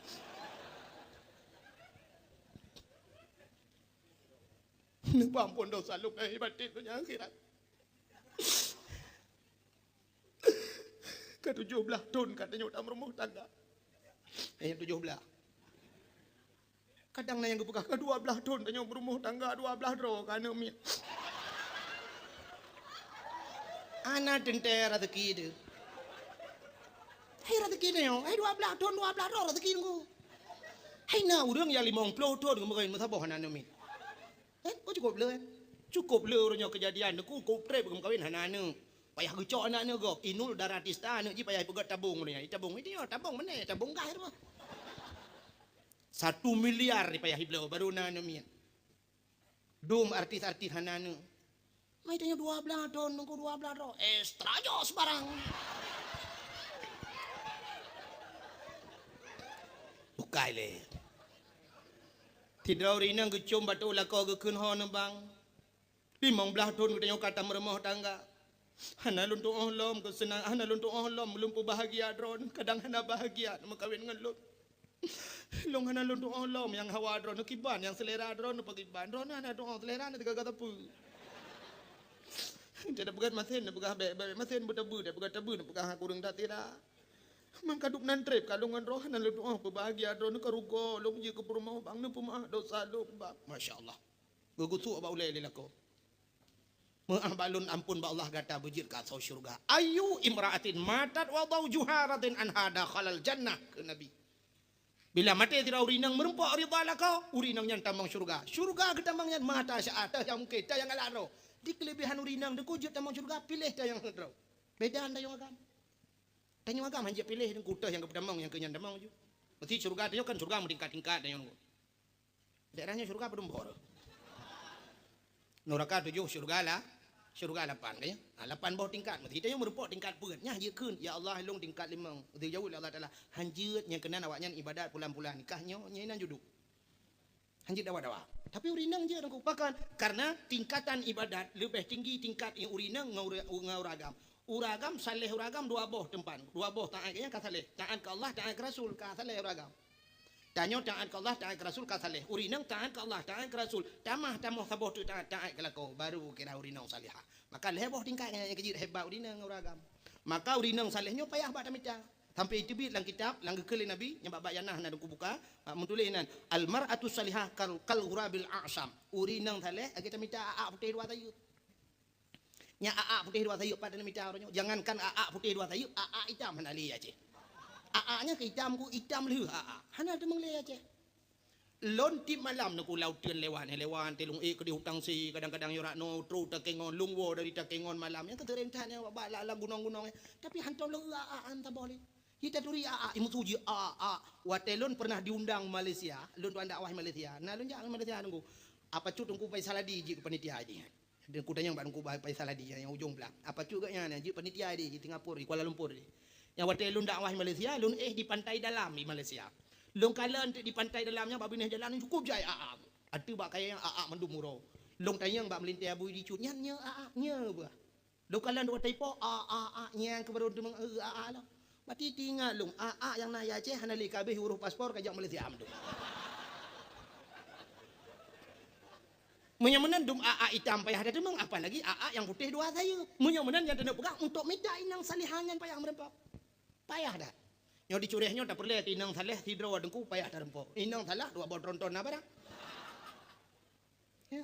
Neupeuampôn desya lôn lahé batén donya akhirat. Ka tujoh blaih thon ka tanyoe tameurumoh tangga. Eh, tujoh blaih. Kadang na nyang geupeugah, ka dua blaih thon tanyoe meurumoh tangga, dua blaih droe ka aneuk miet. Hana teuntèe raseuki teuh. Hai raseuki tanyoe, hai dua blaih thon, dua blaih droe raseuki teungku. Hai na ureueng nyang limong ploh thon geumeukawen meusaboh hana aneuk miet. Eh, oh, cukôp le, eh? Cukôp le uroe nyoe keujadian, teungku, cukôp trép geumeukawen hana aneuk. Payah geucok aneuk-aneuk gob, inul darah tista aneuk jih payah ipeugöt tabong uroe nyoe. Tabong itu, tabong meunan, tabong gah itu. Satu miliar payah ibloe baru na aneuk miet. Dum artis-artis hana aneuk. Mai tanyoe dua blaih thon, teungku, dua blaih thon. Extra jos barang. Bukai lé. Sidroe ureueng inong geucôm bak teuôt lakoe geukheun ho neubang. Limong blaih thon geutanyoe ka tameurumoh tangga. Hana lôn tu'oh lom keuseunang, hana lôn tu'oh lom lôn peubahgia droen, kadang hana bahgia meukawen ngon lôn. Lôn hana lôn tu'oh lom nyang hawa droen kiban, nyang seulera droen pakriban. Droen hana tu'oh seulera na teuga-ga sapeue. Teupeugah masen, teupeugah bèk, bèk masen, beuteubeu, teupeugah teubeu, teupeugah kureueng that sira. Meukadup nan trép ka lôn ngon droen hana lôn tu'oh peubahgia droen ka rugoe lôn jeuet keu peurumoh bang, neupeumeu'ah dosa lôn bang. Masya Allah. Geugusuk bak ulèe lé lakoe. Meu'ah bak lôn, ampôn bak Allah, gata beujeuet keu asoe syeuruga. Ayyu imra'atin matat wa zawjuha radin anha dakhalal jannah, kheun Nabi. Bila maté sidroe ureueng inong meurumpok ridha lakoe, ureueng inong nyan tamong syeuruga. Syeuruga geutamong nyan mata syaat, teuh nyang mungken, teuh nyang galak droe. Di keuleubehan ureueng inong teungku jeuet tamong syeuruga, piléh teuh nyang heuet droe. Beda ngon tanyoe agam. Tanyoe agam han jeuet piléh teungku, teuh nyang geupeutamong nyang keu nyan tamong ju. Meusti syeuruga tanyoe kan syeuruga meutingkat-tingkat tanyoe teungku. Daerah nyoe syeuruga padum boh. Nuraka tujoh, syeuruga la-, syeuruga lapan, kan ya? Ha, lapan boh tingkat. Meusti tanyoe meurumpok tingkat peuet. Nyan jeuet kheun, "Ya Allah, lôn tingkat limong." Geujaweueb lé Allah Taala, "Han jeuet, nyang keunan awaknyan ibadat pulan-pulan, kah nyoe, nyoe inan juduk." Han jeuet dawa-dawa. Tapi ureueng inong jeuet teungku. Pakon? Karena tingkatan ibadat leubeh tinggi tingkat ureueng inong ngon ureueng, ngon ureueng agam. Ureueng agam, saleh ureueng agam dua boh teumpat. Dua boh taát, ka saleh. Taát keu Allah, taát keu Rasul, ka saleh ureueng agam. Tanyoe taát keu Allah, taát keu Rasul ka saleh. Ureueng inong taát keu Allah, taát keu Rasul. Tamah, tamah saboh teuk taát, taát keu lakoe, baru kira ureueng inong salihah. Maka lhèe boh tingkat nyang keujeuet hebat ureueng inong ngon ureueng agam. Maka ureueng inong saleh nyoe payah bak tamita. Sampai teubiet lam kitab, lam geukheun lé Nabi, nyang bak-bak nyang na, hana teungku buka, ha, meutuléh nan, "Al mar'atus salihah kal, kal ghurabil a'sam." Ureueng inong saleh lagèe tamita a'ak putéh dua sayeup. Nyan a'ak putéh dua sayeup pat na mita uroe nyoe. Jangankan a'ak putéh dua sayeup, a'ak itam hana lé Aceh. A'ak nyan keu itam ku, itam lheueh a'ak. Hana teumeung lé Aceh. Lôn tiep malam teungku lam uteuen lewat, lewat, teuh lôn ék keudéh u taksi, kadang-kadang yoh rat noe, trôk Takengon, lôn woe dari Takengon malam. Nyan ka seuréng that nyan bak, bak lam, lam gunong-gunong nyan. Tapi hantom lôn eu a'ak, han saboh lé. Ji taturi a'ak, imeusu ji a'ak. Watèe lôn pernah diundang Malaysia, lôn tuan dakwah Malaysia. Na lôn jak Malaysia teungku. Apa cut teungku Faisal Hadi jeuet keu panitia jih. Teungku tanyong bak Teungku Faisal Hadi nyang ujong blang. Apa cut geuh nyan jeuet panitia di Singapura, di Kuala Lumpur di. Nyang watèe lôn dakwah di Malaysia, lôn éh di Pantai Dalam di Malaysia. Lôn kalon teuk di Pantai Dalam nyan bak binéh jalan cukôp jai a'ak. Ateueh bak kayèe nyan a'ak mandum uroe. Lôn tanyong bak meulintèe Abu Idi cut, "Nyan nyoe a'ak nyoe beuh?" Lôn kalon dua taipo, a'ak, a'ak nyan keuh barô teumeung eu a'ak lom. Bati teuingat lôn, a'ak nyang na di Aceh hana lé ka abéh urôh paspor ka jak Malaysia mandum. Meunyoe meunan dum aak itam payah that teumeung, apalagi aak nyang putéh dua sayeup. Meunyoe meunan nyang taneuk peugah untuk mita inong salihah nyan payah meureumpok. Payah that. Nyoe di Curéh nyoe tapeureulée keu inong saleh sidroe teungku payah tareumpok. Inong salah dua boh tronton na barang. Ya.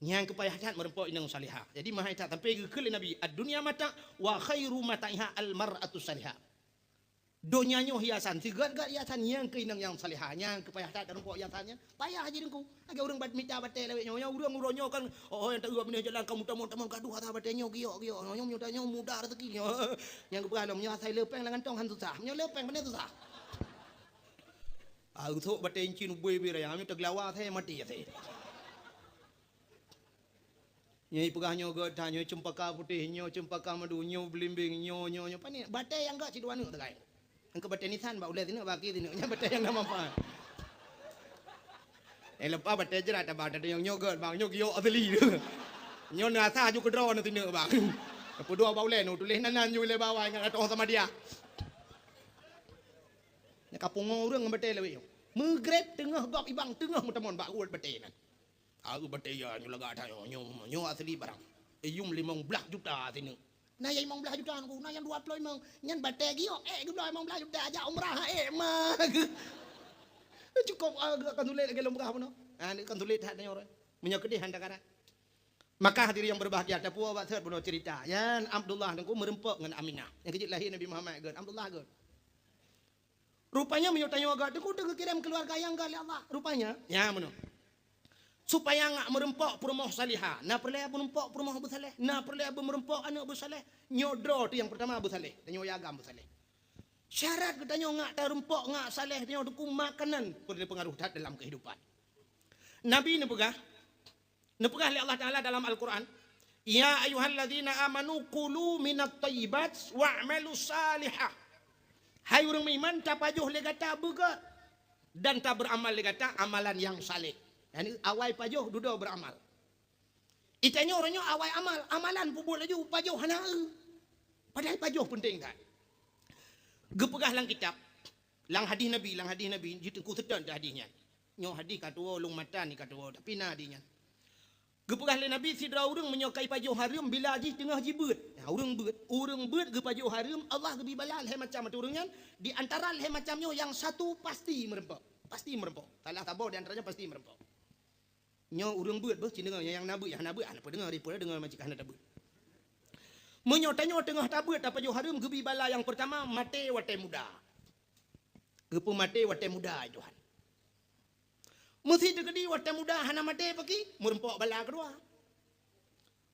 Nyang keu payah that meureumpok inong salihah. Jadi meuhai that sampai geukheun lé Nabi, "Ad-dunya mata' wa khairu mata'iha al-mar'atu salihah." Donya nyoe hiasan, sigat-gat hiasan nyang keu inong nyang salihah, nyang keu payah that tareumpok hiasan nyan. Payah jih teungku. Lagée ureuëng bat mita batée lawét nyoe, nyoe ureuëng uroe nyoe kan, oh, nyang taeu binéh jalan kamoe tamong-tamong gadoh asa batée nyoe giok-giok. Nyoe meunyoe tanyoe muda rezeki nyoe. Nyang geupeugah lom nyoe asai leupeng lam kantong han susah. Meunyoe leupeng beuna susah. Ah, usok batée incin ubé-ubé raya, meunyoe teugeulawa asai maté asai. Nyoe peugah nyoe gét that, nyoe ceumpaka putéh, nyoe ceumpaka madu, nyoe beulimbeng, nyoe, nyoe, nyoe. Pane batée nyang gét sidua neuk teukai. Engkeu batée nisan bak ulée sineuk bak aki sineuk. Nyan batée nyang na manfaat. Eh, leupah batée jrat abang, tadi nyang nyoe gét bang, nyoe giok asli. Nyoe na asa ju keudroe na sineuk bang. Peudua bak ulée nu tuléh nan nan ju lé bawai ngon atoh sama dia. Nyan ka pungo ureuëng ngon batée lawét nyoe. Meugreb teungoh gob ibang teungoh meutamong bak uet batée nan. Aeu batée ya nyoe lagak that nyoe, nyoe, nyoe asli barang. Iyum limong blaih juta sineuk. Na nyang limong blaih juta nunggu, na nyang dua ploh limong. Nyan batée giok, eh, geubloe limong blaih juta, jak umrah, eh, ma. Cukop, ah, kan sulet lagée lôn peugah bunoe. Ah, ni kan sulet that nyoe. Meunyoe keudeh hana karat. Maka hadirin yang berbahagia, tapuwoe bak sot bunoe cerita. Nyan Abdullah nunggu meureumpok ngon Aminah. Nyang keujeuet lahé Nabi Muhammad gét, Abdullah gét. Rupanya meunyoe tanyoe agak teungku teugeukirém keuluwarga nyang gét lé Allah. Rupanya, nya meunoe. Supaya ngak meureumpok peurumoh salihah, na peureulée meureumpok peurumoh beusaleh, na peureulée meureumpok aneuëk beusaleh. Nyoe droe teuh nyang peurtama beusaleh, tanyoe agam beusaleh. Syarat geutanyoe ngak tareumpok ngak saleh tanyoe teungku makanan peureulée peungaruh that dalam keuhidupan. Nabi neupeugah, Neupeugah lé Allah Taala dalam Al-Quran, "Ya ayyuhalladzina amanu kulu minat thayyibat wa'malu salihah." Hai ureuëng meuiman, tapajoh lé gata beugét dan tabeuramal lé gata amalan nyang saleh. Yani awai pajoh dudoe beuramal. Itanyoe uroe nyoe awai amal, amalan peubuet laju pajoh hana eu. Padahai pajoh peunteng that. Geupeugah lam kitab, lam hadih Nabi, lam hadih Nabi, jiteungku seutôt hadih nyan. Nyoe hadih ka tuwoe, lôn matan ka tuwoe, tapi na hadih nyan. Geupeugah lé Nabi, sidroe ureuëng meunyoe ka ipajoh hareuem bila jih teungoh jibeuet. Nah, ureuëng beuet, ureuëng beuet geupajoh hareuem, Allah geubri bala lhée macam ateueh ureuëng nyan, di antara lhée macam nyoe nyang satu pasti meureumpok. Pasti meureumpok. Salah saboh di antara nyan pasti meureumpok. Nyoe ureuëng beuet beuh, ci deungoe nyang na beuet, nyang hana beuet, hana peudeungoe, ripeue deungoe macam hana tabeuet. Meunyoe tanyoe teungoh tabeuet tapajoh hareuem geubri bala nyang peurtama maté watée muda. Geupeumaté watée muda, ai Tuhan. Meusi teukeudi watée muda hana maté paki, meureumpok bala keudua.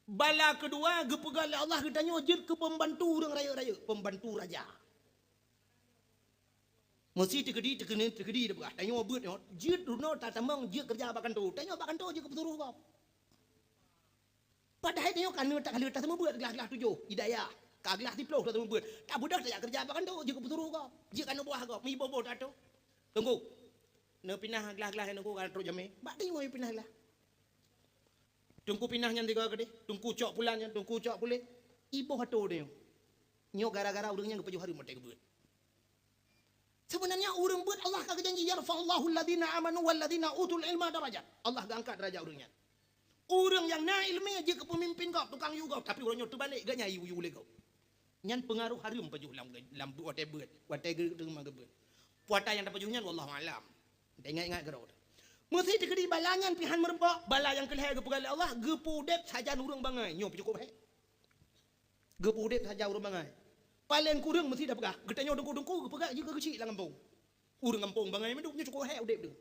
Bala keudua geupeugah lé Allah geutanyoe jeuet keu peumbantu ureuëng rayeuk-rayeuk, peumbantu raja. Meusi teukeudi, teukeudi, teukeudi teupeugah, tanyoe beuet nyoe, jeuet runoe tatamong jeuet keureuja bak kantô. Tanyoe bak kantô jeuet keu peusuroh gob. Padahai tanyoe ka neuk takaleuet taseumeubeuet glah-glah tujoh, hidayah. Ka glah siplôh taseumeubeuet. Tabeudôh tajak keureuja bak kantô, jeuet keu peusuroh gob. Jeuet keu aneuk buah gob, meuiboh-boh tato. Teungku, neupinah glah-glah nyan teungku ka trok jamé. Bak tanyoe pinah glah. Teungku pinah nyan tiga keudeh, teungku cok pulan nyan, teungku cok puléh. Iboh atô tanyoe. Nyoe gara-gara ureuëng nyan geupajoh hareuem watée geubeuet. Sebenarnya ureuëng beuet Allah ka geujanji, "Yarfa'ullahu alladhina amanu walladhina utul ilma darajat." Allah geuangkat darajat ureuëng nyan. Ureuëng nyang na iéleumé jeuet keu peumimpin gob, tukang yue gob, tapi ureuëng nyoe teubalek geuh nyan yue-yue lé gob. Nyan peungaroh hareuem pajoh lam, lam watée beuet, watée geu-, teuma geubeuet. Puata nyang tapajoh nyan wallahu alam. Ingat-ingat keudroe. Meusi teukeudi bala nyan pih han meureumpok, bala nyang keu lhée geupeugah lé Allah, geupeu udeb sajan ureuëng bangai. Nyoe pih cukop hék. Geupeu udeb sajan ureuëng bangai. Paleng kureueng meusi tapeugah, geutanyoe teungku-teungku geupeugah jih keu geuchik lam gampông. Ureuëng gampông bangai mandum nyoe cukop hék udeb deuh.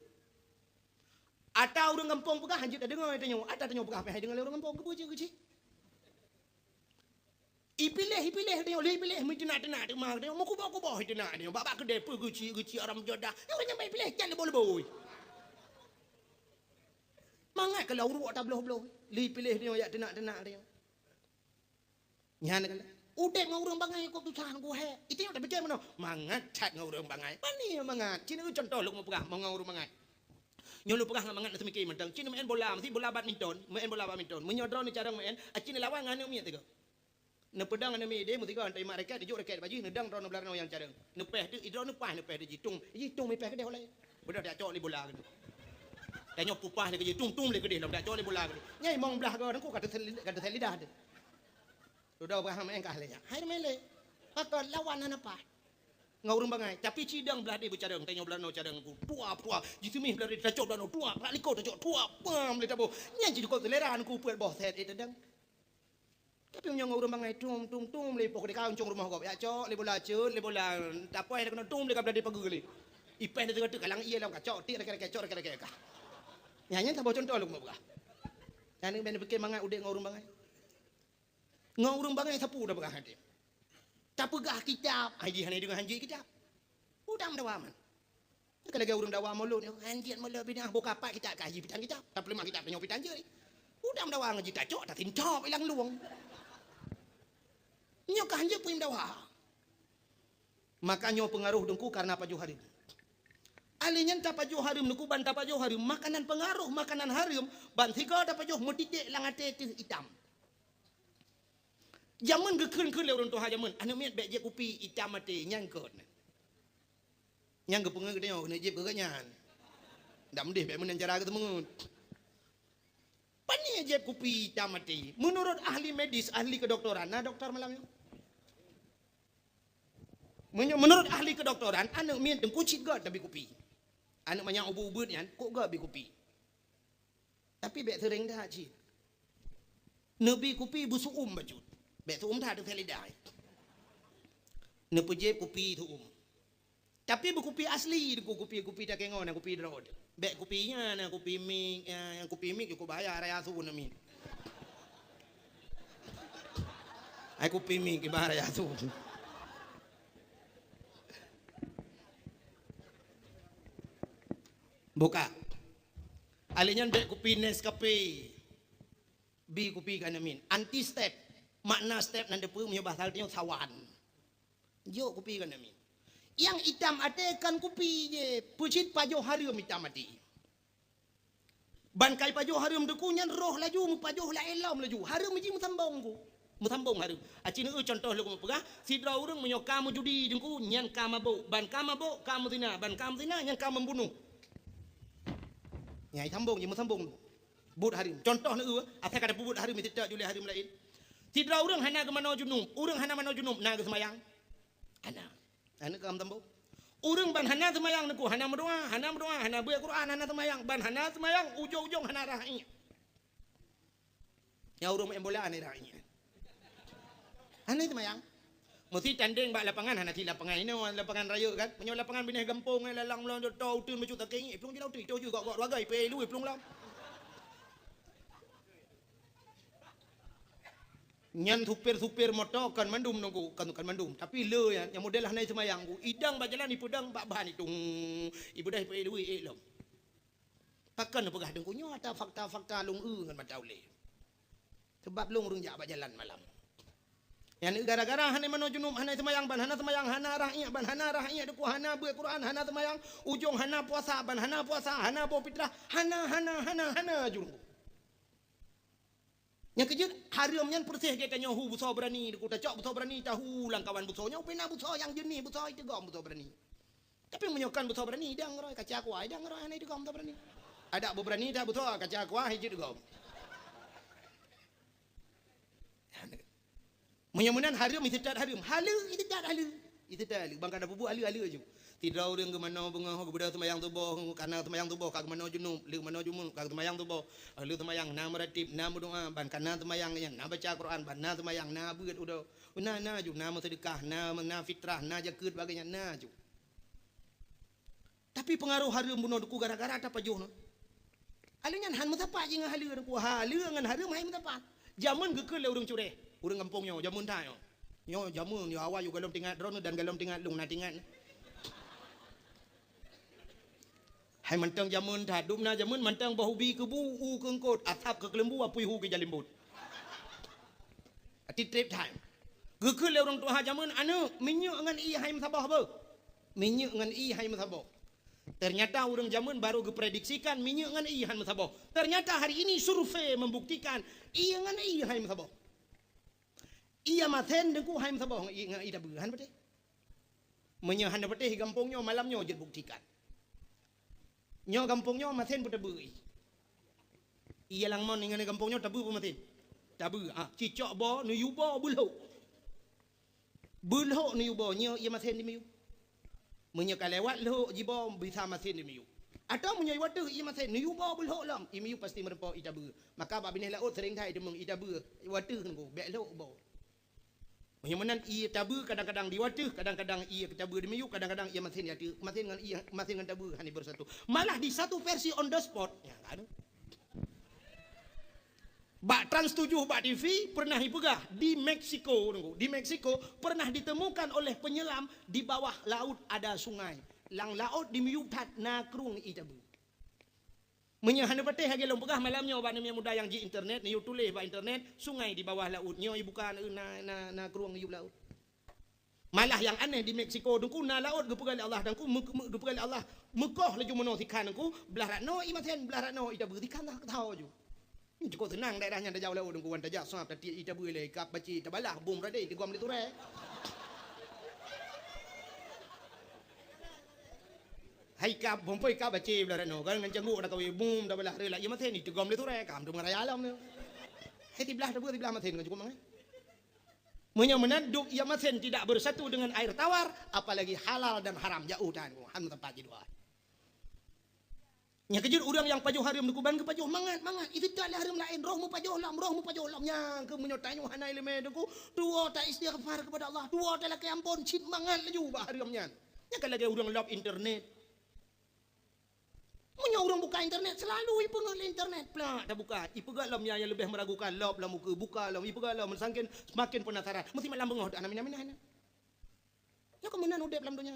Ata ureuëng gampông peugah hanjeuet tadeungoe tanyoe, ata tanyoe peugah pih hai deungoe lé ureuëng gampông, keupeue jih geuchik. Ipiléh, ipiléh tanyoe, lé ipiléh meuteunak-teunak teuma tanyoe, meukuboh-kuboh iteunak tanyoe, bak-bak keudée peue geuchik-geuchik aram jodah. Nyoe ureuëng nyang ba ipiléh cat leuboi-leuboi. Mangat keu lam uruek tabloh-bloh, lé ipiléh tanyoe jak teunak-teunak tanyoe. Nyan kan. Udeb ngon ureuëng bangai kok susah ngon hék. Itu nyang tapike meunoe. Mangat that ngon ureuëng bangai. Pani mangat. Cina contoh lôn peugah ngon ureuëng bangai. Nyoe lôn peugah ngon mangat na seumike mantong. Cina main bola, meusti bola badminton, main bola badminton. Meunyoe droeneuh carông main, a cina lawan ngon aneuk miet tiga. Neupeudong aneuk miet ideh meusigoe, neutarima raket, dijok raket bak jih, neudong droeneuh blah droeneuh nyang carông. Neupeh teuk, idroeneuh pah neupeh teuk jitung. Jitung mipeh keudeh ulée. Beudôh jak cok lé bola keunoe. Tanyoe pupah lé keujeuet, tum-tum lé keudeh lom, dak cok lé bola keudeh. Nyai mong blah goe, teungku ka teusel-, ka teusel lidah teuh. Dudoe Abraham engkah lé nyan. Hai mele. Pakon lawan hana paih. Ngon ureuëng bangai, tapi cidong blah deh beucadong, tanyoe blah noe cadong ku. Tuap, tuap. Jiseumeh blah deh tacok blah noe, tuap. Rak likot tacok, tuap. Pam lé taboh. Nyan jikot seulera ku peuet boh set, eh, tadong. Tapi meunyoe ngon ureuëng bangai, tum, tum, tum, lé poh deh ka uncong rumoh gob. Ya cok, lé bola cut, lé bola. Tapoh lé keunoe tum, lé ka blah deh pageue lé. Ipeh lé teuka-teuka lang ié lam kacok, tik reke-reke, cok reke-reke ka. Nyan, nyan saboh contoh lôn peugah. Nyan ben pike mangat udeb ngon ureuëng bangai. Ngon ureuëng bangai sapeue tapeugah até. Tapeugah kitab, ai jih hana deungoe hanjeuet kitab. Udang dawa man. Ka lagée ureuëng dawa mulod nyoe, hanjeuet mulod binah boh kapat kitab ka jih pitang kitab. Tapeuleumah kitab tanyoe pitang jeuet. Udang dawa ngaji tacok, tasintop ilang luwong. Nyoe ka hanjeuet puim dawa. Maka nyoe peungaroh teungku karena pajoh hareuem. Alé nyan tapajoh hareuem teungku ban tapajoh hareuem, makanan peungaroh makanan hareuem ban sigoe tapajoh meutitek lam até teuh itam. Jameun geukheun-kheun lé ureuëng tuha jameun, aneuëk miet bék jieb kupi itam até nyang keuneuk. Nyang geupeungeut geutanyoe keuneuk jieb keu geuhnyan. Dak meudeh bék meunan cara geuteumeungeut. Pane jieb kupi itam até? Meunurot ahli medis, ahli kedokteran, na doktor malam nyoe? Meunyoe meunurot ahli kedokteran, aneuëk miet teungku cit göt tabi kupi. Aneuëk manyang ubeuet-ubeuet nyan, kok göt bi kupi. Tapi bék seuréng that cit. Neubi kupi beusuum bacut. Bék suum that teuh lidah. Neupeujép kupi suum. Tapi beukupi asli, kupi-kupi takée ngon, kupi droe. Bék kupi nyan, kupi mik, eh, kupi mik cukup bahaya, raya su na mik. Ai kupi mik kiban raya su. Buka. Alé nyan bék kupi Nescafe. Bi kupi keu aneuëk miet. Anti step. Makna step nan teupeue meunyoe bahasa tanyoe sawan. Jok kupi keu aneuëk miet. Nyang itam até kon kupi jih, peucit pajoh hareuem itam até. Ban kai pajoh hareuem teungku nyan roh laju meupajoh laén lom laju. Hareuem jih meusambong ku. Meusambong hareuem. Aci neueu contoh lôn peugah, sidroe ureuëng meunyoe ka meujudi teungku nyan ka mabök, ban ka mabök ka meuzina, ban ka meuzina nyan ka membunuh. Nyai sambong jih meusambong. Buet hareuem. Contoh neueu, asai ka tapeubuet hareuem, meuteutap julée hareuem laén. Sidroe ureuëng hana geumanoe junub, ureuëng hana manoe junub na geuseumayang? Hana. Hana ka meusambong. Ureuëng ban hana seumayang teungku, hana meudoa, hana meudoa, hana beuet Quran, hana seumayang, ban hana seumayang, ujong-ujong hana rhah iék. Nyang ureuëng maén bola hana rhah iék. Hana seumayang. Meusti tandeng bak lapangan, hana cit lapangan inoe, lapangan rayeuk kan. Meunyoe lapangan binéh gampông, eh, lalang meulang, to uteuen bacut takée iék, plueng jilau teuh, to ju gok-gok ruagai, peué lui plueng lam. Nyan supir-supir moto kon mandum nunggu, kon, kon mandum. Tapi le nyan, nyang model hana seumayang ku, idang bak jalan ipeudang bak ban itung. Ibeudôh peué lui ék lom. Pakon neupeugah teungku nyoe ata fakta-fakta lôn eu ngon mata ulée. Sabab lôn ureuëng jak bak jalan malam. Nyan gara-gara hana manoe junub, hana seumayang, ban hana seumayang, hana rhah iék, ban hana rhah iék teungku, hana beuet Quran, hana seumayang, ujong hana puasa, ban hana puasa, hana boh fitrah, hana, hana, hana, hana ju teungku. Nyang keujeuet, hareuem nyan peureséh gét tanyoe hu beusoe beurani, teungku tacok beusoe beurani tahu lam kawan beusoe nyoe, pih na beusoe nyang jeunih, beusoe iteugom beusoe beurani. Tapi meunyoe kon beusoe beurani, idang roe, kaca kuah, idang roe hana iteugom beusoe beurani. Adak beubeurani that beusoe, kaca kuah, hijeuet gom. Meunyoe meunan hareuem, iteutat hareuem. Haleue, iteutat haleue. Iteutat haleue. Ban ka tapeubuet haleue-haleue ju. Sidroe ureuëng geumanoe beungoh, geubeudôh seumayang suboh, kana seumayang suboh, ka geumanoe junub, lheueh manoe junub, ka seumayang suboh. Lheueh seumayang, na meuratéb, na meudoa, ban kana seumayang nyan, na baca Quran, ban na seumayang, na beuet udoe. Na, na ju, na meuseudeukah, na, na fitrah, na jakeuet, bagaih nyan, na ju. Tapi peungaroh hareuem bunoe teungku gara-gara tapajoh nyoe. Haleue nyan han meusapat jih ngon haleue teungku. Haleue ngon hareuem hai meusapat. Jameun geukheun lé ureuëng cureh, ureuëng gampông nyoe, jameun that nyoe. Nyoe jameun, nyoe awai yôh gohlom teuingat droeneuh dan gohlom teuingat lôn na teuingat. Hai mantong jameun that, dum na jameun mantong boh ubi keubu u keu eungkôt, asab keu keuleumbu, apui hu keu jalimbot. Ati treb that. Geukheun lé ureuëng tuha jameun, "Aneuëk, minyeuk ngon ié hai meusaboh beuh? Minyeuk ngon ié hai meusaboh." Ternyata ureuëng jameun baru geuprediksikan minyeuk ngon ié hai meusaboh. Ternyata hari ini survei membuktikan ié ngon ié hai meusaboh. Ié masen teungku hai meusaboh ngon ié, ngon ié tabeue, han patéh. Meunyoe hana patéh gampông nyoe, malam nyoe jeuet buktikan. Nyoe gampông nyoe masen peue tabeue ié. Ié lam mon ngon gampông nyoe tabeue peue masen? Tabeue, ah, cicok boh, neuyue boh beulhok. Beulhok neuyue boh, nyoe ié masen dimiyueb. Meunyoe ka lewat lhok jiboh, bisa masen dimiyueb. Atawa meunyoe ié wateuh ié masen, neuyue boh beulhok lom, ié miyueb pasti meureumpok ié tabeue. Maka bak binéh laôt seuréng that teumeung ié tabeue, ié wateuh nunggu, bék lhok boh. Meunyoe meunan ié tabeue kadang-kadang di wateuh, kadang-kadang ié tabeue dimiyueb, kadang-kadang ié masen di ateueh, masen ngon ié, masen ngon tabeue hana beusatu. Malah di satu versi on the spot, ya, kan? Bak Trans tujuh bak T V pernah ipeugah di Meksiko, nunggu, di Meksiko pernah ditemukan oleh penyelam di bawah laut ada sungai. Lam laôt dimiyueb that na krueng ié tabeue. Meunyoe hana patéh lagée lôn peugah malam nyoe bak aneuk muda nyang ji internet, neuyue tuléh bak internet, sungai di bawah laut. Nyoe ibuka na, na, na krueng yub laôt. Malah nyang aneh di Meksiko, Teungku, na laôt geupeugah lé Allah, Teungku, meu-, meu-, geupeugah lé Allah, meukoh laju meunoe sikhan, Teungku, blah rat noe ié masen, blah rat noe ié tabeue, sikhan dah keutao ju. Nyoe cukôp seunang daerah nyan tajak u laôt, Teungku, wan tajak sab, tatiek ié tabeue lé, kab baci tabalah, bom radeh, tigom lé turée. Hai kab, bom poi kab baci blah rat noe, kan ngon canggok dah kawé, bom tabalah reulah, ié masen, ié tigom lé turée, kam tu meuraya lom tu. Hai tiblah tabeue, tiblah masen, kan cukôp mangat. Meunyoe meunan dum ié masen tidak bersatu dengan air tawar, apalagi halal dan haram, jauh tan, han meutampat jidua. Nyang keujeuet ureuëng nyang pajoh hareuem Teungku ban geupajoh mangat-mangat, itu tak lé hareuem laén, roh meupajoh lom, roh meupajoh lom. Nyang keuh meunyoe tanyoe hana iéleumé Teungku, tuwoe ta istighfar kepada Allah, tuwoe ta lakée ampôn, cit mangat laju bak hareuem nyan. Nyan ka lagée ureuëng lop internet. Meunyoe ureuëng buka internet, selalu ipeungeut lé internet. Plak, tabuka. Ipeugah lom nyang, nyang leubeh meragukan, lop lam muka, buka lom, ipeugah lom, sangken, semakin penasaran. Meusti malam beungoh, hana mina-mina, hana. Nyoe keuh meunan udeb lam donya.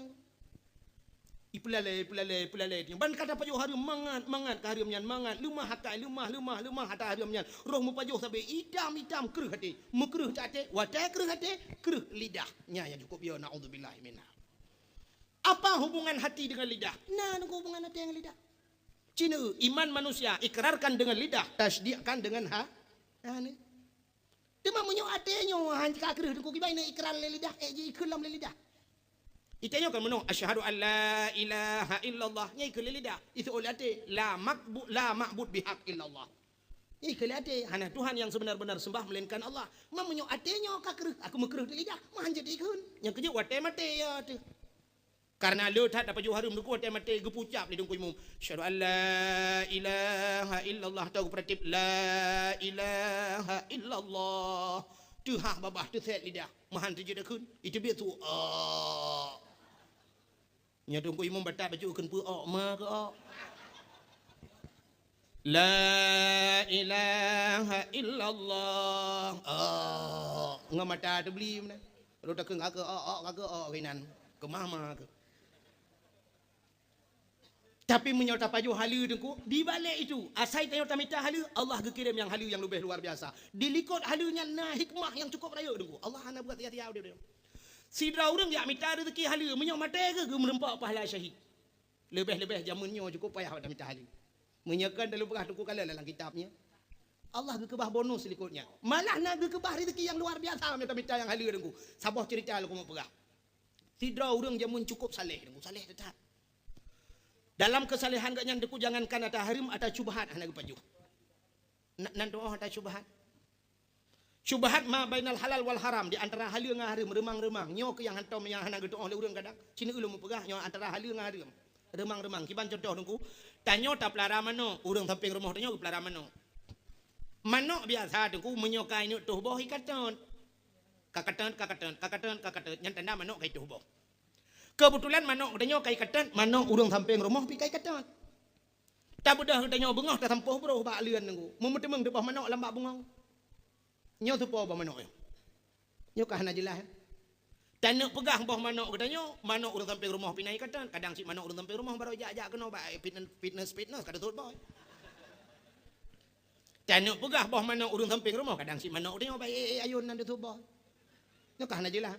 Ipeulalée, ipeulalée, ipeulalée. Ban ka tapajoh hareuem mangat, mangat ka hareuem nyan, mangat. Leumah akai, leumah, leumah, leumah ata hareuem nyan. Roh meupajoh sabe itam, itam, kreueh até. Meukreueh até, watée kreueh até, kreueh lidah. Nyan nyang cukup yo, naudzubillah minha. Apa hubungan hati dengan lidah? Na, na hubungan hati dengan lidah. Cina, iman manusia ikrarkan dengan lidah, tasdikkan dengan ha-, hana. Teuma meunyoe até nyoe han ka kreueh Teungku, kiban na ikrar lé lidah, ék ji ikheun lom lé lidah. Ita nyoe kan meunoe, "Asyhadu an la ilaha illallah," nyan ikheun lé lidah. Iseuôt lé até, "La makbu-, la ma'bud bihaq illallah." Nyan ikheun lé até, hana Tuhan yang sebenar-benar sembah melainkan Allah. Ma meunyoe até nyoe ka kreueh, aku meukreueh di lidah, ma han jeuet ikheun. Nyang keujeuet watée maté ya teuh. Karena le that tapajoh hareuem Teungku, watée maté geupucap lé Teungku Imum, "Asyhadu an la ilaha illallah," atau geupeuratéb, "La ilaha illallah." Teuhah babah, teusét lidah, ma han teujeuet takheun, iteubiet su, "Ôk." Nyan Teungku Imum batat bacut kheun peue ôk, ma keu ôk. "La ilaha illallah." Ôk. Ngon mata teubli meunan. Lôn takheun ka keu ôk, ôk ka keu ôk keunan. Keumah ma keu. Tapi meunyoe tapajoh haleue Teungku, di balek itu, asai tanyoe tamita haleue, Allah geukirém nyang haleue nyang leubeh luar biasa. Di likot haleue nyan na hikmah nyang cukup rayeuk Teungku. Allah hana buat sia-sia udeb. Sidroe ureuëng jak mita rezeki haleue, meunyoe maté geuh geumeureumpok pahala syahid. Leubeh-leubeh jameun nyoe cukup payah bak tamita haleue. Meunyoe kan talu peugah Teungku kalon lam kitab nyan. Allah geukeubah bonus likot nyan. Malah na geukeubah rezeki nyang luar biasa meunyoe tamita nyang haleue Teungku. Saboh ceurita lôn keumeung peugah. Sidroe ureuëng jameun cukup saleh Teungku, saleh teutap. Dalam keusalehan geuh nyan Teungku jangankan ata hareuem, ata syubhat hana geupajoh. Na-, nan tuoh ata syubhat. Syubhat ma bainal halal wal haram, di antara haleue ngon hareuem, reumang-reumang. Nyoe keuh nyang hantom nyang hana geutuoh lé ureuëng kadang. Cina ulôn meupeugah nyoe antara haleue ngon hareuem. Reumang-reumang. Kiban contoh Teungku, tanyoe tapeulara manok, ureuëng sampéng rumoh tanyoe geupeulara manok. Manok biasa Teungku meunyoe ka ineuk toh boh ikatot. Kakatot, kakatot, kakatot, kakatot, nyan tanda manok ka itoh boh. Keubeutulan manok geutanyoe ka ikatot, manok ureuëng sampéng rumoh pi ka ikatot. Tabeudôh geutanyoe beungoh tasampôh broh bak leuen Teungku. Meuteumèe teuboh manok lam bak bungong. Nyoe soe po boh manok nyoe? Nyoe ka hana jeulaih. Taneuk peugah boh manok geutanyoe, manok ureuëng sampéng rumoh pi na ikatot, kadang cit manok ureuëng sampéng rumoh barô jak-jak keunoe bak fitness, fitness, fitness ka teutot boh. Taneuk peugah boh manok ureuëng sampéng rumoh, kadang cit manok geutanyoe bak ék-ék ayôn nan teutot boh. Nyoe ka hana jeulaih.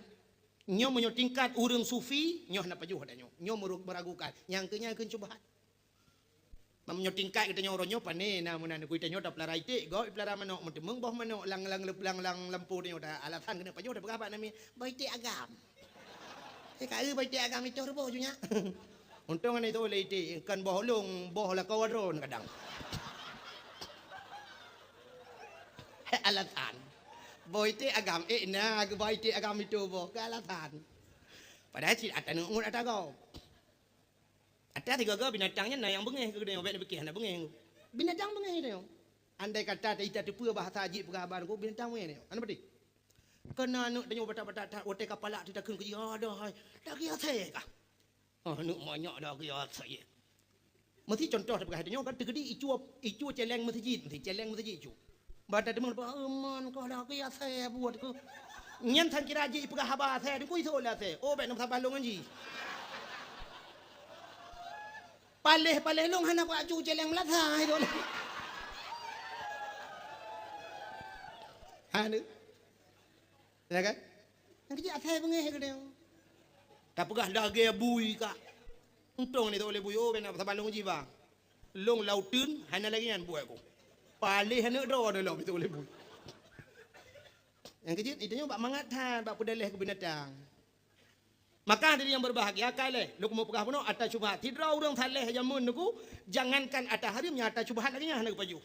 Nyoe meunyoe tingkat ureuëng sufi, nyoe hana pajoh geutanyoe. Nyoe meuragukan. Nyang keu nyan kheun syubhat. Meunyoe tingkat geutanyoe uroe nyoe pane na meunan, geutanyoe tapeulara iték, gob ipeulara manok, meuteumèe boh manok lam, lam, lam, lam lampôh tanyoe, alasan keuneuk pajoh tapeugah bak namiet, boh iték agam. Eh, ka eu boh iték agam itoh ruboh ju nyak. Untông hana itôh lé iték, kan boh lông, boh lakoe droe kadang. Alasan. Boh iték agam, eh, na, geuboh iték agam itôh boh, keu alasan. Padahai cit ata ngon ata gob. Ata sigoe-goe binatang nyan na nyang beungéh keu geutanyoe, bèk neupike hana beungéh. Binatang beungéh geutanyoe. Andai kata ta-, tateupeue bahasa jih peugah haba ngon binatang beungéh geutanyoe. Hana beutôi. Keu na aneuk tanyoe batat-batat that, watèe ka palak teuh takheun keu jih, "Aduh hai, lagèe asèe kah?" Oh, aneuk manyak lagèe asèe. Meusi contoh tapeugah tanyoe kan, teukeudi icue, icue cèlèng meuseujid, meusi cèlèng meuseujid icue. Bak tateumeung, "Euman kah lagèe asèe buet keuh." Nyan sang kira jih ipeugah haba asèe, teungku isôk lé asèe. Oh, bèk na meusaban lôn ngon jih. Paléh-paléh lôn hana kuacu cèlèng meulasai lôn. Hana. Ya kan? Nyang keuh jih asèe beungéh geutanyoe. Tapeugah lagèe bui kah. Untông ni tôh lé bui, oh, bèk na saban lôn jih, bang. Lôn lam uteuen, hana lagèe nyan buet keuh. Paléh aneuk droe lôn tôh lé bui. Nyang keuh jih, geutanyoe bak mangat that, bak peudalèh keu binatang. Maka hadirin yang berbahagia, ka lheuh lôn keumeung peugah bunoe ata syubhat. Sidroe ureueng saleh jameun teungku, jangankan ata hareuem, nyang ata syubhat lagèe nyan hana geupajoh.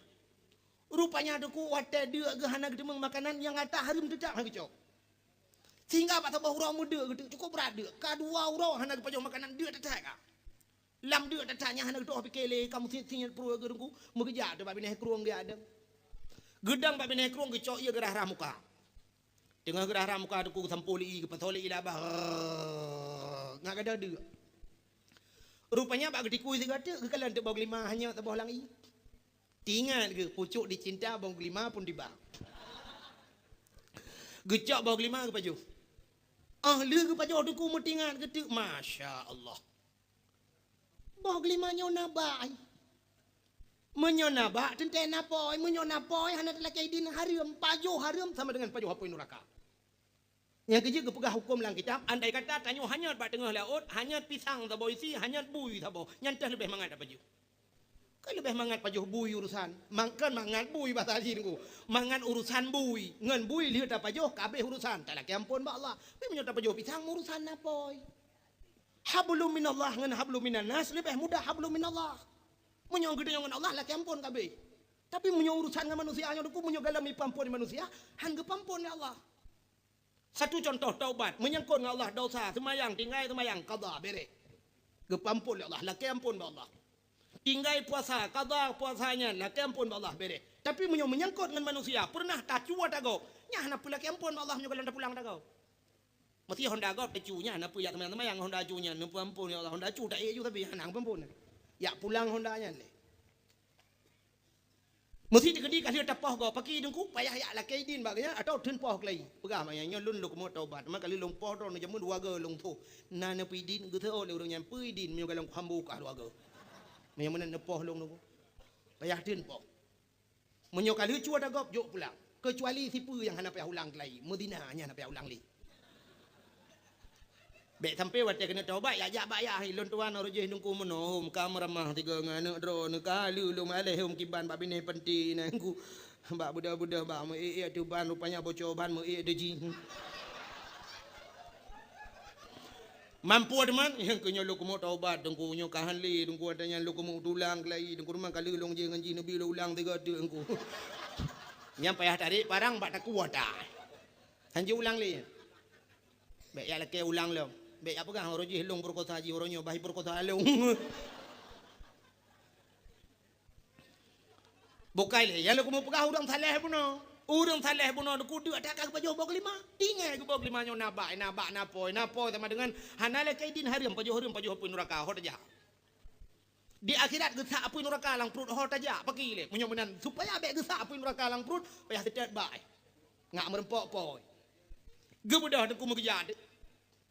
Rupanya teungku watèe deuk geuh hana geuteumeung makanan nyang ata hareuem teutap hana geucok. Sehingga bak saboh uroe meudeuk geuteuk cukôp brat deuk. Ka dua uroe hana geupajoh makanan deuk teutap ka. Lam deuk teutap nyan hana geutoh pike lé ka meusiet-siet pruet geuh teungku. Meugeujak teuk bak binéh krueng geujak dong. Geudong bak binéh krueng geucok ié geurhah-rhah muka. Teungoh geurhah-rhah muka teungku geusampoe lé ié geupasoe lé ié lam babah. Ngat gadôh deuk. Rupanya bak geutikui sigoe teuk geukalon teuk boh geulima hanyot saboh lam ié. Teuingat geuh, pucôk dicinta boh geulima pun tiba. Geucok boh geulima geupajoh. Oh lheueh geupajoh teungku meuteuingat geuteuk, masya Allah. Boh geulima nyoe na bak ai. Meunyoe na bak teuntèe na pôi, meunyoe na pôi hana teulakèe idin hareuem, pajoh hareuem sama deungon pajoh apui nuraka. Nyang keuh jeuet geupeugah hukôm lam kitab, andai kata tanyoe hanyot bak teungoh laôt, hanyot pisang saboh isi, hanyot bui saboh, nyan teuh leubeh mangat tapajoh. Kan leubeh mangat pajoh bui urusan. Mangkon mangat bui basa jih teungku. Mangat urusan bui. Ngon bui lheueh tapajoh, ka abéh urusan. Talakèe amphon bak Allah. Tapi meunyoe tapajoh pisang, urusan na pôi. Hablum minallah ngon hablum minannas leubeh mudah hablum minallah. Meunyoe geutanyoe ngon Allah, lakèe amphon ka abéh. Tapi meunyoe urusan ngon manusia nyoe teungku, meunyoe gohlom ipeuamphon lé manusia, han geupeuamphon lé Allah. Satu contoh taubat, meunyangkot ngon Allah dosa, seumayang, tinggai seumayang, qadha, bèrèh. Geupeuamphon lé Allah, lakèe amphon bak Allah. Tinggai puasa, qadha puasa nyan, lakèe amphon bak Allah, bèrèh. Tapi meunyoe meunyangkot ngon manusia, peureunah tacu ata gob, nyan hana peue lakèe amphon bak Allah meunyoe gohlom tapulang ata gob. Meusé honda gob tacu nyan, hana peue jak seumayang-seumayang honda cu nyan, neupeuamphon, ya Allah, honda cu taék ju tapi hana geupeuamphon. Jak pulang honda nyan lé. Meusé teukeudi ka lheueh tapoh gob, pakri teungku, payah jak lakèe idin bak geuh nyan atawa theun poh keulayi. Peugah bak nyan, "Nyoe lôn lôn keumeung taubat, teuma ka lheueh lôn poh droeneuh jameun dua goe lôn tho." Na neupeuidin, geuteuôt lé ureueng nyan, "Peue idin meunyoe gohlom kuhambôh kah dua goe? Meunyoe meunan neupoh lôn teungku." Payah theun poh. Meunyoe ka lheueh cu ata gob, jok pulang. Keucuali sipeue nyang hana payah ulang keulayi, meuzina nyan hana payah ulang lé. Bèk sampoe watèe keuneuk taubat, jak-jak bak yah, "Lôn tuan, roh jih teungku meunoe, hom ka meuramah tiga ngon aneuk droeneuh, ka lheueh lôn alèh hom kiban bak binéh panti nyan ku. Bak beudôh-beudôh bak meu-ék-ék ateueh ban, rupanya bocor ban meu-ék teuh jih." Mampu teuma, nyang keu nyoe lôn keumeung taubat teungku, nyoe ka han lé teungku, ata nyan lôn keumeung tulang keulayi teungku, teuma ka lheueh lôn jih ngon jih neubi lôn ulang tiga teuk teungku. Nyan payah tarek parang bak takue ata. Han jiulang lé. Bèk jak lakèe ulang lom. Bèk jak peugah uroe jih lôn peurekosa jih, uroe nyoe bah peurekosa lôn. Bukai lé, nyang lôn keumeung peugah ureueng saleh bunoe. Ureueng saleh bunoe teungku deuk ata ka geupajoh boh geulima. Tinggai geuboh geulima nyoe na bak, na bak, na pôi, na pôi sama deungon hana lakèe idin hareuem, pajoh hareuem, pajoh apui nuraka, ho tajak. Di akhirat geusak apui nuraka lam pruet, ho tajak, pakri lé. Meunyoe meunan, supaya bèk geusak apui nuraka lam pruet, payah seutôt bak. Ngat meureumpok pôi. Geubeudôh teungku meugeujak.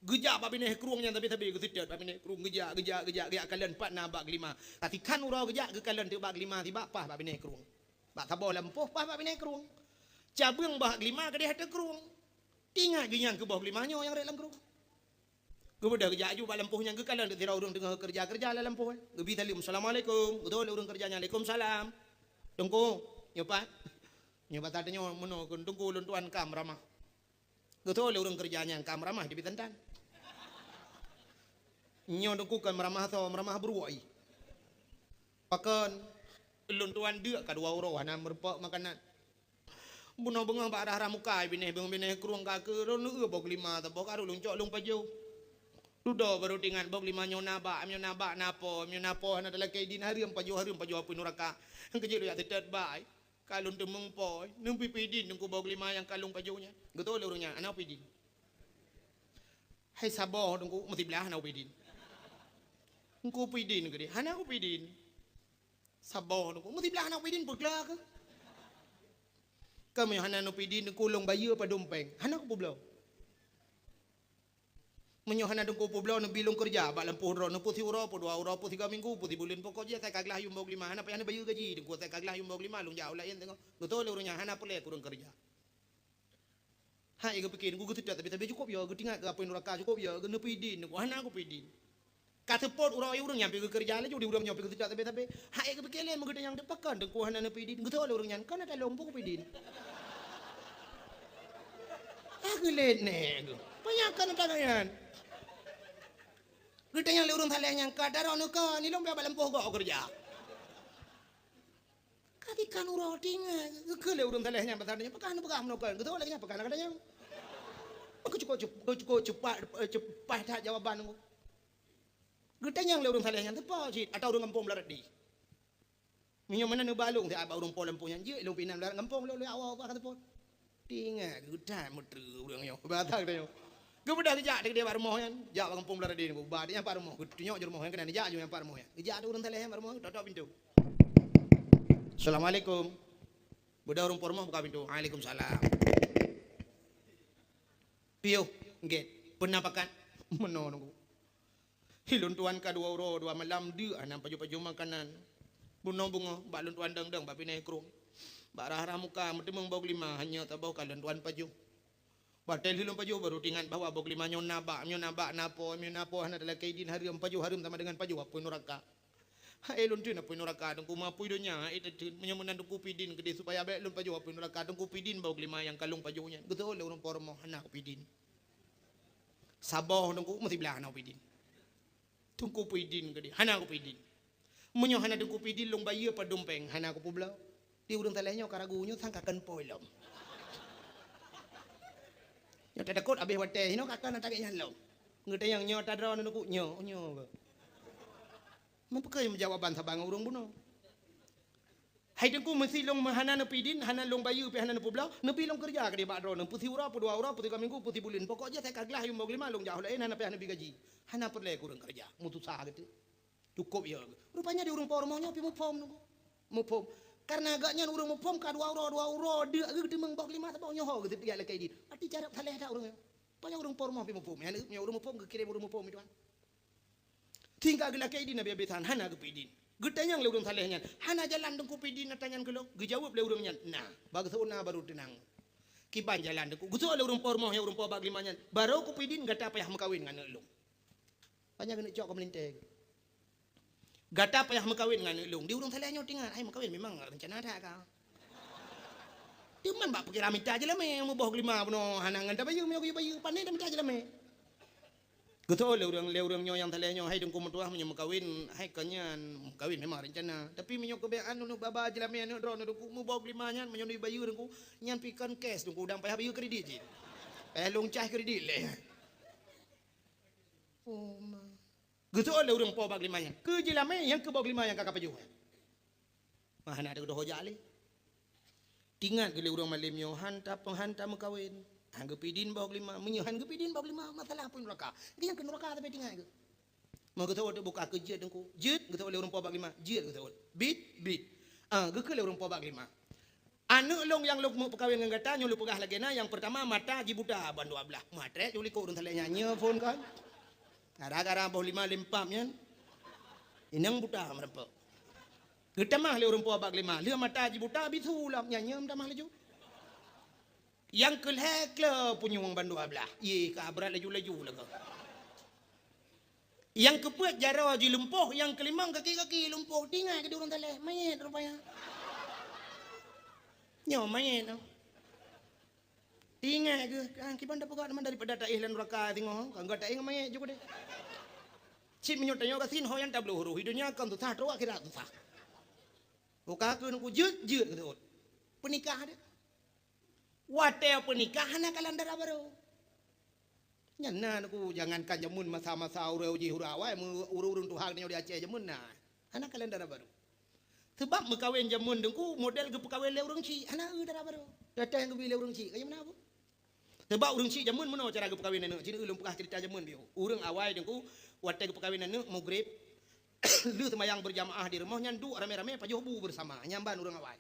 Geujak bak binéh krueng nyan sabe-sabe geuseutôt bak binéh krueng, geujak, geujak, geujak, geujak kalon pat na bak geulima. Ka sikhan uroe geujak geukalon teuk bak geulima sibak paih bak binéh krueng. Bak saboh lampôh paih bak binéh krueng. Cabeueng bak geulima keudéh ateueh krueng. Teuingat geuh nyan keu boh geulima nyoe nyang rhot lam krueng. Geubeudôh geujak aju bak lampôh nyan geukalon teuk sidroe ureueng teungoh keureuja-keureuja lam lampôh. Geubri saleuem, "Assalamualaikum." Geuteuôt lé ureueng keureuja nyan, "Waalaikumsalam." "Teungku, nyoe pat?" Nyoe pat tanyoe meunoe kheun, "Teungku, lôn tuan ka meuramah." Geuteuôt lé ureueng keureuja nyan ka meuramah, teubiet tan-tan. Nyoe Teungku kon meuramah soe, meuramah bruek. Pakon? Lôn tuan deuk ka dua uroe hana meurumpok makanan. Bunoe beungoh bak rhah-rhah muka binéh, beungoh binéh krueng ka keu lôn eu boh glima saboh ka rôh lôn cok lôn pajoh. Dudoe barô teuingat boh glima nyoe na bak, nyoe na bak na po, nyoe na po hana talakée idin, hareuem pajoh, hareuem pajoh apui nuraka. Nyang keujeuet lôn jak teutet bak, ka lôn teumeung po, neupipi idin Teungku boh glima nyang ka lôn pajoh nyan. Geutôi lé ureuëng nyan, hana kupi idin. Hai saboh Teungku, meusiblah hana kupi idin. Teungku kupi idin keudeh, hana kupi idin. Saboh Teungku, meusiblah hana kupi idin peugla keuh. Ka meunyoe hana neupi idin Teungku lôn bayeue padum péng, hana kupeubloe. Meunyoe hana Teungku peubloe neubi lôn keureuja bak lampôh droe, neupeu siuroe, peu dua uroe, peu sigoe minggu, peu sibuleuen, pokok jih asai ka glah yuem boh glima, hana payah neubayeue gaji Teungku, asai ka glah yuem boh glima lôn jak u laén teungoh. Geutôi lé ureuëng nyan hana peureulée keu ureuëng keureuja. Hai geupike Teungku geuseutôt sabe-sabe cukôp yo, geutingat keu apui nuraka cukôp yo, geuneupeu idin Teungku, hana kupi idin. Ka seupôt uroe ureuëng nyan pi geukeureuja laju di ureuëng nyoe pi geuseutôt sabe-sabe. Hai geupike lé meugeutanyong teuk pakon Teungku hana neupi idin, geutôi lé ureuëng nyan, kon ata lôn peue kupi idin. Ah geulét nèk geuh. Panyang kon ata nyan. Geutanyong lé ureuëng saleh nyan ka daroe neuka nilong bak lampôh gok keureuja. Ka tikan uroe tingai, geukheun lé ureuëng saleh nyan pasal nyan, pakon neupeugah meunoe kon, geutôi lagée nyan pakon na gata nyang. Maka cukup cep-, cukup cepat, eh, cepat that jawaban Teungku. Geutanyong lé ureuëng saleh nyan, teupo cit, atau ureuëng gampông Belarat di. Meunyoe meunan neuba lôn siat bak ureuëng po lampôh nyan, jeuet lôn pinan Belarat gampông lôn, lôn awak-awak ka teupo. Tingat geutan meuteu ureuëng nyoe. Basa geutanyoe. Geubeudôh geujak teuk bak rumoh nyan, jak bak gampông Belaradin, geuba nyan bak rumoh, geutunyok jih rumoh nyan keunan, jak jih nyan bak rumoh nyan. Geujak teuk ureuëng saleh nyan bak rumoh, totok pintoe. "Assalamualaikum." Beudôh ureuëng po rumoh buka pintoe. "Waalaikumsalam." "Piôh, gét. Peuna pakat?" "Meunoe Teungku." Hi lôn tuan ka dua uroe dua malam deuk hana pajoh-pajoh makanan. Bunoe beungoh bak lôn tuan dong-dong bak binéh krueng. Bak rhah-rhah muka meuteumeung boh glima hanya saboh ka lôn tuan pajoh. Watée lheueh lôn pajoh barô teuingat bahwa boh glima nyoe na bak, nyoe na bak na po, nyoe na po hana talakée idin, hareuem pajoh hareuem sama deungon pajoh apui nuraka. Hai lôn teun apui nuraka Teungku, meupui donya hai teun, meunyoe meunan Teungku pidin keudeh supaya bék lôn pajoh apui nuraka, Teungku pidin boh glima nyang ka lôn pajoh nyan. Geutôi lé ureuëng po rumoh hana kupi idin. Saboh Teungku meusiblah hana kupi idin. Teungku pui idin keudeh, hana kupi idin. Meunyoe hana Teungku pui idin lôn bayeue padum péng, hana kupeubloe. Di ureuëng saleh nyoe ka ragu nyoe sang ka kon po lom. Nyoe tatakot habéh watée hinoe ka kon tagét nyan lom. Geutanyong nyoe tadroe neuneuk nyoe, nyoe. Meupeukeue jawaban saban ngon ureuëng bunoe. Hai Teungku, meusi lôn hana neupi idin, hana lôn bayeue pih hana neupeubloe, neubi lôn keureuja keudeh bak droeneuh, peusiuroe, peudua uroe, peusigoe minggu, peusibuleuen. Pokok jih asai ka glah yuem boh glima lôn jak u laén, hana payah neubi gaji. Hana peureulée keu ureuëng keureuja, meususah geutanyoe. Cukôp ya. Rupanya di ureuëng po rumoh nyoe pih muphom Teungku. Muphom. Karena gobnyan ureuëng muphom ka dua uroe, dua uroe deuk geuh teumeueng boh glima saboh nyoe ho geuteuk yak lakée idin. Ati carab saleh that ureuëng nyoe. Pokoknya ureuëng po rumoh pih muphom. Nyan ureuëng muphom geukirém ureuëng muphom itu kan. Sehingga geulakée idin Nabi Abisan hana geupeu idin. Geutanyong lé ureuëng saleh nyan, "Hana jalan Teungku pidin ata nyan keu lôn?" Geujaweueb lé ureuëng nyan, "Na, bak geuseue na barô teunang." Kiban jalan Teungku. Geusoe lé ureuëng po rumoh nyang ureuëng po bak glima nyan, "Barô kupidin gata payah meukawen ngon aneuk lôn." Banyak keuneuk cok keu meulintée. "Gata payah meukawen ngon aneuk lôn." Di ureuëng saleh nyoe teuingat, "Hai meukawen memang rencana that ka." Teuma bak pikiran mita jeulamé, muboh glima bunoe hana ngon tabayeue, meunyoe geuyue bayeue, pane tamita jeulamé. Geusoe lé ureuëng, lé ureuëng nyoe nyang saleh nyoe, "Hai Teungku meutuah, meunyoe meukawen, hai kon nyan meukawen memang rencana. Tapi meunyoe keubeulaan uneuk baba jeulamé aneuk droeneuh Teungku, muboh glima nyan meunyoe neubayeue Teungku, nyan pih kon cash Teungku, dang payah bayeue kredit cit. Payah lôn cah kredit lé." Oh ma. Geusoe lé ureuëng po bak glima nyan, "Keu jeulamé nyang keu boh glima nyang ka kapajoh nyan?" Mah hana teudoh jak lé. Teuingat keu lé ureuëng malem nyoe, han tapeuhan tameukawen. Han geupeu idin boh glima, meunyoe han geupeu idin boh glima, masalah apui nuraka. Nyang keu nuraka tapi teuingat keu. Meugeuteuôt buka keu jeuet Teungku. Jeuet geuteuôt lé ureuëng po bak glima. Jeuet geuteuôt. Bit, bit. Ah, geukheun lé ureuëng po bak glima. Aneuk lôn nyang lôn meupeukawen ngon gata nyoe lôn peugah lagée na, nyang peurtama mata jibuta ban dua blaih. Meutrek ju likot ureuëng saleh nyan nyoe phon kan. Gara-gara boh glima lempam nyan. Inong buta meureumpok. Geutamah lé ureuëng po bak glima, lheueh mata jibuta bisu lam nyan nyoe meutamah laju. Nyang keu lhée kle punyueng ban dua blaih. Yeh ka brat laju-laju lagée. Nyang keupeuet jaroe jih lumpoh, nyang keulimong kaki-kaki lumpoh. Teuingat keu di ureuëng saleh, manyét rupanya. Nyoe manyét nyoe. Teuingat keu, ah, kiban tapeugah teuma daripada taéh lam nuraka singoh, ka gata ingat manyét ju keudeh. Cit meunyoe tanyoe gasien ho nyang tabloe roh, di donya kon susah, trok akhirat susah. Buka keu nuku jeuet-jeuet keu seuôt. Peunikah deh. Watée peunikah hana kalon dara barô. Nyan na nuku, jangankan jameun masa-masa ureuëng jih ureuëng awai, ureuëng-ureuëng tuha geutanyoe di Aceh jameun na. Hana kalon dara barô. Sebab meukawen jameun Teungku model geupeukawen lé ureuëng chik, hana eu dara barô. Datang geubi lé ureuëng chik, kayém na bu. Sebab ureuëng chik jameun meunoe cara geupeukawen aneuëk, jih lôn peugah ceurita jameun biôh. Ureuëng awai Teungku, watée geupeukawen aneuëk, mugreb, lheueh seumayang beurjamaah di rumoh nyan duek ramé-ramé pajoh bu beusama, nyan ban ureuëng awai.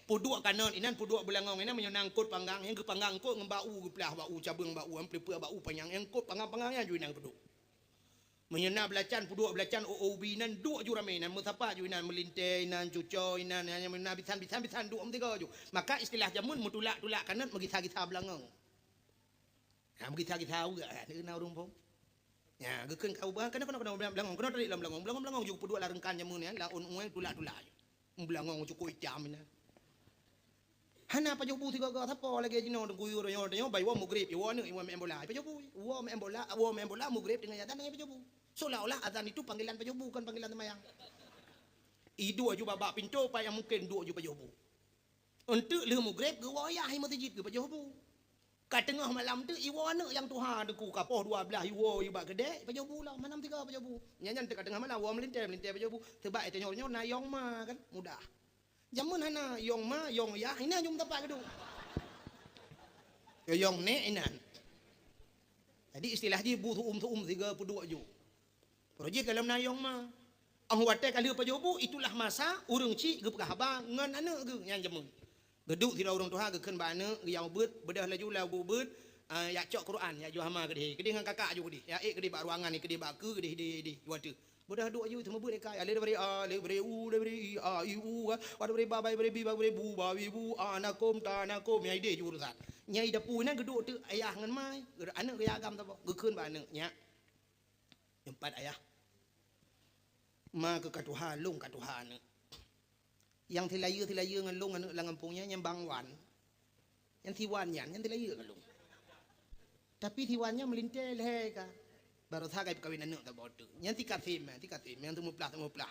Peuduek kanot inan, peuduek beulangong inan, meunyoe na eungkot panggang, nyang geupanggang eungkot ngon bak u, geuplah bak u, cabeueng bak u, amplipeu bak u panyang, nyang eungkot panggang-panggang nyan ju inan peuduek. Meunyoe na beulacan, peuduek beulacan, o-o ubi inan, duek ju ramé inan, meusapa ju inan, meulintée inan, cuco inan, nyan meunyoe na bisan-bisan, bisan duek meutiga ju. Maka istilah jameun meutulak-tulak kanot meugisa-gisa beulangong. Ha, meugisa-gisa uga, ha, na ureuëng phon. Nya, geukheun ka ubah, keunoe, keunoe, keunoe beulangong, keunoe tarik lam beulangong, beulangong, beulangong ju peuduek lat reungkan jameun nyan, lam ôn ueng tulak-tulak. Beulangong cukup itam inan. Hana pajoh bu sigoe-goe, sapo lagée jinoe Teungku yue, tanyoe, tanyoe, bai woe mugreb, iwoe aneuëk, iwoe meu'en bola, pajoh bu. Woe meu'en bola, woe meu'en bola, mugreb deungon azan, pajoh bu. Seolah-olah azan itu panggilan pajoh bu, kon panggilan seumayang. Iduek ju bak-bak pintoe, pat nyang mungken duek ju pajoh bu. Eunteuk lheueh mugreb geuwoe yah i meuseujid geupajoh bu. Ka teungoh malam teuk iwoe aneuëk nyang tuha Teungku, ka poh dua blaih iwoe i bak keudè, pajoh bu lom, malam tiga pajoh bu. Nyan, nyan teuk ka teungoh malam woe meulintée, meulintée pajoh bu. Sebab tanyoe nyoe na yong ma kan, mudah. Jameun hana yong ma, yong yah, inan ju meusapat geuduek. Yong nèk inan. Jadi istilah jih bu su'um-su'um sigoe peuduek ju. Uroe jih ka lom na yong ma. Óh watée ka lheueh pajoh bu, itulah masa ureuëng chik geupeugah haba ngon aneuëk geuh nyang jameun. Geuduek sidroe ureuëng tuha geukheun bak aneuëk, geuyue beuet, beudôh laju lam beuet, ah, jak cok Quran, jak jok hama keudeh. Keudeh ngon kakak ju keudeh. Jak ék keudeh bak ruangan, keudeh bak keue, keudeh ideh, ideh. Watée beudôh duek ju, teuma beuet ka. Alif dari a, alif dari u, dari i, a, i, u, ka. Wa dari ba, ba dari bi, ba dari bu, ba, bi, bu, a, na, kum, ta, na, kum. Nyang ideh ju urusan. Nyang i dapu inan geuduek teuk ayah ngon ma, aneuëk geuyue agam saboh. Geukheun bak aneuëk, nyak. Nyoe pat ayah. Ma keuh ka tuha, lôn ka tuha aneuëk. Nyang silayeue-silayeue ngon lôn aneuëk lam gampông nyan, nyan Bang Wan. Nyang si Wan nyan, nyang silayeue ngon lôn. Tapi si Wan nyan meulintée lhée ka. Baroesa ka ipeukawen aneuëk saboh teuk. Nyan si Kasem, si Kasem, nyang teumuplah-teumuplah.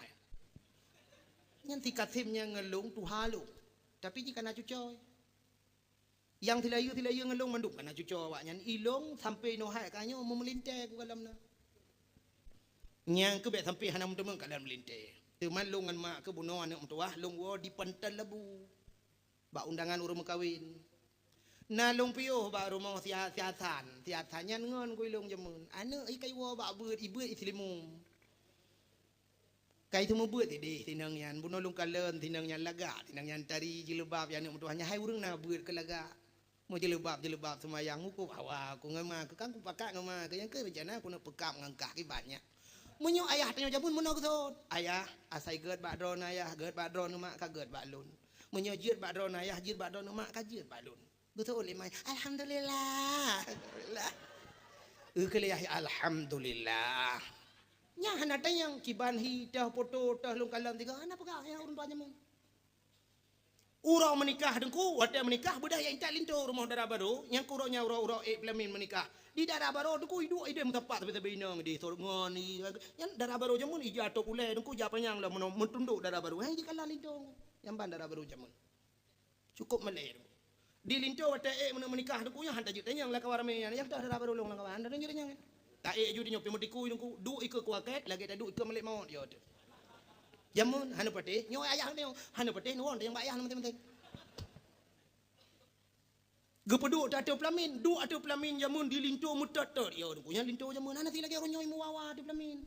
Nyan si Kasem nyan ngon lôn tuha lôn. Tapi jih ka na cucoe. Nyang silayeue-silayeue ngon lôn mandum ka na cucoe awaknyan. Ilôn sampoe nyoe hai ka nyoe meumeulintée ku kalon na. Nyang keuh bék sampoe hana meuteumé kalon meulintée. Teuma lôn ngon mak keuh bunoe aneuëk meutuwah lôn woe di Pantai Labu. Bak undangan ureuëng meukawen. Na lôn piôh bak rumoh si A-, si Hasan. Si Hasan nyan ngon ku ilôn jameun. Aneuëk i ka iwoe bak beuet, ibeuet i Seulimeum. Ka iteumé beuet ideh sinong nyan, bunoe lôn kalon sinong nyan lagak, sinong nyan tari jilbab, ya aneuëk meutuwah nyan hai ureuëng na beuet keu lagak. Meujilbab-jilbab seumayang, mukub hawa, ku ngon ma keuh kan kupakat ngon ma keuh, nyang keuh rencana kuneuk peukab ngon kah kiban nyan. Meunyoe ayah tanyoe jameun meunoe geuseuôt, "Ayah, asai gét bak droeneuh ayah, gét bak droeneuh mak, ka gét bak lôn. Meunyoe jeuet bak droeneuh ayah, jeuet bak droeneuh mak, ka jeuet bak lôn." Geuseuôt lé ma, "Alhamdulillah." Alhamdulillah. Geukheun lé yah, "Alhamdulillah." Nyan hana tanyong kiban hi, toh poto, toh lôn kalon tiga, hana peugah ayah ureuëng tuha jameun. Uroe meunikah Teungku, watée meunikah beudôh jak intat linto rumoh dara barô, nyang keu uroe nyan uroe-uroe ék peulamin meunikah. Di dara barô Teungku iduek ideh meusapat sabe-sabe inong ideh sot ngon i, nyan dara barô jameun ija top ulée Teungku ija panyang lom meuno-, meutundok dara barô. Hai jikalon linto Teungku. Nyan ban dara barô jameun. Cukup malée Teungku. Di linto watée ék meuneuk meunikah Teungku nyan han tajeuet tanyong lam kawan ramé nyan, nyang toh dara barô lôn lam kawan, han tajeuet tanyong. Ta ék ju di nyoe pih meutikui Teungku, duek ikeue kuakét lagée taduek ikeue malaikat maut, yo teuh. Jameun hana patéh, nyoe ayah nyoe hana patéh nuwon tanyong bak ayah na maté-maté. Geupeuduek ateueh peulamin, duek ateueh peulamin jameun di linto meutot-tot, yo Teungku, nyan linto jameun hana si lagée uroe nyoe meuwawa ateueh peulamin.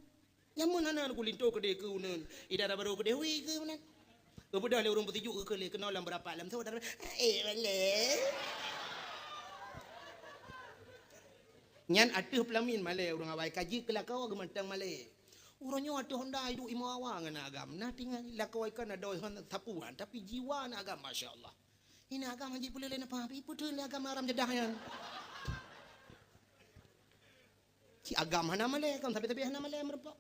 Jameun hana Teungku linto keudeh keu uneun, i dara barô keudeh wi keu uneun. Geubeudôh lé ureuëng peusijuek geukheun lé keunoe lam beurapat lam soe dara, eh, malée. Nyan ateueh peulamin malée ureuëng awai ka jeuet keu lakoe geumantong malée. Uroe nyoe ateueh honda iduek imoe awa ngon agam. Na tinggai lakoe ikan adoe hon sapuan, tapi jiwa na agam, masya Allah. Ina agam han jipeuleulée napa, ipeuteun lé agam haram jadah nyan. Ci agam hana malée, kon sabe-sabe hana malée meurumpok.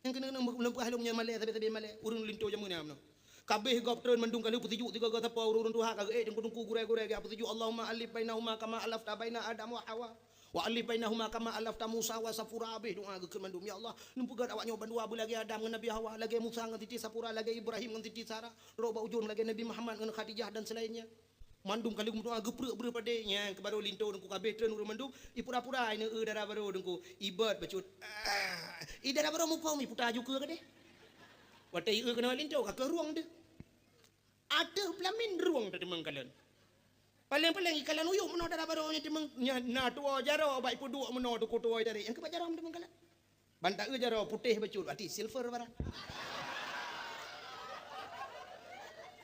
Nyang keuneuk lôn peugah lôn nyan malée, sabe-sabe malée. Ureuëng linto jameun nyan meunoe. Ka abéh gob treun mandum ka lheueh peusijuek tiga-tiga sapo ureuëng tuha ka geuék teungku-teungku gurée-gurée geuék peusijuek, Allahumma alif bainahuma kama alafta baina Adam wa Hawa. Wa alif bainahuma kama alafta Musa wa Safura, abéh doa geukheun mandum, "Ya Allah, neupeugét awak nyoe bandua beulagée Adam ngon Nabi Hawa, lagée Musa ngon Siti Safura, lagée Ibrahim ngon Siti Sarah, rot bak ujong lagée Nabi Muhammad ngon Khadijah dan selainnya." Mandum ka lheueh meudoa geupreuek breueh padé, nyan keuh barô linto Teungku ka abéh treun ureuëng mandum, ipura-pura ineuk eu dara barô Teungku, ibot bacut. Ah, i dara barô muphom iputa ju keue keudeh. Watée ieu keunoe linto ka keuh rueng deuh. Ateueh peulamin rueng tateumeung kalon. Paleng-paleng ikalon uyuek meunoe dara barô nyan teumeung, nyan na tuwoe jaroe bak ipeuduek meunoe teuku tuwoe tarék, nyang keuh bak jaroe meuteumeukalon. Ban ta-eu jaroe putéh bacut, até silver barang.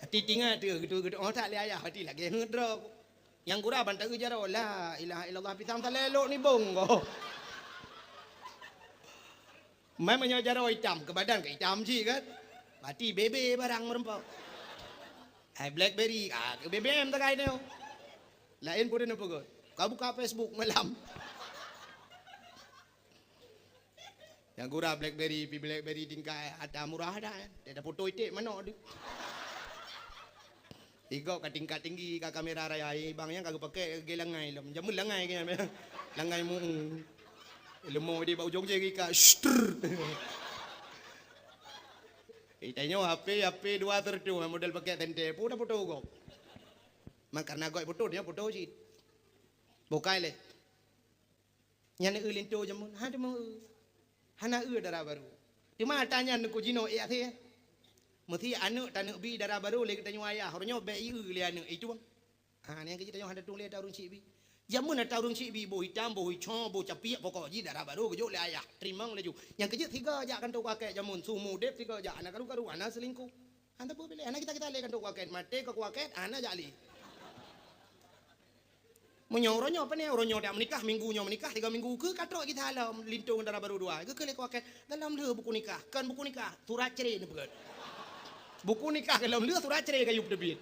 Até tingat teuh geutu-geutu, oh, that lé ayah, até lagée heuet droe. Nyang gura ban ta-eu jaroe, la ilaha illallah, pisang salé lok nibong goh. Mai meunyoe jaroe itam, keu badan ka itam cit kan. Berarti bebe barang meureumpok. Hai BlackBerry, ah, keu B B M takai nyoe. Laén peue neupeugah. Ka buka Facebook malam. Nyang gura BlackBerry, pi BlackBerry tingkai ata murah dah. Dia dah foto iték manok tu. Igok ka tingkat tinggi, ka kamera raya, eh, bang nyang ka geupakai lagée langai lom. Jameun langai ke nyan, langai mu. Leumo di bak ujong jih ka, shtr. Eh, tanyoe H P, H P dua tertu, model pakai tente, pun dah foto gok. Mak karena gok foto, dia foto cit. Bukai leh. Nyan eu linto jameun, ha teuma eu. Hana eu dara barô. Teuma ata nyan Teungku jinoe ék até. Meusi aneuk taneuk bi dara barô lé geutanyoe ayah, uroe nyoe bék ieu lé aneuk, itueng. Ha, nyan keuh jih tanyoe hana tueng lé ata ureuëng syiek bi. Jameun ata ureuëng syiek bi, boh itam, boh ico, boh capiek, pokok jih dara barô geujok lé ayah. Teurimong laju. Nyang keuh jeuet siga jak kantô kuakét jameun, seumeu udeb siga jak, hana karu-karu, hana seulingkoh. Hana peue piléh, hana kita-kita lé kantô kuakét, maté ka kuakét, hana jak lé. Meunyoe uroe nyoe pane, uroe nyoe dak meunikah, minggu nyoe meunikah, tiga minggu keu ka trok kita lom linto ngon dara barô dua. Geukheun lé kuakét, golom lheueh buku nikah, kon buku nikah, surat cerai neupeugét. Buku nikah golom lheueh, surat cerai ka yue peuteubiet.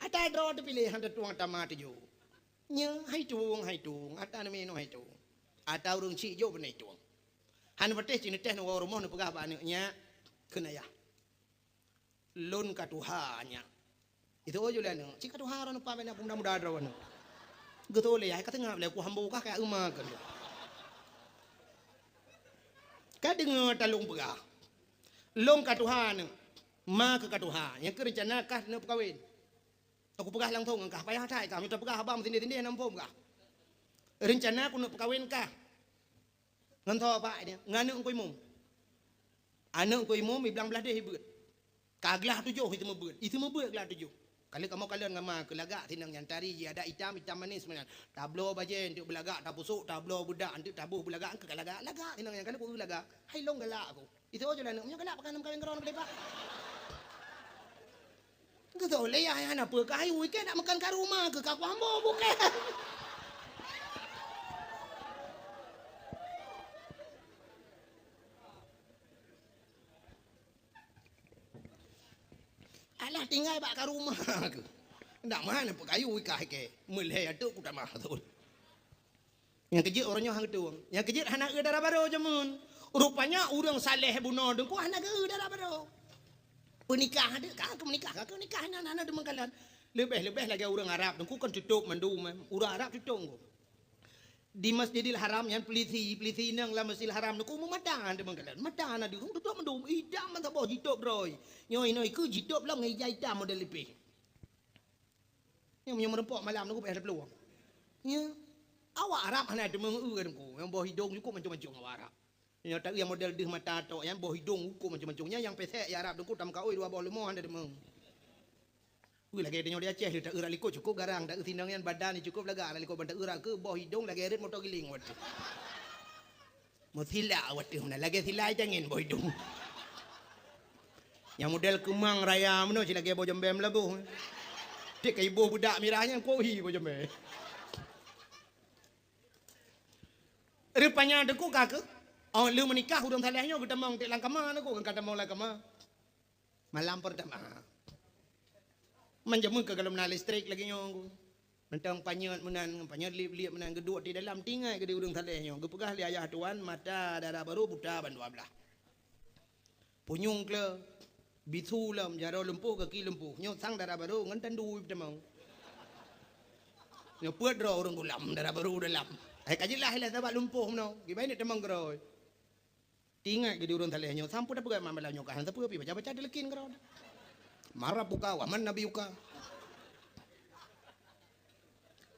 Ata droe teupiléh hana tueng tama tujoh. Nyoe hai tueng, hai tueng, ata neuminoe hai tueng. Ata ureuëng syiek jok beunai tueng. Hana patéh cit neuteh neuwoe rumoh neupeugah bak aneuk nyan, kheun ayah. Lôn ka tuha nyak. Itu ujue lé aneuk, cit ka tuha droeneuh pa bak na peumuda-muda droeneuh. Geutôh lé yah, ka teungab lé ku hambo kah ka euma keu lôn. Ka deungoe talôn peugah. Lôn ka tuha aneuk, ma keuh ka tuha, nyang keuh reuncana kah neuk peukawen. Aku peugah langsong ngon kah, payah that kah, meunyoe tapeugah haba meusindeh-sindeh na muphom kah. Reuncana ku neuk peukawen kah. Ngon soe pak dia? Ngon aneuk Teungku Imum. Aneuk Teungku Imum i blang blaih deh i beuet. Ka glaih tujoh i seumeubeuet. I seumeubeuet glaih tujoh. Ka lheueh kamoe kalon ngon ma keuh lagak sinong nyan tari jih adat itam, itam manis meunan. Tabloe bajée untuk beulagak, tapusok, tabloe beudak untuk taboh beulagak, keu ka lagak, lagak sinong nyan ka lheueh ku lagak. Hai lôn galak aku. Itu aja lah aneuk, meunyoe galak pakai nam kawin keudroe keudeh pak. Geutôh lé yah hana peue ka hayu, ikei nak makan ka rumoh keuh ka kuambo bukée. Alah tinggai bak ka rumoh keuh. Ndak meuhana peue ka hayu ikah ikei. Meulhée ateueh ku tamah thon. Nyang keujeuet uroe nyoe han geutueng. Nyang keujeuet hana eu dara barô jameun. Rupanya ureuëng saleh bunoe Teungku hana geu-eu dara barô. Peunikah deuek ka keu meunikah, ka keu nikah hana, hana deungon kalon. Leubeh-leubeh lagée ureuëng Arab Teungku kan tutôp mandum, ureuëng Arab tutôp Teungku. Di Masjidil Haram nyan peulisi, peulisi inong lam Masjidil Haram Teungku meumata deungon kalon. Mata hana deungon tutôp mandum, itam mantong boh jitôp droe. Nyoe inoe ikeue jitôp lom ngon ija itam model lipeh. Nyoe meunyoe meureumpok malam Teungku payah taplueng. Nyoe awak Arab hana deungon eu Teungku. Nyang boh idong cukôp mancong-mancong awak Arab. Nyoe ta-eu nyang model deuh mata tok nyan boh idong cukôp mancong-mancong. Nyan nyang pesek i Arab Teungku tameukaôi dua boh leumo hana deungon. Wih lagée tanyoe di Aceh lé ta-eu rak likot cukôp garang, ta-eu sinong nyan badan cukôp lagak rak likot ban ta-eu rak keu boh idong lagée rot moto giling watée. Meusilak watée meunan lagée silai cangén boh idong. Nyang model keumang raya meunoe cit lagée boh jambée meulaboh. Tiek ka iboh beudak mirah nyan kohi boh jambée. Rupanya Teungku ka keuh, oh lheueh meunikah ureuëng saleh nyoe geutamong tiek lam kama Teungku, ka tamong lam kama. Malam peurtama. Manjameun ka golom na listrik lagée nyoe Teungku. Mantong panyöt meunan, panyöt lieb-lieb meunan geuduek di dalam tinggai geude ureuëng saleh nyoe. Geupeugah lé ayah tuan, mata dara barô buta ban dua blaih. Punyueng kle, bisu lom, jaroe lumpoh, gaki lumpoh. Nyoe sang dara barô ngon tandu peutamong. Nyoe peuet droe ureuëng gulam dara barô dalam. Hai ka jeulaih lah sabab lumpoh meunoe. Kiban nyoe tamong keudroe. Teuingat keu di ureuëng saleh nyoe, sampoe tapeugah mak malam nyoe ka hana sapeue pih baca-baca dileukin keudroe. Marab buka, wa man nabi uka.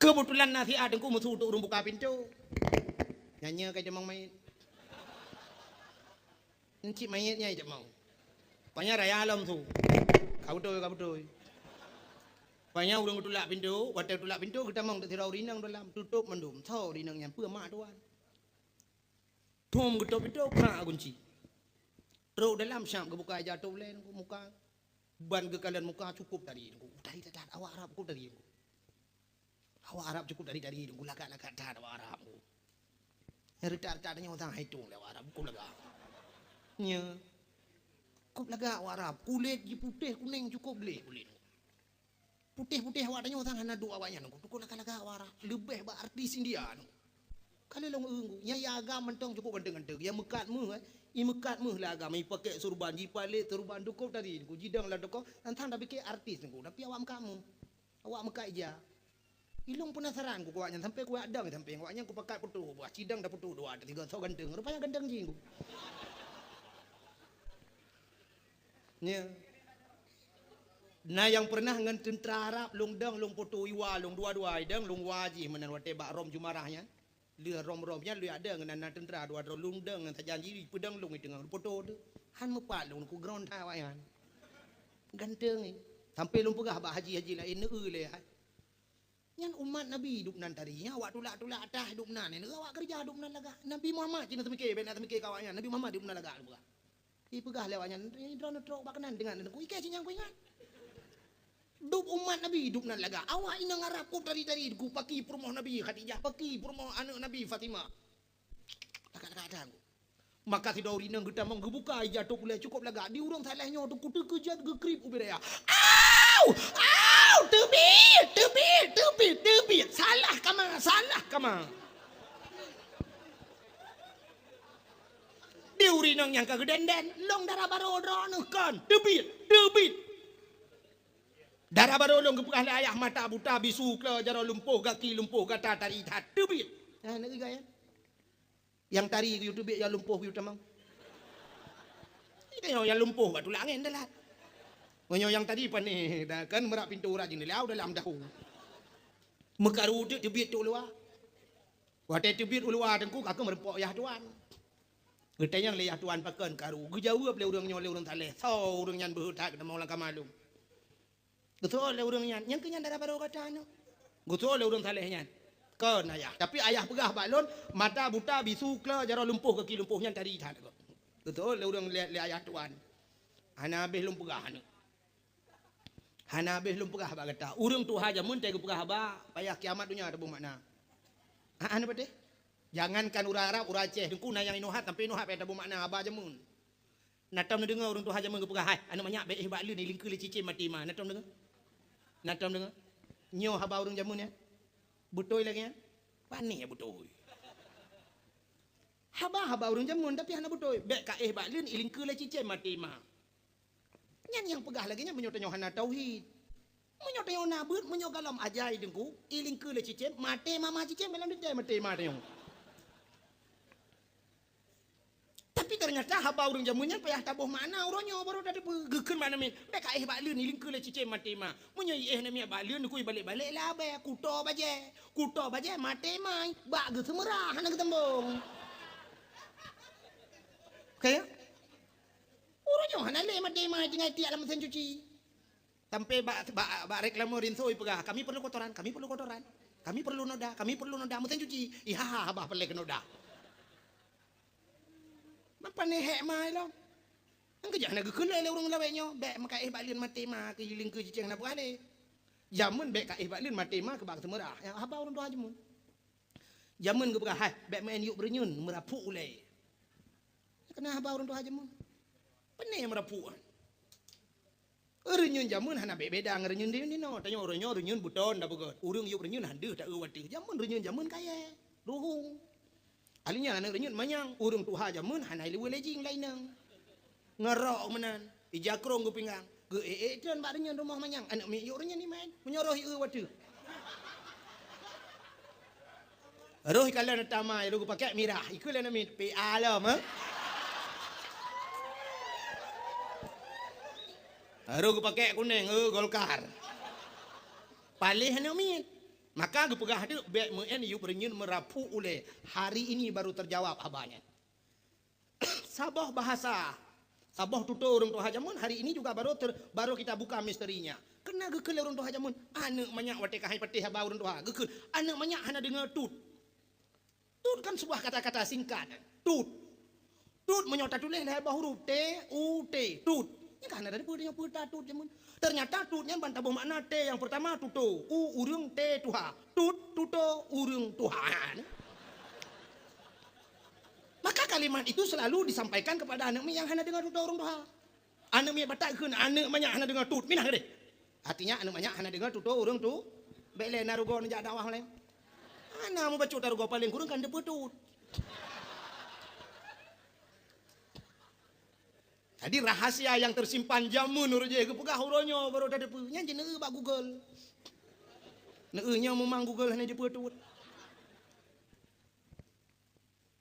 Keubeutulan na siat teungku meusu untuk ureuëng buka pintoe. Nyan nyoe ka jamong mait. Encik mait nyan jamong. Panya raya lom su. Ka beutôi, ka beutôi. Panya ureuëng geutulak pintoe, watée geutulak pintoe geutamong sidroe ureuëng inong dalam, tutôp mandum. Soe ureuëng inong nyan, peue mak tuan. Thom geutôp pintoe, krak gunci. Trok dalam syab geubuka ija tôp lé muka. Ban geukalon muka cukôp tari teungku. Tari that-that awak Arab cukôp tari teungku. Awak Arab cukôp tari-tari teungku, lagak-lagak that awak Arab teungku. Nyang reutak-reutak tanyoe sang hai tueng lé awak Arab cukôp lagak. Nya. Cukôp lagak awak Arab, kulét jih putéh kunéng cukôp gleh kulét. Putéh-putéh awak tanyoe sang hana duek awak nyan teungku. Cukôp lagak-lagak awak Arab, leubeh bak artis India teungku. Ka lheueh lôn eu teungku, nyang agam mantong cukôp ganteng-ganteng. Nyang meukat méuh, eh. I meukat méuh lé agam, i pakai surban, jipalét surban, cukôp tari teungku. Jidong lam toko, sang-sang tapike artis teungku. Tapi awak meukat méuh. Awak meukat ija. Ilong peunasaran ku awak nyan sampai kuat dang sampai awak nyan kupakat putôh buah cidang dah putôh dua tiga soe ganteng. Rupanya ganteng jih ku. Nya. Na nyang pernah ngon teuntara Arab lôn dang lôn putôh iwa lôn dua-dua idang lôn wa jih meunan watée bak Rom Jumarah nyan. Lheueh Rom-Rom nyan lheueh ada ngon na teuntara dua droe lôn dang ngon sajan jih peudang lôn i teungoh putôh tu. Han meupat lôn ku ground that awak nyan. Ganteng ni. Sampai lôn peugah bak haji-haji laén neu lé hai. Nyan umat Nabi dubnan tari. Nyan awak tulak-tulak atah dubnan. Nyan awak keureuja dubnan lagak. Nabi Muhammad cina teumike, bèk na teumike keu awak nyan. Nabi Muhammad dubnan lagak lôn peugah. Ipeugah lé awak nyan, "Droeneuh trok bak keunan deungon aneuk ku." Ikei cit nyang kuingat. Dub umat Nabi dubnan lagak. Awak inong Arab ku tari-tari ku paki peurumoh Nabi Khadijah, paki peurumoh aneuk Nabi Fatimah. Lagak-lagak that ku. Maka sidroe ureueng inong geutamong geubuka ija tôp ulèe cukôp lagak. Di ureueng saleh nyoe teungku teukeujot geukrip ubé raya. Au! Au! Teubiet! Teubiet! Teubiet! Teubiet! Salah kama! Salah kama! Di ureueng inong nyang ka geudenden, lôn dara barô droeneuh kon. Teubiet! Teubiet! Dara barô lôn geupeugah lé ayah mata buta bisu klo jaroe lumpoh gaki lumpoh gata tari that. Teubiet! Nah, nak gaya. Nyang tari geuyue teubiet nyang lumpoh geuyue tamong. Itu nyang lumpoh bak tulak angén dalat. Meunyoe nyang tari panéh dah kan meurap pintoe urat jeuneulah dalam dahu. Meukaru teuk teubiet teuk luwa. Watèe teubiet u luwa teungku ka keuh meureumpok yah tuan. Geutanyong lé yah tuan pakon karu. Geujaweueb lé ureueng nyoe lé ureueng saleh. Soe ureueng nyan beuhe that geutamong lam kama lôn. Geuseuôt lé ureueng nyan, "Nyang keu nyan dara barô gata nyoe?" Geuseuôt lé ureueng saleh nyan, "Kon ayah." Tapi ayah peugah bak lôn, "Mata buta, bisu, klo, jaroe lumpoh, gaki lumpoh nyan tari that." Geuseuôt lé ureueng lé, lé ayah tuan. Hana habéh lôn peugah aneuk. Hana habéh lôn peugah bak gata. Ureueng tuha jameun teuh geupeugah haba, payah kiamat donya taboh makna. Ha, hana patéh? Jangankan ureueng Arab, ureueng Aceh, teungku na nyang inoe hat, sampai inoe hat payah taboh makna haba jameun. Na tom neudeungoe ureueng tuha jameun geupeugah, "Hai, aneuk manyak bèk éh bak leuen, ilingkeue lé cicém maté ma." Na tom deungoe? Na tom deungoe? Nyoe haba ureueng jameun nyan? Beutôi lagèe nyan? Panéh beutôi. Haba-haba ureueng jameun, tapi hana beutôi. "Bèk ka éh bak leuen, ilingkeue lé cicém maté ma." Nyan nyang peugah lagèe nyan meunyoe tanyoe hana tauhid. Meunyoe tanyoe na beuet, meunyoe gohlom ajai teungku, ilingkeue lé cicém, maté ma ma cicém, malam teuntèe maté ma tanyoe. Tapi ternyata haba ureueng jameun nyan payah taboh makna uroe nyoe baru tateupeue. Geukheun bak aneuk miet, "Bèk ka éh bak leuen, ilingkeue lé cicém maté ma." Meunyoe iéh aneuk miet bak leuen, kui balek-balek lé abèe, kuto bajèe. Kuto bajèe maté ma, bak geuseumeurah hana geuteumbong. Oke ya? Uroe nyoe hana lé maté ma tinggai tiak lam mesin cuci. Sampai bak, bak, bak reklame rinso ipeugah, "Kami perlu kotoran, kami perlu kotoran. Kami perlu noda, kami perlu noda." Mesin cuci, iha, haba peureulèe keu noda. Mapa neuhèk ma ilong? Nyang keujah na geukheun lé ureueng lawét nyoe, "Bèk meuka éh bak leuen maté ma keu ilingkeue cicém na buah lé." Jameun bèk ka éh bak leuen maté ma keu bak seumeurah. Nyang haba ureueng tuha jameun. Jameun geupeugah, "Hai, bèk meu'en yôk beureunyun, meurapuk ulèe." Keunan haba ureueng tuha jameun. Peue na meurapuk? Reunyeun jameun hana beda ngon reunyeun di, di noe. Tanyoe uroe nyoe reunyeun beuton tapeugöt. Ureueng yôp reunyeun han deuh taeu watèe. Jameun reunyeun jameun kayèe. Ruhueng. Ahli nyan aneuk reunyeun manyang. Ureueng tuha jameun hana ileuweue lé jing lam inong. Ngon rok meunan. Ija krông geupinggang. Geu-ék-ék treun bak reunyeun rumoh manyang. Aneuk miet yôp reunyeun iman. Meunyoe roh ieu watèe. Roh ikalon tamai, roh geupakék mirah, ikheun lé aneuk miet, P A lom, eh? Roh geupakék kunéng, eh, Golkar. Paléh aneuk miet. Maka geupeugah teuk, "Bék meu'en yup reunyeun meuraphu ulée. Hari ini baru terjawab haba nyan." Saboh bahasa, saboh tutoe ureuëng tuha jameun hari ini juga baru ter, baru kita buka misterinya. Keureuna geukheun lé ureuëng tuha jameun, aneuk manyak watée ka hai patéh haba ureuëng tuha, geukheun, aneuk manyak hana deungoe tut. Tut kan sebuah kata-kata singkat. Tut. Tut meunyoe tatuléh lhée boh huruf, T, U, T, tut. Nyan ka hana teupeue tanyoe peue ta tut jameun. Ternyata tut nyan ban taboh makna, T yang pertama tutoe, U ureuëng, T tuha. Tut, tutoe, ureuëng tuha. Maka kalimat itu selalu disampaikan kepada aneuk miet nyang hana deungoe tutoe ureuëng tuha. Aneuk miet batat kheun, aneuk manyak hana deungoe tut, minah deh. Artinya aneuk manyak hana deungoe tutoe ureuëng tu, bék lé na rugoe neujak dakwah lé. Hana mubacut tarugoe paléng kureueng kan teupeue tut. Jadi rahasia nyang tersimpan jameun ureuëng jih geupeugah uroe nyoe baru tateupeue. Nyan jeuet neueu bak Google. Neueu nyoe memang Google hana jeuet peue tut.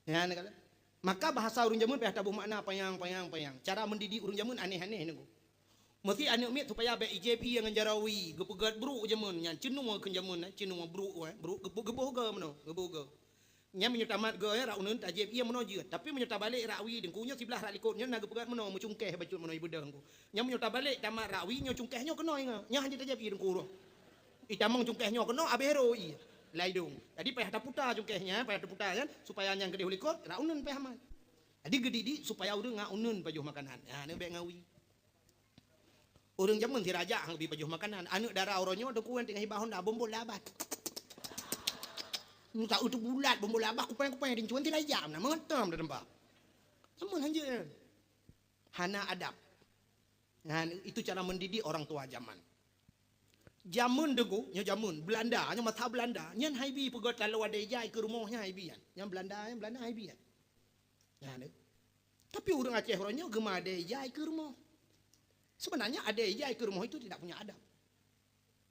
Nyan kan. Maka bahasa ureuëng jameun payah taboh makna panyang, panyang, panyang. Cara mendidik ureuëng jameun aneh-aneh nunggu. Meusti aneuk miet supaya bék ijép ie ngon jaroe wie, geupeugét brok jameun nyan, ceunoe kheun jameun, eh, ceunoe brok, eh, brok geuboh, geuboh goe meunoe, geuboh goe. Nyan meunyoe tamat goe, eh, rak uneuen tajép ie meunoe jeuet. Tapi meunyoe tabalek rak wie deungku nyoe siblah rak likot nyoe na geupeugét meunoe, meucungkéh bacut meunoe ibeudeuh deungku. Nyan meunyoe tabalek tamat rak wie nyoe cungkéh nyoe keunoe ingat. Nyan hana tajép ie deungku roh. Itamong cungkéh nyoe keunoe abéh rhot ie. Laidong. Jadi payah taputa cungkéh nyan, payah taputa nyan supaya nyang keudeh u likot rak uneuen payah mat. Jadi geudidik supaya ureuëng ngon uneuen pajoh makanan. Ha, neuh bék ngawi. Ureuëng jameun sirajak hang bi pajoh makanan. Aneuk dara uroe nyoe teukuwen teungoh hibah honda bombol labat. Musa itu bulat bombol labat kupeng-kupeng rincuan sirajak na mengetam dah tempat. Jameun hanjeuet nyan. Hana adab. Nah, itu cara mendidik orang tua zaman. Jameun deungoe, nyoe jameun Belanda, nyoe masa Belanda, nyan hai bi peugét lalu ada ijai keu rumoh nyan hai bi nyan. Nyan Belanda, nyan Belanda hai bi nyan. Nyan deh. Tapi ureuëng Aceh uroe nyoe geuma ada ijai keu rumoh. Sebenarnya ada ijai keu rumoh itu tidak punya adab.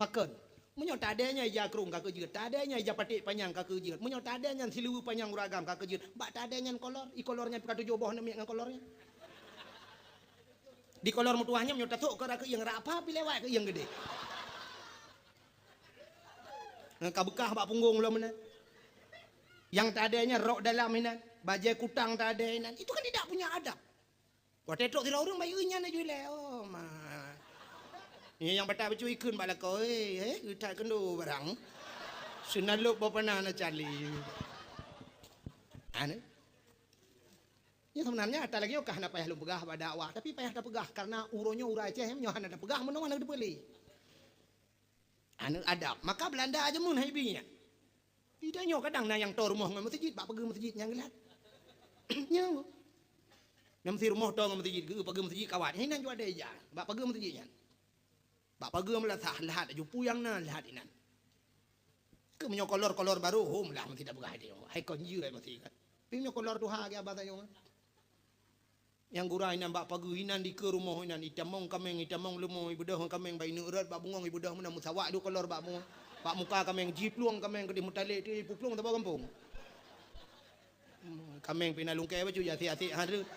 Pakon? Meunyoe tadé nyan ija krong ka keujeuet, tadé nyan ija paték panyang ka keujeuet, meunyoe tadé nyan siluweue panyang uragam ka keujeuet, bak tadé nyan kolor, i kolor nyan pih ka tujoh boh aneuk miet ngon kolor nyan. Di kolor meutuwah nyan meunyoe tasok keu rak keuieng, rak apa pih lewat keuieng geudeh. Ngon ka beukah bak punggong lom meunan. Nyang tadé nyan rok dalam inan, bajée kutang tadé inan. Itu kan tidak punya adab. Watée trok sidroe ureuëng bayeue nyan laju ilée, "Oh, ma." Nyan nyang batat bacut ikheun bak lakoe, "Eh, eh, geutat keundo barang." Seunalop boh panah na cali. Anu. Nyan sebenarnya ata lagée nyoe ka hana payah lôn peugah bak dakwah, tapi payah tapeugah karena uroe nyoe ureuëng Aceh nyoe hana tapeugah meunoe hana teupeue lé. Anu adab. Maka Belanda aja mun hai bi nyan. Di tanyoe kadang na nyang toe rumoh ngon meuseujid, bak pageue meuseujid nyang geulat. Nyoe. Nyang meusi rumoh toe ngon meuseujid, geu pageue meuseujid kawat. Nyan jua ada ija, bak pageue meuseujid nyan. Bak pageue meulasah, lahat laju peue nyang na, lahat inan. Keu meunyoe kolor-kolor barô, hom lah meusi tapeugah lé nyoe. Hai kon jeuet meusi kan. Tapi meunyoe kolor tuha geuh abah tanyoe. Nyang gura inan bak pageue inan dikeue rumoh inan, itamong kaméng, itamong leumo, ibeudôh ngon kaméng, bak ineuk rot bak bungong, ibeudôh meunan meusawak duek kolor bak bungong. Bak muka kaméng, jiplueng kaméng keudeh meutalek ti ipuplueng saboh gampông. Hmm, kaméng pih na lungkée bacut, asek-asek han reuet.